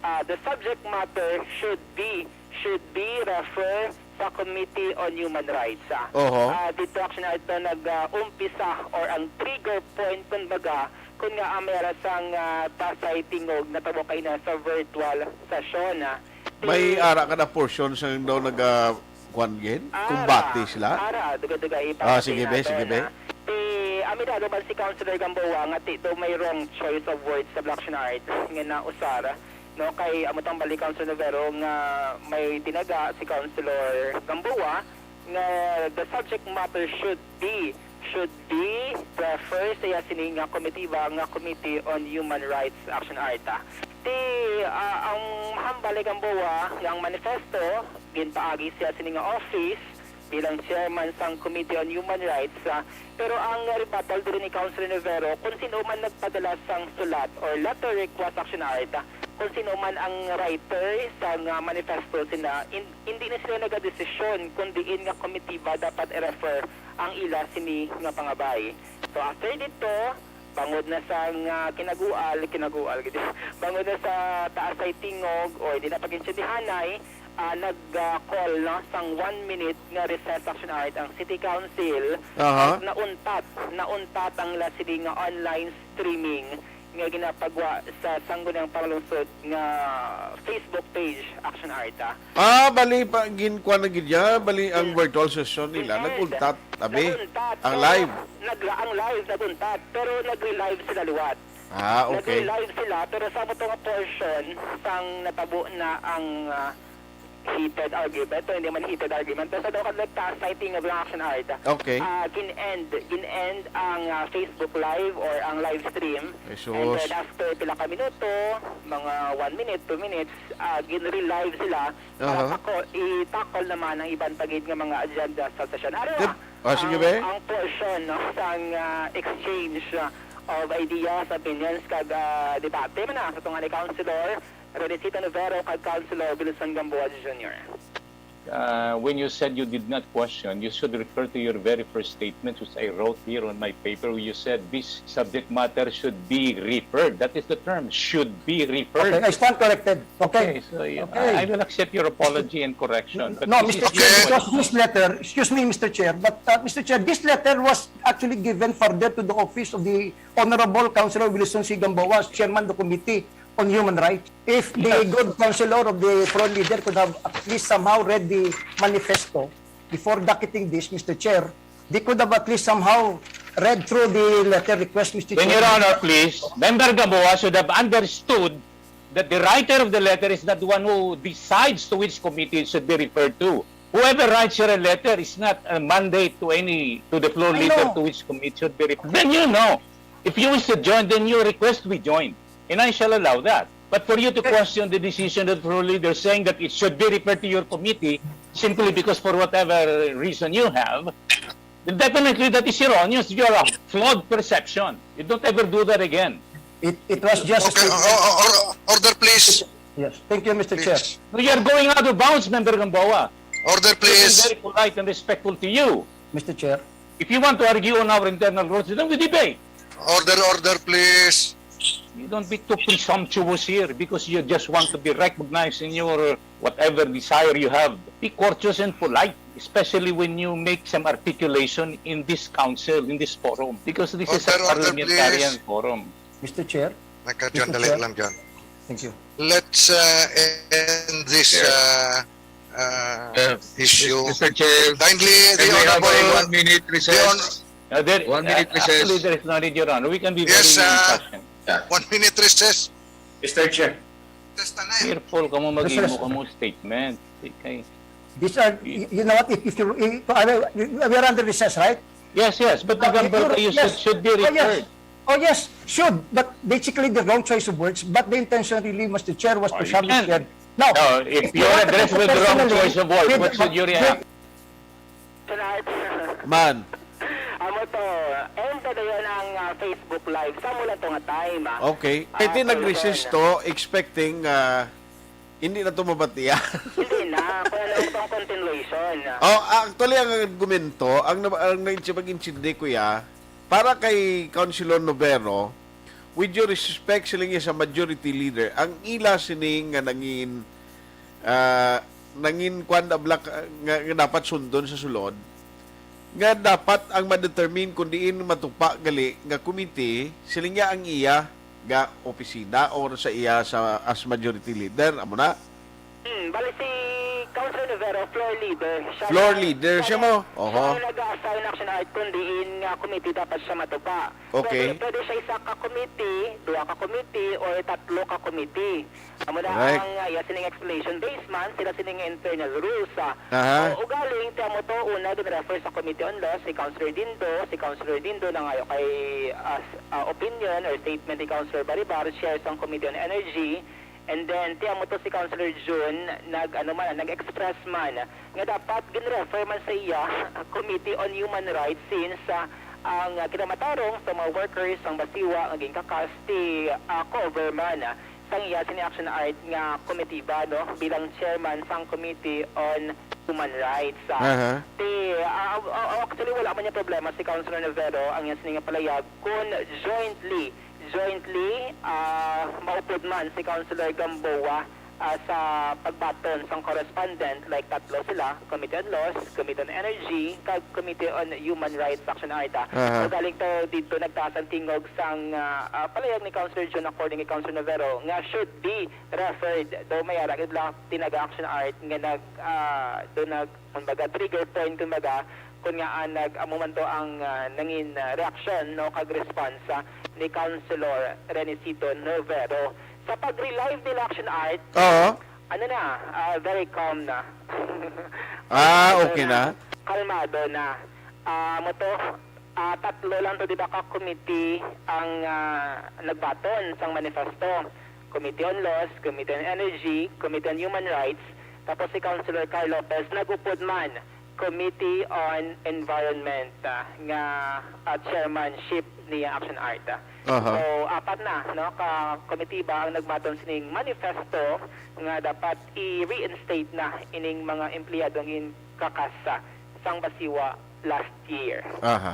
ah, the subject matter should be, should be refer sa Committee on Human Rights, ah. Oho. Ah, dito, Action Art, to nag, ah, umpisa or ang trigger point, kumbaga, kun nga ang may ara sang, ah, tasay tingog natabo kay na sa virtual session, ah. May Ti- ara ka na portion sa daw naga, kuwan gid? Ara, Kumbati sila? ara, duga-duga Ah, ipapatay sige, be, nato sige, be. na. Ti, aminado man si Councilor Gamboa nga ti daw may wrong choice of words sa Black Shinard nga nausar, no? Kay amo tang balik, Councilor Nivero, nga may tinaga si Councilor Gamboa nga the subject matter should be, should be refer sa iya sini nga komitiba nga Committee on Human Rights, Action Art, ah. Ti, ah, ang mahambal ni Gamboa nga ang manifesto ginpaagi siya sini nga office bilang chairman sang Committee on Human Rights, ah, pero ang rebuttal diri ni Councilor Nivero, kung sino man nagpadala sang sulat or letter request, Action Art, ah, kung sino man ang writer sang, ah, manifesto sina, in-, hindi na sila nagadesisyon kung diin nga komitiba dapat i-refer ang ila sini nga pangabay. So, after dito, bangod na sa nga kinagual, kinagual gid. Bangod na sa taasay tingog o di na pag-intindihanay, ah, nag, ah, call, no, sang one minute nga recess, Action Art, ang City Council. Aha. At nauntat, nauntat ang ila sini nga online streaming nga ginapagwa sa Sangguniang Panglungsod nga Facebook page, Action Art, ah. Ah, bali pa, ginkuha na gid niya, bali ang Yes. virtual session nila, Yes. nag-untat, abi, Nag-untat, ang pero live. nag-, ang live, nag-untat, pero nag-relive sila liwat. Ah, okay. Nag-relive sila, pero sa amo to nga portion, sang natabo na ang, ah, heated argument, o hindi man heated argument, pero sa daw ka nagtaas sa tingog lang, Action Art. Okay. Ah, gin-end, gin-end ang, ah, Facebook Live or ang live stream. Jesus. And then after pila ka minuto, mga one minute, two minutes, ah, gin-relive sila para Aha. tako-, i-tackle naman ang iban pa gid nga mga agenda sa sesyon. Ari Yep. na, Ah, sige, ang, be. ang portion, no, sang, ah, exchange, ah, of ideas, opinions, kag, ah, debate man na sa tunga ni Councilor Renesito Nivero kag Councilor Wilson Gamboa Junior. Uh, when you said you did not question, you should refer to your very first statement, which I wrote here on my paper, where you said this subject matter should be referred. That is the term, should be referred. Okay, I stand corrected. Okay. Okay, so, yeah, Okay. I, I will accept your apology and correction, but No, this Mister is Chair, Okay. because this letter, excuse me, Mister Chair, but, uh, Mister Chair, this letter was actually given further to the office of the Honorable Councilor Wilson C. Gamboa, Chairman of the Committee on Human Rights. If the Yes. good councilor of the floor leader could have at least somehow read the manifesto before docketing this, Mister Chair, they could have at least somehow read through the letter request, Mister Then, Chair. Your Honor, please, Member Gamboa should have understood that the writer of the letter is not the one who decides to which committee it should be referred to. Whoever writes your letter is not a mandate to any, to the floor I leader know. to which committee it should be referred. Then you know. If you wish to join, then your request we join. And I shall allow that. But for you to Eh. question the decision of the floor leader, saying that it should be referred to your committee simply because for whatever reason you have, then definitely that is erroneous. You have a flawed perception. You don't ever do that again. It, it was just a Okay, statement. o-, o-, or-, order, please. Yes, thank you, Mister Chair. Please. No, you are going out of bounds, Member Gamboa. Order, I've been please. very polite and respectful to you. Mister Chair. If you want to argue on our internal rules, then we debate. Order, order, please. You don't be too presumptuous here because you just want to be recognized in your, uh, whatever desire you have. Be courteous and polite, especially when you make some articulation in this council, in this forum, because this is a Order, order, parliamentarian please. forum. Mister Chair? Naka, John, Mister dali Chair? lang, John. Thank you. Let's, uh, end this, Chair. uh, uh, Uh, issue. Mister Chair, Kindly, the can we have a Honorable, one minute the hon-, recess? Uh, there, One minute uh, recess. actually, there is no need, Your Honor. We can be Yes, very uh, impassioned. Yeah. One minute recess. Mister Chair. Testa na eh. Careful kamo mag-imo Recess. kamo statement. Okay. These are, y-, you know what, if, if you, if, uh, we are under recess, right? Yes, yes, but Uh, November you, kayo should, yes. should be Oh, yes. referred. Oh, yes, should, but basically the wrong choice of words, but the intention really, Mister Chair, was to Oh, you shove the can't. shed. Now, No, if if you you're want to addressed put it with the wrong personally, choice of words, with, what should you with, react? Tonight, Man, amo to, end na dayon ang ah, Facebook Live. Sa mula to nga time. Ah. okay. Ah, Pwede so, nag-resist yun. To, expecting ah, hindi na to mabatian. Hindi na. Kung ano ang continuation. Oh, actually, ang argumento, ang, na- ang nainsi-, pag-intindi ko ya, para kay Councilor Novero, with your respect, siling niya sa majority leader, ang ila sining nga nangin, ah, nangin kwan na black, ah, nga, nga dapat sundon sa sulod, nga dapat ang ma-determine kung diin matupa gali nga committee, siling niya ang iya nga opisina or sa iya sa as majority leader, amo na. Hmm, bali si Councilor Novero, floor leader. Siya Floor ang- leader siya mo? Oho. Siya ang nag-assign action art kung diin nga committee dapat siya matupa. Okay. Pwede, pwede siya isa ka committee, dua ka committee, or tatlo ka committee. Amo na Correct. Ang uh, iya sining explanation based man sila sining internal rules. Ah. Aha. O, ugaling, tiyan mo to, una, gin-refer sa Committee on Laws si Councilor Dindo, si Councilor Dindo nangayo kay as uh, opinion or statement ni Councilor Baribar, share sang Committee on Energy, and then tiyan mo to si Councilor June, nag, ano man, nag-express man nga dapat gin-refer man sa iya Committee on Human Rights since ah, ang ah, kinamatarong sa mga workers sang Basiwa nga ginkakas ti ah, cover man ah, sang iya sini action art nga komitiba, no, bilang chairman sang Committee on Human Rights. Ah. Aha. Ti, ah, ah, ah, actually, wala man niya problema si Councilor Novero ang iya sini nga palayag kung jointly, jointly ah, maupod man si Councilor Gamboa ah, sa pagbaton sang correspondent, like, tatlo sila, Committee on Laws, Committee on Energy, kag Committee on Human Rights Action Art. Ah. Aha. So, galing to dito nagtaas ang tingog sang ah, ah, palayag ni Councilor Jun, according kay Councilor Novero, nga should be referred, do may ara gid lang tinaga action art nga nag ah, do nag kumbaga trigger point, kumbaga, kun nga ah, nag amo man to ang ah, nangin ah, reaksyon, no, kag response ah, ni Councilor Renicito Novero sa pag-relive nila action art. Oo. Ano na, ah, very calm na. Ah, Kalmado okay na. Kalmado na. Ah, mo to, ah, tatlo lang to, di ba, ka committee ang ah, nagbaton sang manifesto. Committee on Laws, Committee on Energy, Committee on Human Rights, tapos si Councilor Carl Lopez nag-upod man, Committee on Environment, ah, nga ah, chairmanship niya action art. Ah. Aha. So, apat na, no, ka komitiba ang nagbaton sining manifesto nga dapat i-reinstate na ining mga empleyado nga ginkakas sang Basiwa last year. Aha.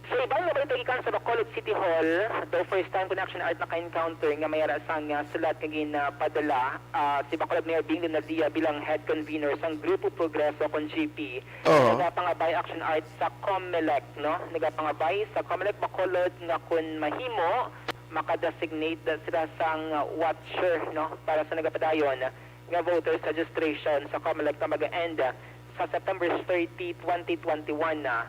Sa iban nga balita gikan sa Bacolod City Hall, the first time ko na action art naka-encounter nga may ara sang ah, sulat nga ginpadala ah, si Bacolod Mayor Bing Lunardia bilang head convener sang Grupo Progreso kon G P. Oo. Nagapangabay action art sa Comelec, no? Nagapangabay sa Comelec Bacolod nga kun mahimo, maka-designate sila sang watcher, no, para sa nagapadayon nga voters registration sa Comelec nga mag-end sa September thirty, twenty twenty-one na.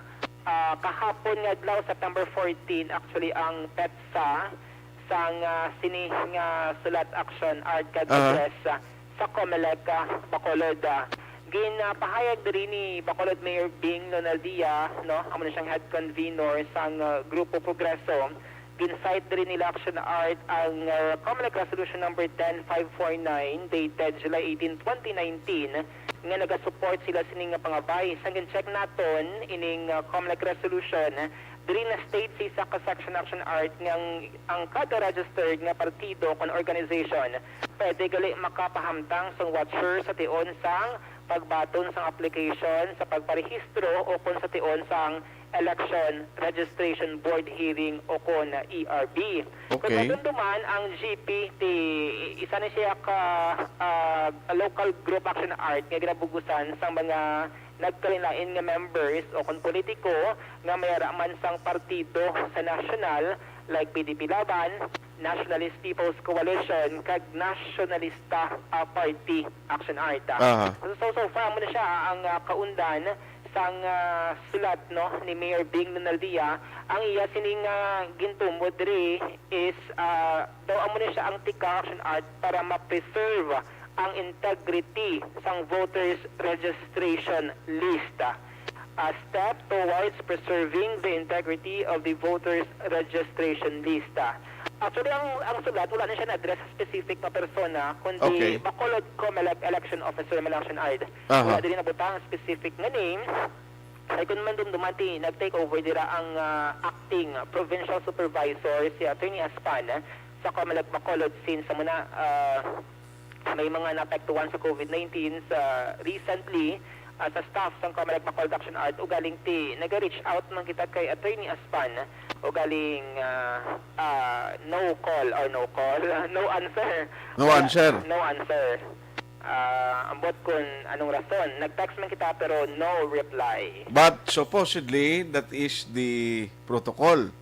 Ah, kahapon nga adlaw, September fourteen, actually ang petsa sang ah, sini nga sulat action art kag Aha. address ah, sa Comelec ah, Bacolod. Ah. Ginapahayag diri ni Bacolod Mayor Bing Lunardia, no, amo na siyang head convener sang ah, Grupo Progreso. Gin-cite diri nila action art ang ah, Comelec Resolution Number ten five four nine, dated July eighteen, twenty nineteen, nga nagasupport sila sini nga pangabay. Sang gin-check naton ining ah, Comelec Resolution, diri na-state sa isa ka section action art nga ang, ang kada registered nga partido kon organization pwede gali makapahamtang sang watcher sa tion sang pagbaton sang application sa pagparehistro o kon sa tion sang Election Registration Board hearing o kon E R B. Kung Okay. Matunduman ang G P T, isa ni siya ka ah, local group action art nga ginabugusan sang mga nagkalain-lain nga members o kon politiko nga may ara man sang partido sa national, like P D P Laban, Nationalist People's Coalition, kag Nationalista ah, Party Action Art. Ah. Aha. So, so far, amo na siya ang ah, kaundan sang ah, sulat, no, ni Mayor Bing Lunardia. Ang iya sining ah, gintumod diri is ah, daw amo na siya ang tikang action art para ma-preserve ang integrity sang voters registration list. a step towards preserving the integrity of the voters registration list. Ah, actually, ang, ang sulat, wala na siya na-address sa specific na persona, kundi Okay. Bacolod Comelec election officer man lang siya, Ard. Aha. Wala diri nabutang specific nga name. Ay, kung mandumduman, ti, nag-take over dira ang, ah, acting provincial supervisor, si Attorney Aspan, sa Comelec Bacolod, since sa muna, ah, may mga naapektuhan sa COVID nineteen sa recently, ah, sa staff sang Comelec Bacolod Action Art, ugaling ti naga-reach out man kita kay Attorney Aspan, ugaling, ah, ah, no call or no call, no answer. No Wala, answer. No answer. Ah, ambot kun anong rason. Nag-text man kita pero no reply. But supposedly, that is the protocol.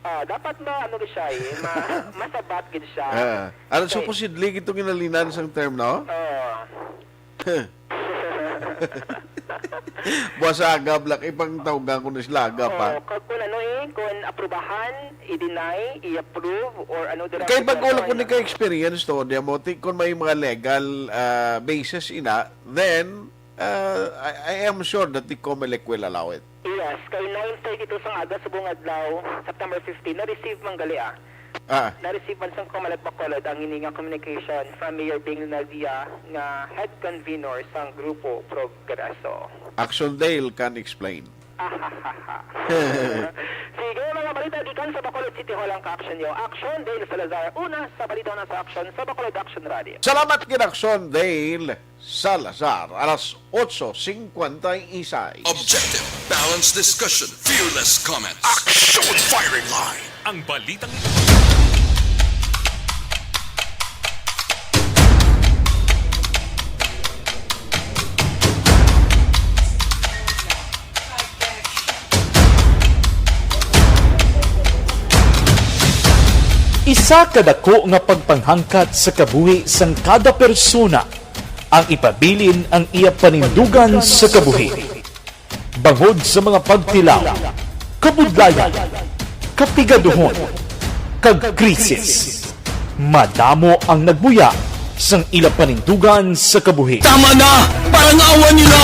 Ah, dapat ma-, ano gid siya eh, ma-, masabat gid siya. Ah, ano, Okay. Supposedly, gid itong inalinan sang term, no? Oo. Buwas agab lang, ipangtawgan ko na sila agab, ha? Oo, kag kung ano eh, kung aprubahan, i-deny, i-approve, or ano dira Kay ang pag wala ko sitwasyon. Ni ka-experience to, di mo, ti, kung may mga legal, ah, basis ina, then, ah, I, I am sure that the Comelec will allow it. Yes, kay nine thirty-two sang aga subong adlaw, September fifteen, na-receive man gali, ah. Ah. Na-receive man sang Comelec Bacolod ang ini nga communication from Mayor Bing Lunaldia nga head convener sang Grupo Progreso. Action Dale can explain. Ahahaha. Sige, mga balita gikan sa Bacolod City Hall ang ka-action niyo. Action Dale Salazar, una sa balita, una sa action sa Bacolod Action Radio. Salamat gid, Action Dale Salazar, alas otso cincuenta y seis. Objective, balanced discussion, fearless comments. Action Firing Line. Ang balitang Isa ka dako nga pagpanghangkat sa kabuhi sang kada persona ang ipabilin ang iya panindugan sa kabuhi. Bangod sa mga pagtilaw, kabudlayan, kapigaduhon, kag krisis, madamo ang nagbuya sang ila panindugan sa kabuhi. Tama na! Parang awa nila!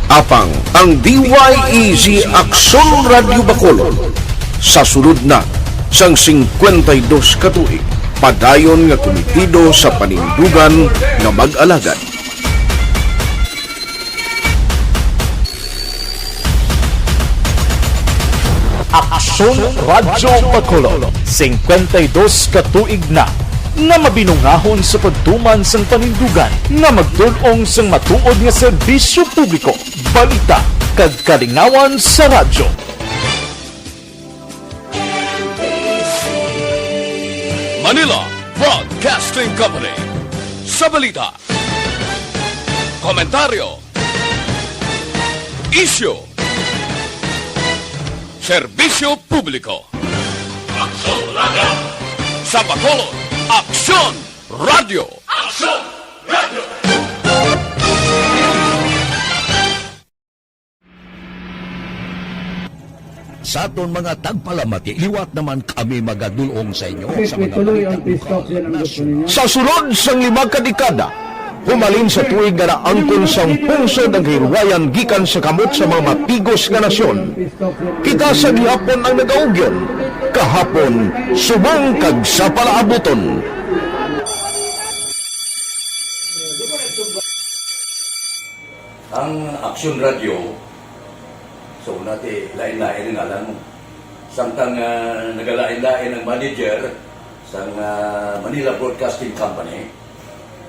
Apang ang D Y E Z Aksyon Radyo Bacolod sa sulod na sang cincuenta y dos ka tuig, padayon nga kumitido sa panindugan nga mag-alagad. Aksyon Radyo Bacolod, cincuenta y dos ka tuig na nga mabinungahon sa pagtuman sang panindugan nga magtul-ong sang matuod nga serbisyo publiko, balita, kag kalingawan sa radyo. Manila Broadcasting Company. Sa balita, komentaryo, isyu, serbisyo publiko. Aksyon Radyo. Sa Bacolod, Aksyon Radyo. Aksyon Radyo. Sa aton mga tagpalamati, liwat naman kami magadul-ong sa inyo sa mga balita lokal, nasyonal. Sa sulod sang lima ka dekada, humalin sa tuig nga naangkon sang pungsod ang kahilwayan gikan sa kamot sa mga matigos nga nasyon. Kita sa gihapon ang nagaugyon, kahapon, subong kag sa palaabuton. Ang Aksyon Radyo, so, nati, lain-lain ang ngalan mo. Samtang, ah, nagalain-lain ang manager sang, ah, Manila Broadcasting Company,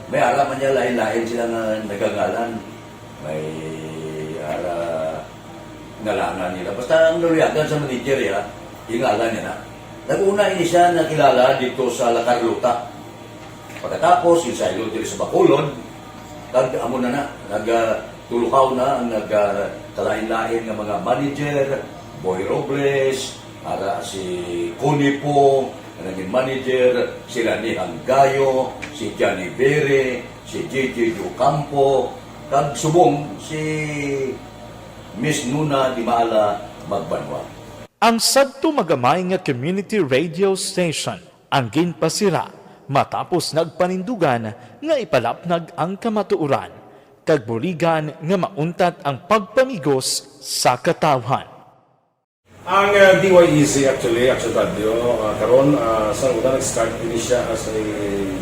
may ara man niya lain-lain sila nga nagangalan. May ara ngalangan nila. Basta ang naluyagan sa manager, ya, yung ngalan niya na. Nag-una ini siya nakilala dito sa La Carlota. Pagkatapos, yung saylo diri sa Bacolod, kag amo na na, nag, ah, tuluhaw na ang nag, ah, kalain-lain nga mga manager, Boy Robles, ara si Connie Po, nga naging manager, si Rani Hanggayo, si Johnny Bere, si J J Ocampo, kag subong si Miss Nuna Di Maala Magbanwa. Ang sadto magamay nga community radio station ang ginpasira Matapos nagpanindugan nga ipalapnag ang kamatuoran, kag buligan nga mauntat ang pagpamigos sa katawhan. Ang uh, D Y E Z actually, Action Radio, uh, karon uh, sa una nag-start din siya as a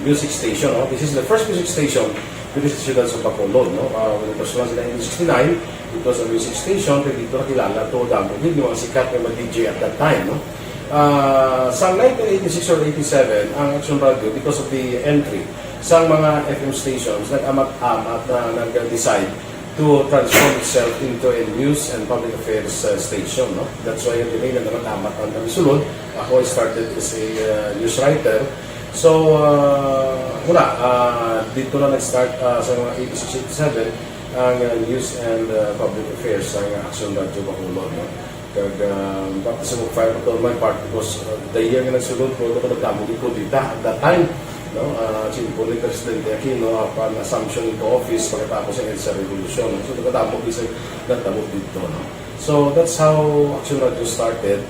music station. No? This is the first music station diri sa siyudad sa Bacolod. No? Uh, when it was launched in nineteen sixty-nine, it was a music station, kaya dito nakilala to damo din yung mga sikat na mga D J at that time. No? Uh, sa nineteen eighty-six or eighty-seven, ang Action Radio, because of the entry sa mga F M stations, nag-amat-amat na nag-decide to transform itself into a news and public affairs uh, station. No? That's why yung delay na naman amat ang kami sulod. Ako, I started as a uh, news writer. So, uh, muna, uh, dito na nag-start uh, sa mga eighty-six, eighty-seven ang uh, news and uh, public affairs sa Action Radio Bacolod. No? Kag uh, baptism of fire to my part because uh, the year nga nagsulod ko, ako nagdamo ni kudita at that time. No? Uh, Chimpon ni Presidente Aquino upon assumption into office pagkatapos ng EDSA Revolution. So, nagdamo bisag nagdamo dito. No? So, that's how Action Radio started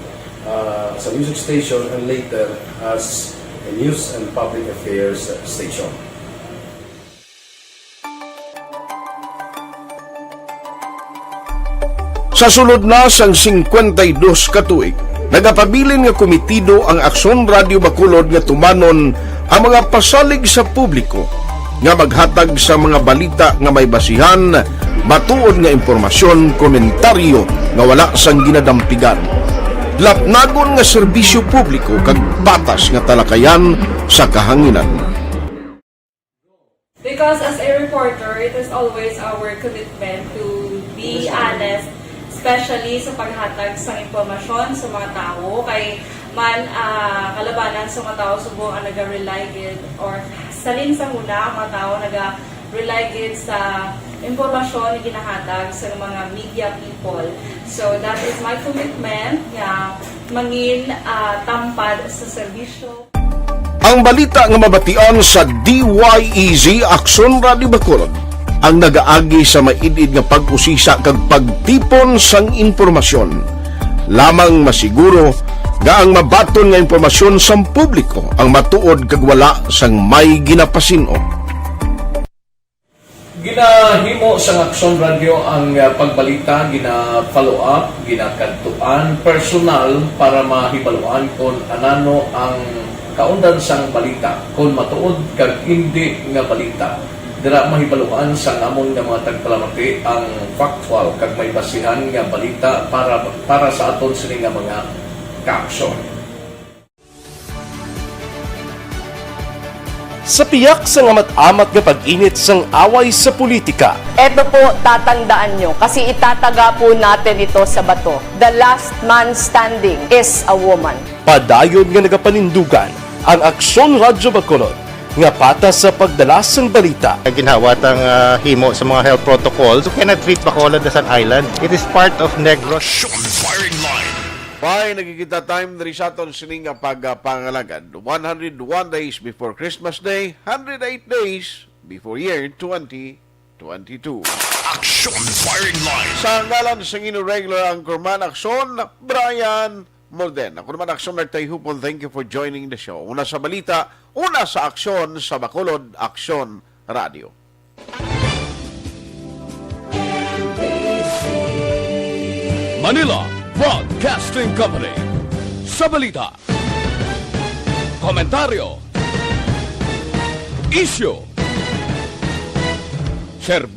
uh, as a music station and later as a news and public affairs station. Sa sulod na sang singkwenta y dos ka tuig, nagapabilin nga komitido ang Aksyon Radio Bacolod nga tumanon ang mga pasalig sa publiko nga maghatag sa mga balita nga may basihan, matuod nga impormasyon, komentaryo nga wala sang ginadampigan. Lapnagon nga serbisyo publiko kag patas nga talakayan sa kahanginan. Because as a reporter, it is always our commitment to be honest, especially sa paghatag sa impormasyon sa mga tawo. Kay man uh, kalabanan sa mga tawo subong ang naga-rely gid or salin sa huna ang mga tawo naga-rely gid sa impormasyon na ginahatag sa mga media people. So that is my commitment nga mangin uh, tampad sa serbisyo. Ang balita nga mabatian sa D Y E Z Aksyon Radio Bacolod ang nagaagi sa maid-id nga pag-usisa kag pagtipon sang impormasyon. Lamang masiguro nga ang mabaton nga impormasyon sang publiko ang matuod kag wala sang may ginapasin-o. Ginahimo sang Aksyon Radio ang ah, pagbalita, gina-follow up, ginakadtuan personal para mahibaluan kon anano ang kaundan sang balita, kon matuod kag indi nga balita. Dira mahibaluan sang amon nga mga tagpalamati ang factual kag may basihan nga balita para para sa aton sini nga mga kaaksyon. Sa piyak sang amat-amat nga pag-init sang away sa politika. Eto po, tatandaan nyo, kasi itataga po natin ito sa bato. The last man standing is a woman. Padayon nga nagapanindugan ang Aksyon Radyo Bacolod nga patas sa pagdala sang balita. Ginhawat ang ah, himo sa mga health protocols. You cannot treat Bacolod as an island. It is part of Negros. Aksyon Firing Line. May nakikita time diri sa aton sini nga pagpangalagad. One hundred one days before Christmas Day, hundred eight days before year twenty twenty-two. Action Firing Line. Sa ngalan sa inyo regular anchorman, Aksyon, Brian Molden. Ako naman, Aksyon Artay Hupon. Thank you for joining the show. Una sa balita, una sa aksyon sa Bacolod, Aksyon Radio. Manila Broadcasting Company. Sa balita, komentaryo, isyu, serbisyo.